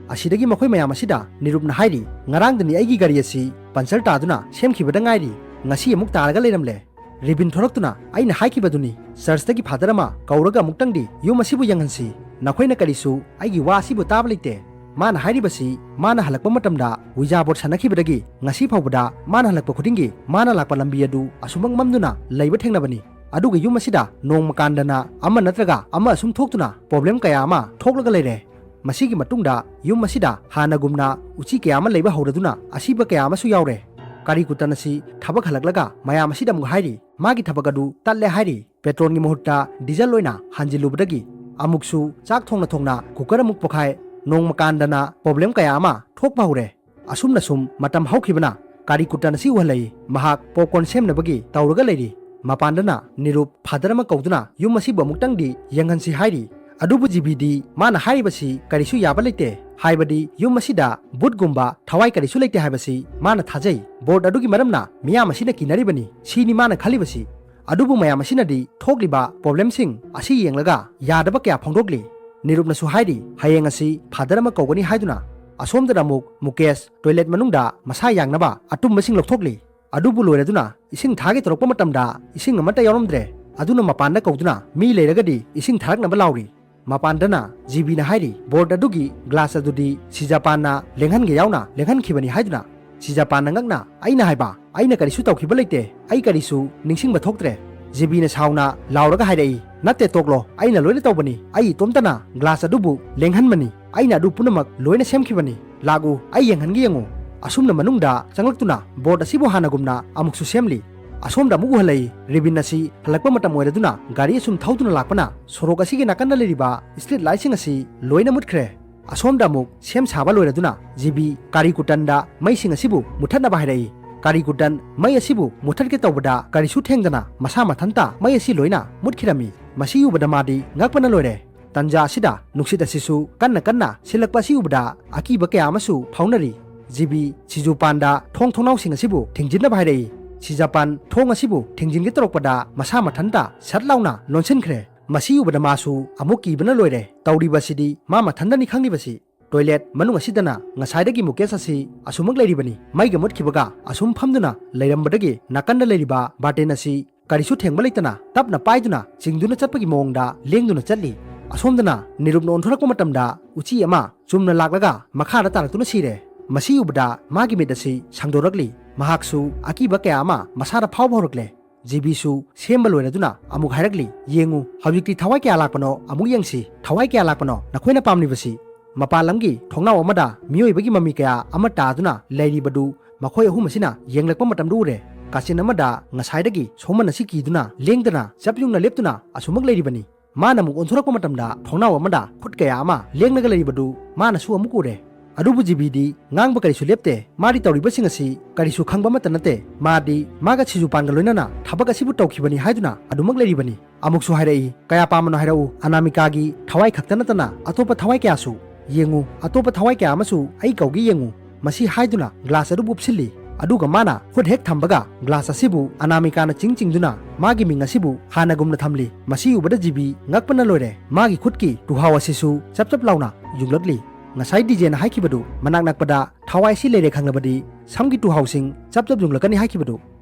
ꯑꯁꯤꯗꯒꯤ ꯃꯈꯣꯏ ꯃꯌꯥꯝ ꯑꯁꯤꯗ ꯅꯤꯔꯨꯞꯅ ꯍꯥꯏꯔꯤ, "ꯉꯔꯥꯡꯗꯅꯤ ꯑꯩꯒꯤ ꯒꯥꯔꯤ ꯑꯁꯤ ꯄꯟꯆꯔ ꯇꯥꯗꯨꯅ ꯁꯦꯝꯈꯤꯕꯗ ꯉꯥꯏꯔꯤ, ꯉꯁꯤ ꯑꯃꯨꯛ ꯇꯥꯔꯒ ꯂꯩꯔꯝꯂꯦ꯫ ꯔꯤꯕꯤꯟ ꯊꯣꯔꯛꯇꯨꯅ ꯑꯩꯅ ꯍꯥꯏꯈꯤꯕꯗꯨꯅꯤ, ꯆꯔꯆꯇꯒꯤ ꯐꯥꯗꯔ ꯑꯃ ꯀꯧꯔꯒ ꯑꯃꯨꯛꯇꯪꯗꯤ ꯌꯨꯝ ꯑꯁꯤꯕꯨ ꯌꯦꯡꯍꯟꯁꯤ꯫ ꯅꯈꯣꯏꯅ ꯀꯔꯤꯁꯨ ꯑꯩꯒꯤ ꯋꯥ ꯑꯁꯤꯕꯨ ꯇꯥꯕ ꯂꯩꯇꯦ꯫" ꯃꯥꯅ ꯍꯥꯏꯔꯤꯕꯁꯤ ꯃꯥꯅ ꯍꯜꯂꯛꯄ ꯃꯇꯝꯗ ꯋꯤꯖꯥ ꯕꯣꯔꯗ ꯁꯥꯟꯅꯈꯤꯕꯗꯒꯤ ꯉꯁꯤ ꯐꯥꯎꯕꯗ ꯃꯥꯅ ꯍꯜꯂꯛꯄ ꯈꯨꯗꯤꯡꯒꯤ ꯃꯥꯅ ꯂꯥꯛꯄ ꯂꯝꯕꯤ ꯑꯗꯨ ꯑꯁꯨꯃꯛ ꯃꯝꯗꯨꯅ ꯂꯩꯕ ꯊꯦꯡꯅꯕꯅꯤ꯫ ꯑꯗꯨꯒ ꯌꯨꯝ ꯑꯁꯤꯗ ꯅꯣꯡꯃ ꯀꯥꯟꯗꯅ ꯑꯃ ꯅꯠꯇ꯭ꯔꯒ ꯑꯃ ꯑꯁꯨꯝ ꯊꯣꯛꯇꯨꯅ ꯄ꯭ꯔꯣꯕ꯭ꯂꯦꯝ ꯀꯌꯥ ꯑꯃ ꯊꯣꯛꯂꯒ ꯂꯩꯔꯦ꯫ ꯃꯁꯤꯒꯤ ꯃꯇꯨꯡꯗ ꯌꯨꯝ ꯑꯁꯤꯗ ꯍꯥꯟꯅꯒꯨꯝꯅ ꯎꯆꯤ ꯀꯌꯥ ꯑꯃ ꯂꯩꯕ ꯍꯧꯔꯗꯨꯅ ꯑꯁꯤꯕ ꯀꯌꯥ ꯑꯃꯁꯨ ꯌꯥꯎꯔꯦ꯫ ꯀꯥꯔꯤ ꯀꯨꯇꯟ ꯑꯁꯤ ꯊꯕꯛ ꯍꯜꯂꯛꯂꯒ ꯃꯌꯥꯝ ꯑꯁꯤꯗ ꯑꯃꯨꯛ ꯍꯥꯏꯔꯤ, ꯃꯥꯒꯤ ꯊꯕꯛ ꯑꯗꯨ ꯇꯠꯂꯦ ꯍꯥꯏꯔꯤ꯫ ꯄꯦꯇ꯭ꯔꯣꯜꯒꯤ ꯃꯍꯨꯠꯇ ꯗꯤꯖꯜ ꯑꯣꯏꯅ ꯍꯥꯟꯖꯤꯜꯂꯨꯕꯗꯒꯤ ꯑꯃꯨꯛꯁꯨ ꯆꯥꯛ ꯊꯣꯡꯅ ꯊꯣꯡꯅ ꯀꯨꯀꯔ ꯑꯃꯨꯛ ꯄꯣꯈꯥꯏ, ꯅꯣꯡꯃ ꯀꯥꯟꯗꯅ ꯄ꯭ꯔꯣꯕ꯭ꯂꯦꯝ ꯀꯌꯥ ꯑꯃ ꯊꯣꯛꯄ ꯍꯧꯔꯦ꯫ ꯑꯁꯨꯝꯅ ꯁꯨꯝ ꯃꯇꯝ ꯍꯧꯈꯤꯕꯅ ꯀꯥꯔꯤ ꯀꯨꯇꯟ ꯑꯁꯤ ꯎꯍꯜꯂꯛꯏ꯫ ꯃꯍꯥꯛ ꯄꯣꯞꯀꯣꯔꯟ ꯁꯦꯝꯅꯕꯒꯤ ꯇꯧꯔꯒ ꯂꯩꯔꯤ꯫ ꯃꯄꯥꯟꯗꯅ ꯅꯤꯔꯨꯞ ꯐꯥꯗꯔ ꯑꯃ ꯀꯧꯗꯨꯅ ꯌꯨꯝ ꯑꯁꯤꯕꯨ ꯑꯃꯨꯛꯇꯪꯗꯤ ꯌꯦꯡꯍꯟꯁꯤ ꯍꯥꯏꯔꯤ꯫ ꯑꯗꯨꯕꯨ ꯖꯤꯕꯤꯗꯤ ꯃꯥꯅ ꯍꯥꯏꯔꯤꯕꯁꯤ ꯀꯔꯤꯁꯨ ꯌꯥꯕ ꯂꯩꯇꯦ, ꯍꯥꯏꯕꯗꯤ ꯌꯨꯝ ꯑꯁꯤꯗ ꯚꯨꯠꯒꯨꯝꯕ ꯊꯋꯥꯏ ꯀꯔꯤꯁꯨ ꯂꯩꯇꯦ ꯍꯥꯏꯕꯁꯤ ꯃꯥꯅ ꯊꯥꯖꯩ꯫ ꯕꯣꯔꯗ ꯑꯗꯨꯒꯤ ꯃꯔꯝꯅ ꯃꯤꯌꯥꯝ ꯑꯁꯤꯅ ꯀꯤꯅꯔꯤꯕꯅꯤ, ꯁꯤꯅꯤ ꯃꯥꯅ ꯈꯜꯂꯤꯕꯁꯤ꯫ ꯑꯗꯨꯕꯨ ꯃꯌꯥꯝ ꯑꯁꯤꯅꯗꯤ ꯊꯣꯛꯂꯤꯕ ꯄ꯭ꯔꯣꯕ꯭ꯂꯦꯝꯁꯤꯡ ꯑꯁꯤ ꯌꯦꯡꯂꯒ ꯌꯥꯗꯕ ꯀꯌꯥ ꯐꯣꯡꯗꯣꯛꯂꯤ꯫ ꯅꯤꯔꯨꯞꯅꯁꯨ ꯍꯥꯏꯔꯤ, ꯍꯌꯦꯡ ꯑꯁꯤ ꯐꯥꯗꯔ ꯑꯃ ꯀꯧꯒꯅꯤ ꯍꯥꯏꯗꯨꯅ꯫ ꯑꯁꯣꯝꯗꯅ ꯑꯃꯨꯛ ꯃꯨꯀꯦꯁ ꯇꯣꯏꯂꯦꯠ ꯃꯅꯨꯡꯗ ꯃꯁꯥ ꯌꯥꯡꯅꯕ ꯑꯇꯨꯝꯕꯁꯤꯡ ꯂꯧꯊꯣꯛꯂꯤ꯫ ꯑꯗꯨꯕꯨ ꯂꯣꯏꯔꯗꯨꯅ ꯏꯁꯤꯡ ꯊꯥꯒꯦ ꯇꯧꯔꯛꯄ ꯃꯇꯝꯗ ꯏꯁꯤꯡ ꯑꯃꯠꯇ ꯌꯥꯎꯔꯝꯗ꯭ꯔꯦ꯫ ꯑꯗꯨꯅ ꯃꯄꯥꯟꯗ ꯀꯧꯗꯨꯅ ꯃꯤ ꯂꯩꯔꯒꯗꯤ ꯏꯁꯤꯡ ꯊꯥꯔꯛꯅꯕ ꯂꯥꯎꯔꯤ꯫ ꯃꯄꯥꯟꯗꯅ ꯖꯤꯕꯤꯅ ꯍꯥꯏꯔꯤ, ꯕꯣꯔꯗ ꯑꯗꯨꯒꯤ ꯒ꯭ꯂꯥꯁ ꯑꯗꯨꯗꯤ ꯁꯤꯖꯄꯥꯟꯅ ꯂꯦꯡꯍꯟꯒꯦ ꯌꯥꯎꯅ ꯂꯦꯡꯍꯟꯈꯤꯕꯅꯤ ꯍꯥꯏꯗꯨꯅ꯫ ꯁꯤꯖꯄꯥꯟꯅ ꯉꯛꯅ, "ꯑꯩꯅ ꯍꯥꯏꯕ, ꯑꯩꯅ ꯀꯔꯤꯁꯨ ꯇꯧꯈꯤꯕ ꯂꯩꯇꯦ, ꯑꯩ ꯀꯔꯤꯁꯨ ꯅꯤꯡꯁꯤꯡꯕ ꯊꯣꯛꯇ꯭ꯔꯦ꯫" ꯖꯤꯕꯤꯅ ꯁꯥꯎꯅ ꯂꯥꯎꯔꯒ ꯍꯥꯏꯔꯛꯏ, "ꯅꯠꯇꯦ, ꯇꯣꯛꯂꯣ, ꯑꯩꯅ ꯂꯣꯏꯅ ꯇꯧꯕꯅꯤ, ꯑꯩ ꯏꯇꯣꯝꯇꯅ ꯒ꯭ꯂꯥꯁ ꯑꯗꯨꯕꯨ ꯂꯦꯡꯍꯟꯕꯅꯤ, ꯑꯩꯅ ꯑꯗꯨ ꯄꯨꯝꯅꯃꯛ ꯂꯣꯏꯅ ꯁꯦꯝꯈꯤꯕꯅꯤ꯫ ꯂꯥꯛꯎ, ꯑꯩ ꯌꯦꯡꯍꯟꯒꯦ ꯌꯦꯡꯉꯨ꯫" ꯑꯁꯨꯝꯅ ꯃꯅꯨꯡꯗ ꯆꯪꯂꯛꯇꯨꯅ ꯕꯣꯔꯗ ꯑꯁꯤꯕꯨ ꯍꯥꯟꯅꯒꯨꯝꯅ ꯑꯃꯨꯛꯁꯨ ꯁꯦꯝꯂꯤ꯫ ꯑꯁꯣꯝꯗ ꯑꯃꯨꯛ ꯎꯍꯜꯂꯛꯏ, ꯔꯤꯕꯤꯟ ꯑꯁꯤ ꯍꯜꯂꯛꯄ ꯃꯇꯝ ꯑꯣꯏꯔꯗꯨꯅ ꯒꯥꯔꯤ ꯑꯁꯨꯝ ꯊꯧꯗꯨꯅ ꯂꯥꯛꯄꯅ ꯁꯣꯔꯣꯛ ꯑꯁꯤꯒꯤ ꯅꯥꯀꯟꯗ ꯂꯩꯔꯤꯕ ꯁ꯭ꯇ꯭ꯔꯤꯠ ꯂꯥꯏꯠꯁꯤꯡ ꯑꯁꯤ ꯂꯣꯏꯅ ꯃꯨꯠꯈ꯭ꯔꯦ꯫ ꯑꯁꯣꯝꯗ ꯑꯃꯨꯛ ꯁꯦꯝ ꯁꯥꯕ ꯂꯣꯏꯔꯗꯨꯅ ꯖꯤꯕꯤ ꯀꯥꯔꯤ ꯀꯨꯇꯟꯗ ꯃꯩꯁꯤꯡ ꯑꯁꯤꯕꯨ ꯃꯨꯊꯠꯅꯕ ꯍꯥꯏꯔꯛꯏ꯫ ꯀꯥꯔꯤ ꯀꯨꯇꯟ ꯃꯩ ꯑꯁꯤꯕꯨ ꯃꯨꯊꯠꯀꯦ ꯇꯧꯕꯗ ꯀꯔꯤꯁꯨ ꯊꯦꯡꯗꯅ ꯃꯁꯥ ꯃꯊꯟꯇ ꯃꯩ ꯑꯁꯤ ꯂꯣꯏꯅ ꯃꯨꯠꯈꯤꯔꯝꯃꯤ꯫ ꯃꯁꯤ ꯎꯕꯗ ꯃꯥꯗꯤ ꯉꯛꯄꯅ ꯂꯣꯏꯔꯦ꯫ ꯇꯟꯖꯥ ꯑꯁꯤꯗ ꯅꯨꯡꯁꯤꯠ ꯑꯁꯤꯁꯨ ꯀꯟꯅ ꯀꯟꯅ ꯁꯤꯜꯂꯛꯄ ꯑꯁꯤ ꯎꯕꯗ ꯑꯀꯤꯕ ꯀꯌꯥ ꯑꯃꯁꯨ ꯐꯥꯎꯅꯔꯤ꯫ ꯖꯤꯕꯤ ꯁꯤꯖꯨꯄꯥꯟꯗ ꯊꯣꯡ ꯊꯣꯡꯅꯥꯎꯁꯤꯡ ꯑꯁꯤꯕꯨ ꯊꯤꯡꯖꯤꯟꯅꯕ ꯍꯥꯏꯔꯛꯏ꯫ ꯁꯤꯖꯥꯄꯥꯟ ꯊꯣꯡ ꯑꯁꯤꯕꯨ ꯊꯤꯡꯖꯤꯟꯒꯦ ꯇꯧꯔꯛꯄꯗ ꯃꯁꯥ ꯃꯊꯟꯇ ꯁꯠ ꯂꯥꯎꯅ ꯂꯣꯟꯁꯤꯟꯈ꯭ꯔꯦ꯫ ꯃꯁꯤ ꯎꯕꯗ ꯃꯥꯁꯨ ꯑꯃꯨꯛ ꯀꯤꯕꯅ ꯂꯣꯏꯔꯦ꯫ ꯇꯧꯔꯤꯕꯁꯤꯗꯤ ꯃꯥ ꯃꯊꯟꯗꯅꯤ ꯈꯪꯂꯤꯕꯁꯤ꯫ ꯇꯣꯏꯂꯦꯠ ꯃꯅꯨꯡ ꯑꯁꯤꯗꯅ ꯉꯁꯥꯏꯗꯒꯤ ꯃꯨꯀꯦꯁ ꯑꯁꯤ ꯑꯁꯨꯃꯛ ꯂꯩꯔꯤꯕꯅꯤ꯫ ꯃꯩꯒ ꯃꯨꯠꯈꯤꯕꯒ ꯑꯁꯨꯝ ꯐꯝꯗꯨꯅ ꯂꯩꯔꯝꯕꯗꯒꯤ ꯅꯥꯀꯟꯗ ꯂꯩꯔꯤꯕ ꯕꯥꯔꯇꯦꯟ ꯑꯁꯤ ꯀꯔꯤꯁꯨ ꯊꯦꯡꯕ ꯂꯩꯇꯅ ꯇꯞꯅ ꯄꯥꯏꯗꯨꯅ ꯆꯤꯡꯗꯨꯅ ꯆꯠꯄꯒꯤ ꯃꯑꯣꯡꯗ ꯂꯦꯡꯗꯨꯅ ꯆꯠꯂꯤ꯫ ꯑꯁꯣꯝꯗꯅ ꯅꯤꯔꯨꯞꯅ ꯑꯣꯟꯊꯣꯔꯛꯄ ꯃꯇꯝꯗ ꯎꯆꯤ ꯑꯃ ꯆꯨꯝꯅ ꯂꯥꯛꯂꯒ ꯃꯈꯥꯗ ꯇꯥꯔꯛꯇꯨꯅ ꯁꯤꯔꯦ꯫ ꯃꯁꯤ ꯎꯕꯗ ꯃꯥꯒꯤ ꯃꯤꯠ ꯑꯁꯤ ꯁꯥꯡꯗꯣꯔꯛꯂꯤ꯫ ꯃꯍꯥꯛꯁꯨ ꯑꯀꯤꯕ ꯀꯌꯥ ꯑꯃ ꯃꯁꯥꯗ ꯐꯥꯎꯕ ꯍꯧꯔꯛꯂꯦ꯫ ꯖꯤꯕꯤꯁꯨ ꯁꯦꯝꯕ ꯂꯣꯏꯔꯗꯨꯅ ꯑꯃꯨꯛ ꯍꯥꯏꯔꯛꯂꯤ, "ꯌꯦꯡꯉꯨ, ꯍꯧꯖꯤꯛꯇꯤ ꯊꯋꯥꯏ ꯀꯌꯥ ꯂꯥꯛꯄꯅꯣ ꯑꯃꯨꯛ ꯌꯦꯡꯁꯤ꯫ ꯊꯋꯥꯏ ꯀꯌꯥ ꯂꯥꯛꯄꯅꯣ ꯅꯈꯣꯏꯅ ꯄꯥꯝꯂꯤꯕꯁꯤ?" ꯃꯄꯥꯟ ꯂꯝꯒꯤ ꯊꯣꯡꯅꯥꯎ ꯑꯃꯗ ꯃꯤꯑꯣꯏꯕꯒꯤ ꯃꯃꯤ ꯀꯌꯥ ꯑꯃ ꯇꯥꯗꯨꯅ ꯂꯩꯔꯤꯕꯗꯨ ꯃꯈꯣꯏ ꯑꯍꯨꯝ ꯑꯁꯤꯅ ꯌꯦꯡꯂꯛꯄ ꯃꯇꯝꯗ ꯎꯔꯦ꯫ ꯀꯥꯆꯤꯟ ꯑꯃꯗ ꯉꯁꯥꯏꯗꯒꯤ ꯁꯣꯃꯟ ꯑꯁꯤ ꯀꯤꯗꯨꯅ ꯂꯦꯡꯗꯅ ꯆꯞ ꯌꯨꯡꯅ ꯂꯦꯞꯇꯨꯅ ꯑꯁꯨꯃꯛ ꯂꯩꯔꯤꯕꯅꯤ꯫ ꯃꯥꯅ ꯑꯃꯨꯛ ꯑꯣꯟꯊꯣꯔꯛꯄ ꯃꯇꯝꯗ ꯊꯣꯡꯅꯥꯎ ꯑꯃꯗ ꯈꯨꯠ ꯀꯌꯥ ꯑꯃ ꯂꯦꯡꯂꯒ ꯂꯩꯔꯤꯕꯗꯨ ꯃꯥꯅꯁꯨ ꯑꯃꯨꯛ ꯎꯔꯦ꯫ ꯑꯗꯨꯕꯨ ꯖꯤꯕꯤꯗꯤ ꯉꯥꯡꯕ ꯀꯔꯤꯁꯨ ꯂꯦꯞꯇꯦ꯫ ꯃꯥꯗꯤ ꯇꯧꯔꯤꯕꯁꯤꯡ ꯑꯁꯤ ꯀꯔꯤꯁꯨ ꯈꯪꯕ ꯑꯃꯠꯇ ꯅꯠꯇꯦ꯫ ꯃꯥꯗꯤ ꯃꯥꯒ ꯁꯤꯖꯨꯄꯥꯟꯒ ꯂꯣꯏꯅꯅ ꯊꯕꯛ ꯑꯁꯤꯕꯨ ꯇꯧꯈꯤꯕꯅꯤ ꯍꯥꯏꯗꯨꯅ ꯑꯗꯨꯃꯛ ꯂꯩꯔꯤꯕꯅꯤ꯫ ꯑꯃꯨꯛꯁꯨ ꯍꯥꯏꯔꯛꯏ, "ꯀꯌꯥ ꯄꯥꯝꯕꯅꯣ ꯍꯥꯏꯔꯛꯎ, ꯑꯅꯥꯃꯤꯀꯥꯒꯤ ꯊꯋꯥꯏ ꯈꯛꯇ ꯅꯠꯇꯅ ꯑꯇꯣꯞꯄ ꯊꯋꯥꯏ ꯀꯌꯥꯁꯨ ꯌꯦꯡꯉꯨ, ꯑꯇꯣꯞꯄ ꯊꯋꯥꯏ ꯀꯌꯥ ꯑꯃꯁꯨ ꯑꯩ ꯀꯧꯒꯦ ꯌꯦꯡꯉꯨ"꯫ ꯃꯁꯤ ꯍꯥꯏꯗꯨꯅ ꯒ꯭ꯂꯥꯁ ꯑꯗꯨꯕꯨ ꯎꯞꯁꯤꯜꯂꯤ꯫ ꯑꯗꯨꯒ ꯃꯥꯅ ꯈꯨꯠ ꯍꯦꯛ ꯊꯝꯕꯒ ꯒ꯭ꯂꯥꯁ ꯑꯁꯤꯕꯨ ꯑꯅꯥꯃꯤꯀꯥꯅ ꯆꯤꯡ ꯆꯤꯡꯗꯨꯅ ꯃꯥꯒꯤ ꯃꯤꯡ ꯑꯁꯤꯕꯨ ꯍꯥꯟꯅꯒꯨꯝꯅ ꯊꯝꯂꯤ꯫ ꯃꯁꯤ ꯎꯕꯗ ꯖꯤꯕꯤ ꯉꯛꯄꯅ ꯂꯣꯏꯔꯦ꯫ ꯃꯥꯒꯤ ꯈꯨꯠꯀꯤ ꯇꯨꯍꯥꯎ ꯑꯁꯤꯁꯨ ꯆꯞ ꯆꯞ ꯂꯥꯎꯅ ꯌꯨꯡꯂꯛꯂꯤ꯫ ꯉꯁꯥꯏ ꯗꯤꯖꯦꯅ ꯍꯥꯏꯈꯤꯕꯗꯨ ꯃꯅꯥꯛ ꯅꯛꯄꯗ ꯊꯋꯥꯏ ꯑꯁꯤ ꯂꯩꯔꯦ ꯈꯪꯂꯕꯗꯤ ꯁꯝꯒꯤ ꯇꯨꯍꯥꯎꯁꯤꯡ ꯆꯞ ꯆꯞ ꯌꯨꯡꯂꯛꯀꯅꯤ ꯍꯥꯏꯈꯤꯕꯗꯨ꯫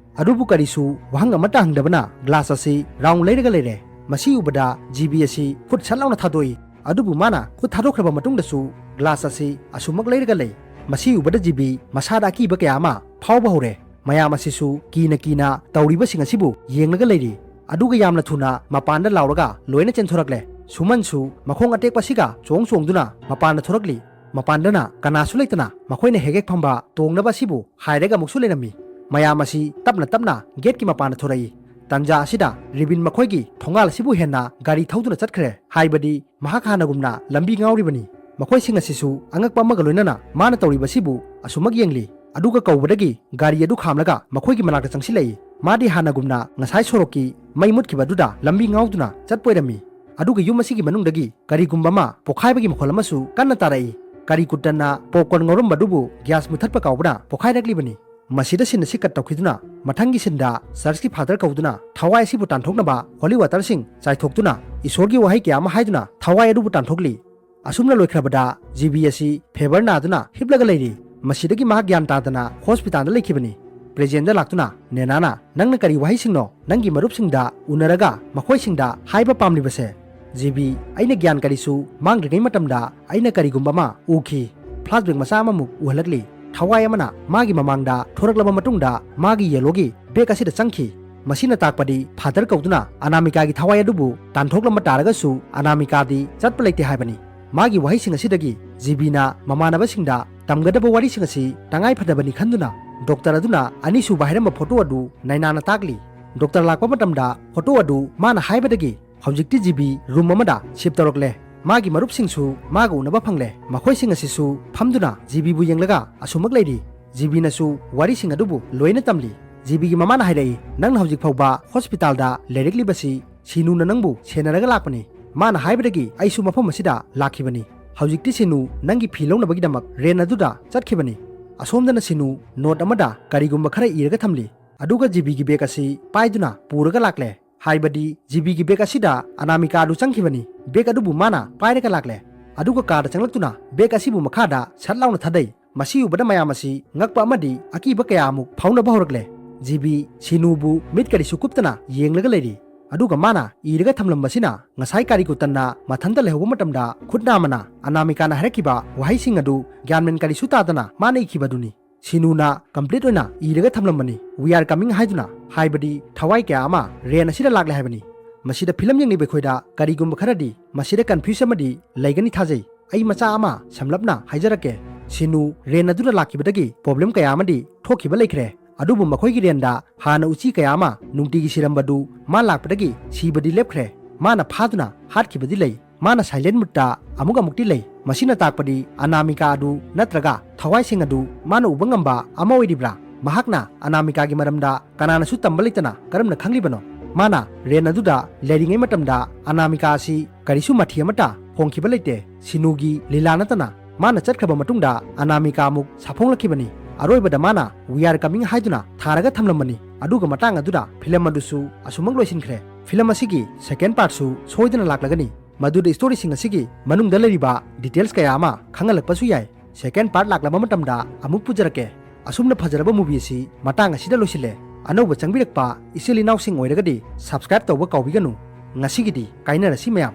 ꯑꯗꯨꯕꯨ ꯀꯔꯤꯁꯨ ꯋꯥꯍꯪ ꯑꯃꯠꯇ ꯍꯪꯗꯕꯅ ꯒ꯭ꯂꯥꯁ ꯑꯁꯤ ꯔꯥꯎꯟ ꯂꯩꯔꯒ ꯂꯩꯔꯦ꯫ ꯃꯁꯤ ꯎꯕꯗ ꯖꯤꯕꯤ ꯑꯁꯤ ꯈꯨꯠ ꯁꯠ ꯂꯥꯎꯅ ꯊꯥꯗꯣꯛꯏ꯫ ꯑꯗꯨꯕꯨ ꯃꯥꯅ ꯈꯨꯠ ꯊꯥꯗꯣꯛꯈ꯭ꯔꯕ ꯃꯇꯨꯡꯗꯁꯨ ꯒ꯭ꯂꯥꯁ ꯑꯁꯤ ꯑꯁꯨꯃꯛ ꯂꯩꯔꯒ ꯂꯩ꯫ ꯃꯁꯤ ꯎꯕꯗ ꯖꯤꯕꯤ ꯃꯁꯥꯗ ꯑꯀꯤꯕ ꯀꯌꯥ ꯑꯃ ꯐꯥꯎꯕ ꯍꯧꯔꯦ꯫ ꯃꯌꯥꯝ ꯑꯁꯤꯁꯨ ꯀꯤꯅ ꯀꯤꯅ ꯇꯧꯔꯤꯕꯁꯤꯡ ꯑꯁꯤꯕꯨ ꯌꯦꯡꯂꯒ ꯂꯩꯔꯤ꯫ ꯑꯗꯨꯒ ꯌꯥꯝꯅ ꯊꯨꯅ ꯃꯄꯥꯟꯗ ꯂꯥꯎꯔꯒ ꯂꯣꯏꯅ ꯆꯦꯟꯊꯣꯔꯛꯂꯦ꯫ ꯁꯨꯃꯟꯁꯨ ꯃꯈꯣꯡ ꯑꯇꯦꯛꯄꯁꯤꯒ ꯆꯣꯡ ꯆꯣꯡꯗꯨꯅ ꯃꯄꯥꯟꯗ ꯊꯣꯔꯛꯂꯤ꯫ ꯃꯄꯥꯟꯗꯅ ꯀꯅꯥꯁꯨ ꯂꯩꯇꯅ ꯃꯈꯣꯏꯅ ꯍꯦꯛ ꯍꯦꯛ ꯐꯝꯕ ꯇꯣꯡꯅꯕ ꯑꯁꯤꯕꯨ ꯍꯥꯏꯔꯒ ꯑꯃꯨꯛꯁꯨ ꯂꯩꯔꯝꯃꯤ꯫ ꯃꯌꯥꯝ ꯑꯁꯤ ꯇꯞꯅ ꯇꯞꯅ ꯒꯦꯠꯀꯤ ꯃꯄꯥꯟꯗ ꯊꯣꯔꯛꯏ꯫ ꯇꯟꯖꯥ ꯑꯁꯤꯗ ꯔꯤꯕꯤꯟ ꯃꯈꯣꯏꯒꯤ ꯊꯣꯡꯒꯥꯜ ꯑꯁꯤꯕꯨ ꯍꯦꯟꯅ ꯒꯥꯔꯤ ꯊꯧꯗꯨꯅ ꯆꯠꯈ꯭ꯔꯦ꯫ ꯍꯥꯏꯕꯗꯤ ꯃꯍꯥꯛ ꯍꯥꯟꯅꯒꯨꯝꯅ ꯂꯝꯕꯤ ꯉꯥꯎꯔꯤꯕꯅꯤ꯫ ꯃꯈꯣꯏꯁꯤꯡ ꯑꯁꯤꯁꯨ ꯑꯉꯛꯄ ꯑꯃꯒ ꯂꯣꯏꯅꯅ ꯃꯥꯅ ꯇꯧꯔꯤꯕꯁꯤꯕꯨ ꯑꯁꯨꯃꯛ ꯌꯦꯡꯂꯤ꯫ ꯑꯗꯨꯒ ꯀꯧꯕꯗꯒꯤ ꯒꯥꯔꯤ ꯑꯗꯨ ꯈꯥꯝꯂꯒ ꯃꯈꯣꯏꯒꯤ ꯃꯅꯥꯛꯇ ꯆꯪꯁꯤꯜꯂꯛꯏ꯫ ꯃꯥꯗꯤ ꯍꯥꯟꯅꯒꯨꯝꯅ ꯉꯁꯥꯏ ꯁꯣꯔꯣꯛꯀꯤ ꯃꯩ ꯃꯨꯠꯈꯤꯕ ꯑꯗꯨꯗ ꯂꯝꯕꯤ ꯉꯥꯎꯗꯨꯅ ꯆꯠꯄ ꯑꯣꯏꯔꯝꯃꯤ꯫ ꯑꯗꯨꯒ ꯌꯨꯝ ꯑꯁꯤꯒꯤ ꯃꯅꯨꯡꯗꯒꯤ ꯀꯔꯤꯒꯨꯝꯕ ꯑꯃ ꯄꯣꯈꯥꯏꯕꯒꯤ ꯃꯈꯣꯜ ꯑꯃꯁꯨ ꯀꯟꯅ ꯇꯥꯔꯛꯏ꯫ ꯀꯔꯤ ꯀꯨꯠꯇꯟꯅ ꯄꯣꯞꯀꯣꯔꯟ ꯉꯧꯔꯝꯕꯗꯨꯕꯨ ꯒ꯭ꯌꯥꯁ ꯃꯨꯊꯠꯄ ꯀꯥꯎꯕꯅ ꯄꯣꯈꯥꯏꯔꯛꯂꯤꯕꯅꯤ꯫ ꯃꯁꯤꯗ ꯁꯤꯟ ꯑꯁꯤ ꯀꯠ ꯇꯧꯈꯤꯗꯨꯅ ꯃꯊꯪꯒꯤ ꯁꯤꯟꯗ ꯆꯔꯆꯀꯤ ꯐꯥꯗꯔ ꯀꯧꯗꯨꯅ ꯊꯋꯥꯏ ꯑꯁꯤꯕꯨ ꯇꯥꯟꯊꯣꯛꯅꯕ ꯍꯣꯂꯤ ꯋꯥꯇꯔꯁꯤꯡ ꯆꯥꯏꯊꯣꯛꯇꯨꯅ ꯏꯁꯣꯔꯒꯤ ꯋꯥꯍꯩ ꯀꯌꯥ ꯑꯃ ꯍꯥꯏꯗꯨꯅ ꯊꯋꯥꯏ ꯑꯗꯨꯕꯨ ꯇꯥꯟꯊꯣꯛꯂꯤ꯫ ꯑꯁꯨꯝꯅ ꯂꯣꯏꯈ꯭ꯔꯕꯗ ꯖꯤꯕꯤ ꯑꯁꯤ ꯐꯦꯕꯔ ꯅꯥꯗꯨꯅ ꯍꯤꯞꯂꯒ ꯂꯩꯔꯤ꯫ ꯃꯁꯤꯗꯒꯤ ꯃꯍꯥꯛ ꯒ꯭ꯌꯥꯟ ꯇꯥꯗꯅ ꯍꯣꯁꯄꯤꯇꯥꯜꯗ ꯂꯩꯈꯤꯕꯅꯤ꯫ ꯄ꯭ꯔꯦꯖꯦꯟꯗ ꯂꯥꯛꯇꯨꯅ ꯅꯦꯅꯥꯅ, "ꯅꯪꯅ ꯀꯔꯤ ꯋꯥꯍꯩꯁꯤꯡꯅꯣ ꯅꯪꯒꯤ ꯃꯔꯨꯞꯁꯤꯡꯗ ꯎꯅꯔꯒ ꯃꯈꯣꯏꯁꯤꯡꯗ ꯍꯥꯏꯕ ꯄꯥꯝꯂꯤꯕꯁꯦ?" ꯖꯤꯕꯤ, ꯑꯩꯅ ꯒ꯭ꯌꯥꯟ ꯀꯔꯤꯁꯨ ꯃꯥꯡꯗ꯭ꯔꯤꯉꯩ ꯃꯇꯝꯗ ꯑꯩꯅ ꯀꯔꯤꯒꯨꯝꯕ ꯑꯃ ꯎꯈꯤ꯫ ꯐ꯭ꯂꯥꯁꯕꯦꯛ ꯃꯆꯥ ꯑꯃꯃꯨꯛ ꯎꯍꯜꯂꯛꯂꯤ꯫ ꯊꯋꯥꯏ ꯑꯃꯅ ꯃꯥꯒꯤ ꯃꯃꯥꯡꯗ ꯊꯣꯔꯛꯂꯕ ꯃꯇꯨꯡꯗ ꯃꯥꯒꯤ ꯌꯦꯂꯣꯒꯤ ꯕꯦꯒ ꯑꯁꯤꯗ ꯆꯪꯈꯤ꯫ ꯃꯁꯤꯅ ꯇꯥꯛꯄꯗꯤ ꯐꯥꯗꯔ ꯀꯧꯗꯨꯅ ꯑꯅꯥꯃꯤꯀꯥꯒꯤ ꯊꯋꯥꯏ ꯑꯗꯨꯕꯨ ꯇꯥꯟꯊꯣꯛꯂꯝꯕ ꯇꯥꯔꯒꯁꯨ ꯑꯅꯥꯃꯤꯀꯥꯗꯤ ꯆꯠꯄ ꯂꯩꯇꯦ ꯍꯥꯏꯕꯅꯤ꯫ ꯃꯥꯒꯤ ꯋꯥꯍꯩꯁꯤꯡ ꯑꯁꯤꯗꯒꯤ ꯖꯤꯕꯤꯅ ꯃꯃꯥꯟꯅꯕꯁꯤꯡꯗ ꯇꯝꯒꯗꯕ ꯋꯥꯔꯤꯁꯤꯡ ꯑꯁꯤ ꯇꯉꯥꯏ ꯐꯗꯕꯅꯤ ꯈꯟꯗꯨꯅ ꯗꯣꯛꯇꯔ ꯑꯗꯨꯅ ꯑꯅꯤꯁꯨꯕ ꯍꯥꯏꯔꯝꯕ ꯐꯣꯇꯣ ꯑꯗꯨ ꯅꯥꯏꯅꯥꯅ ꯇꯥꯛꯂꯤ꯫ ꯗꯣꯛꯇꯔ ꯂꯥꯛꯄ ꯃꯇꯝꯗ ꯐꯣꯇꯣ ꯑꯗꯨ ꯃꯥꯅ ꯍꯥꯏꯕꯗꯒꯤ ꯍꯧꯖꯤꯛꯇꯤ ꯖꯤꯕꯤ ꯔꯨꯝ ꯑꯃꯗ ꯁꯤꯞ ꯇꯧꯔꯛꯂꯦ꯫ ꯃꯥꯒꯤ ꯃꯔꯨꯞꯁꯤꯡꯁꯨ ꯃꯥꯒ ꯎꯅꯕ ꯐꯪꯂꯦ꯫ ꯃꯈꯣꯏꯁꯤꯡ ꯑꯁꯤꯁꯨ ꯐꯝꯗꯨꯅ ꯖꯤꯕꯤꯕꯨ ꯌꯦꯡꯂꯒ ꯑꯁꯨꯃꯛ ꯂꯩꯔꯤ꯫ ꯖꯤꯕꯤꯅꯁꯨ ꯋꯥꯔꯤꯁꯤꯡ ꯑꯗꯨꯕꯨ ꯂꯣꯏꯅ ꯇꯝꯂꯤ꯫ ꯖꯤꯕꯤꯒꯤ ꯃꯃꯥꯅ ꯍꯥꯏꯔꯛꯏ, "ꯅꯪꯅ ꯍꯧꯖꯤꯛ ꯐꯥꯎꯕ ꯍꯣꯁꯄꯤꯇꯥꯜꯗ ꯂꯩꯔꯛꯂꯤꯕꯁꯤ ꯁꯤꯅꯨꯅ ꯅꯪꯕꯨ ꯁꯦꯟꯅꯔꯒ ꯂꯥꯛꯄꯅꯤ꯫ ꯃꯥꯅ ꯍꯥꯏꯕꯗꯒꯤ ꯑꯩꯁꯨ ꯃꯐꯝ ꯑꯁꯤꯗ ꯂꯥꯛꯈꯤꯕꯅꯤ꯫ ꯍꯧꯖꯤꯛꯇꯤ ꯁꯤꯅꯨ ꯅꯪꯒꯤ ꯐꯤ ꯂꯧꯅꯕꯒꯤꯗꯃꯛ ꯔꯦꯟ ꯑꯗꯨꯗ ꯆꯠꯈꯤꯕꯅꯤ꯫" ꯑꯁꯣꯝꯗꯅ ꯁꯤꯅꯨ ꯅꯣꯠ ꯑꯃꯗ ꯀꯔꯤꯒꯨꯝꯕ ꯈꯔ ꯏꯔꯒ ꯊꯝꯂꯤ꯫ ꯑꯗꯨꯒ ꯖꯤꯕꯤꯒꯤ ꯕꯦꯒ ꯑꯁꯤ ꯄꯥꯏꯗꯨꯅ ꯄꯨꯔꯒ ꯂꯥꯛꯂꯦ꯫ ꯍꯥꯏꯕꯗꯤ ꯖꯤꯕꯤꯒꯤ ꯕꯦꯒ ꯑꯁꯤꯗ ꯑꯅꯥꯃꯤꯀꯥ ꯑꯗꯨ ꯆꯪꯈꯤꯕꯅꯤ꯫ ꯕꯦꯒ ꯑꯗꯨꯕꯨ ꯃꯥꯅ ꯄꯥꯏꯔꯒ ꯂꯥꯛꯂꯦ꯫ ꯑꯗꯨꯒ ꯀꯥꯗ ꯆꯪꯂꯛꯇꯨꯅ ꯕꯦꯒ ꯑꯁꯤꯕꯨ ꯃꯈꯥꯗ ꯁꯠ ꯂꯥꯎꯅ ꯊꯥꯗꯩ꯫ ꯃꯁꯤ ꯎꯕꯗ ꯃꯌꯥꯝ ꯑꯁꯤ ꯉꯛꯄ ꯑꯃꯗꯤ ꯑꯀꯤꯕ ꯀꯌꯥ ꯑꯃꯨꯛ ꯐꯥꯎꯅꯕ ꯍꯧꯔꯛꯂꯦ꯫ ꯖꯤꯕꯤ ꯁꯤꯅꯨꯕꯨ ꯃꯤꯠ ꯀꯔꯤꯁꯨ ꯀꯨꯞꯇꯅ ꯌꯦꯡꯂꯒ ꯂꯩꯔꯤ꯫ ꯑꯗꯨꯒ ꯃꯥꯅ ꯏꯔꯒ ꯊꯝꯂꯝꯕꯁꯤꯅ ꯉꯁꯥꯏ ꯀꯥꯔꯤꯀꯨꯇꯟꯅ ꯃꯊꯟꯇ ꯂꯩꯍꯧꯕ ꯃꯇꯝꯗ ꯈꯨꯠ ꯅꯥꯝꯃꯅ ꯑꯅꯥꯃꯤꯀꯥꯅ ꯍꯥꯏꯔꯛꯈꯤꯕ ꯋꯥꯍꯩꯁꯤꯡ ꯑꯗꯨ ꯒ꯭ꯌꯥꯟꯃꯦꯟ ꯀꯔꯤꯁꯨ ꯇꯥꯗꯅ ꯃꯥꯅ ꯏꯈꯤꯕ ꯑꯗꯨꯅꯤ꯫ ꯁꯤꯅꯨꯅ ꯀꯝꯄ꯭ꯂꯤꯠ ꯑꯣꯏꯅ ꯏꯔꯒ ꯊꯝꯂꯝꯕꯅꯤ, "We are coming" ꯍꯥꯏꯗꯨꯅ, ꯍꯥꯏꯕꯗꯤ ꯊꯋꯥꯏ ꯀꯌꯥ ꯑꯃ ꯔꯦꯟ ꯑꯁꯤꯗ ꯂꯥꯛꯂꯦ ꯍꯥꯏꯕꯅꯤ꯫ ꯃꯁꯤꯗ ꯐꯤꯂꯝ ꯌꯦꯡꯂꯤꯕ ꯑꯩꯈꯣꯏꯗ ꯀꯔꯤꯒꯨꯝꯕ ꯈꯔꯗꯤ ꯃꯁꯤꯗ ꯀꯟꯐ꯭ꯌꯨꯁ ꯑꯃꯗꯤ ꯂꯩꯒꯅꯤ ꯊꯥꯖꯩ꯫ ꯑꯩ ꯃꯆꯥ ꯑꯃ ꯁꯝꯂꯞꯅ ꯍꯥꯏꯖꯔꯛꯀꯦ꯫ ꯁꯤꯅꯨ ꯔꯦꯟ ꯑꯗꯨꯗ ꯂꯥꯛꯈꯤꯕꯗꯒꯤ ꯄ꯭ꯔꯣꯕ꯭ꯂꯦꯝ ꯀꯌꯥ ꯑꯃꯗꯤ ꯊꯣꯛꯈꯤꯕ ꯂꯩꯈ꯭ꯔꯦ꯫ ꯑꯗꯨꯕꯨ ꯃꯈꯣꯏꯒꯤ ꯔꯦꯟꯗ ꯍꯥꯟꯅ ꯎꯆꯤ ꯀꯌꯥ ꯑꯃ ꯅꯨꯡꯇꯤꯒꯤ ꯁꯤꯔꯝꯕꯗꯨ ꯃꯥ ꯂꯥꯛꯄꯗꯒꯤ ꯁꯤꯕꯗꯤ ꯂꯦꯞꯈ꯭ꯔꯦ꯫ ꯃꯥꯅ ꯐꯥꯗꯨꯅ ꯍꯥꯠꯈꯤꯕꯗꯤ ꯂꯩ꯫ ꯃꯥꯅ silent moodꯇ ꯑꯃꯨꯛ ꯑꯃꯨꯛꯇꯤ ꯂꯩ꯫ ꯃꯁꯤꯅ ꯇꯥꯛꯄꯗꯤ ꯑꯅꯥꯃꯤꯀꯥ ꯑꯗꯨ ꯅꯠꯇ꯭ꯔꯒ ꯊꯋꯥꯏꯁꯤꯡ ꯑꯗꯨ ꯃꯥꯅ ꯎꯕ ꯉꯝꯕ ꯑꯃ ꯑꯣꯏꯔꯤꯕ꯭ꯔꯥ? ꯃꯍꯥꯛꯅ ꯑꯅꯥꯃꯤꯀꯥꯒꯤ ꯃꯔꯝꯗ ꯀꯅꯥꯅꯁꯨ ꯇꯝꯕ ꯂꯩꯇꯅ ꯀꯔꯝꯅ ꯈꯪꯂꯤꯕꯅꯣ? ꯃꯥꯅ ꯔꯦꯟ ꯑꯗꯨꯗ ꯂꯩꯔꯤꯉꯩ ꯃꯇꯝꯗ ꯑꯅꯥꯃꯤꯀꯥ ꯑꯁꯤ ꯀꯔꯤꯁꯨ ꯃꯊꯤ ꯑꯃꯠꯇ ꯐꯣꯡꯈꯤꯕ ꯂꯩꯇꯦ꯫ ꯁꯤꯅꯨꯒꯤ ꯂꯤꯂꯥ ꯅꯠꯇꯅ꯫ ꯃꯥꯅ ꯆꯠꯈ꯭ꯔꯕ ꯃꯇꯨꯡꯗ ꯑꯅꯥꯃꯤꯀꯥ ꯑꯃꯨꯛ ꯁꯥꯐꯣꯡꯂꯛꯈꯤꯕꯅꯤ꯫ ꯑꯔꯣꯏꯕꯗ ꯃꯥꯅ "We are coming" ꯍꯥꯏꯗꯨꯅ ꯊꯥꯔꯒ ꯊꯝꯂꯝꯕꯅꯤ꯫ ꯑꯗꯨꯒ ꯃꯇꯥꯡ ꯑꯗꯨꯗ ꯐꯤꯂꯝ ꯑꯗꯨꯁꯨ ꯑꯁꯨꯃꯛ ꯂꯣꯏꯁꯤꯟꯈ꯭ꯔꯦ꯫ ꯐꯤꯂꯝ ꯑꯁꯤꯒꯤ second partꯁꯨ ꯁꯣꯏꯗꯅ ꯂꯥꯛꯂꯒꯅꯤ꯫ ꯃꯗꯨꯗ storyꯁꯤꯡ ꯑꯁꯤꯒꯤ ꯃꯅꯨꯡꯗ ꯂꯩꯔꯤꯕ details ꯀꯌꯥ ꯑꯃ ꯈꯪꯍꯜꯂꯛꯄꯁꯨ ꯌꯥꯏ꯫ Second part ꯂꯥꯛꯂꯕ ꯃꯇꯝꯗ ꯑꯃꯨꯛ ꯄꯨꯖꯔꯛꯀꯦ꯫ ꯑꯁꯨꯝꯅ ꯐꯖꯔꯕ movie ꯑꯁꯤ ꯃꯇꯥꯡ ꯑꯁꯤꯗ ꯂꯣꯏꯁꯤꯜꯂꯦ꯫ ꯑꯅꯧꯕ ꯆꯪꯕꯤꯔꯛꯄ ꯏꯆꯤꯜ ꯏꯅꯥꯎꯁꯤꯡ ꯑꯣꯏꯔꯒꯗꯤ subscribe ꯇꯧꯕ ꯀꯥꯎꯕꯤꯒꯅꯨ꯫ ꯉꯁꯤꯒꯤꯗꯤ ꯀꯥꯏꯅꯔꯁꯤ ꯃꯌꯥꯝ꯫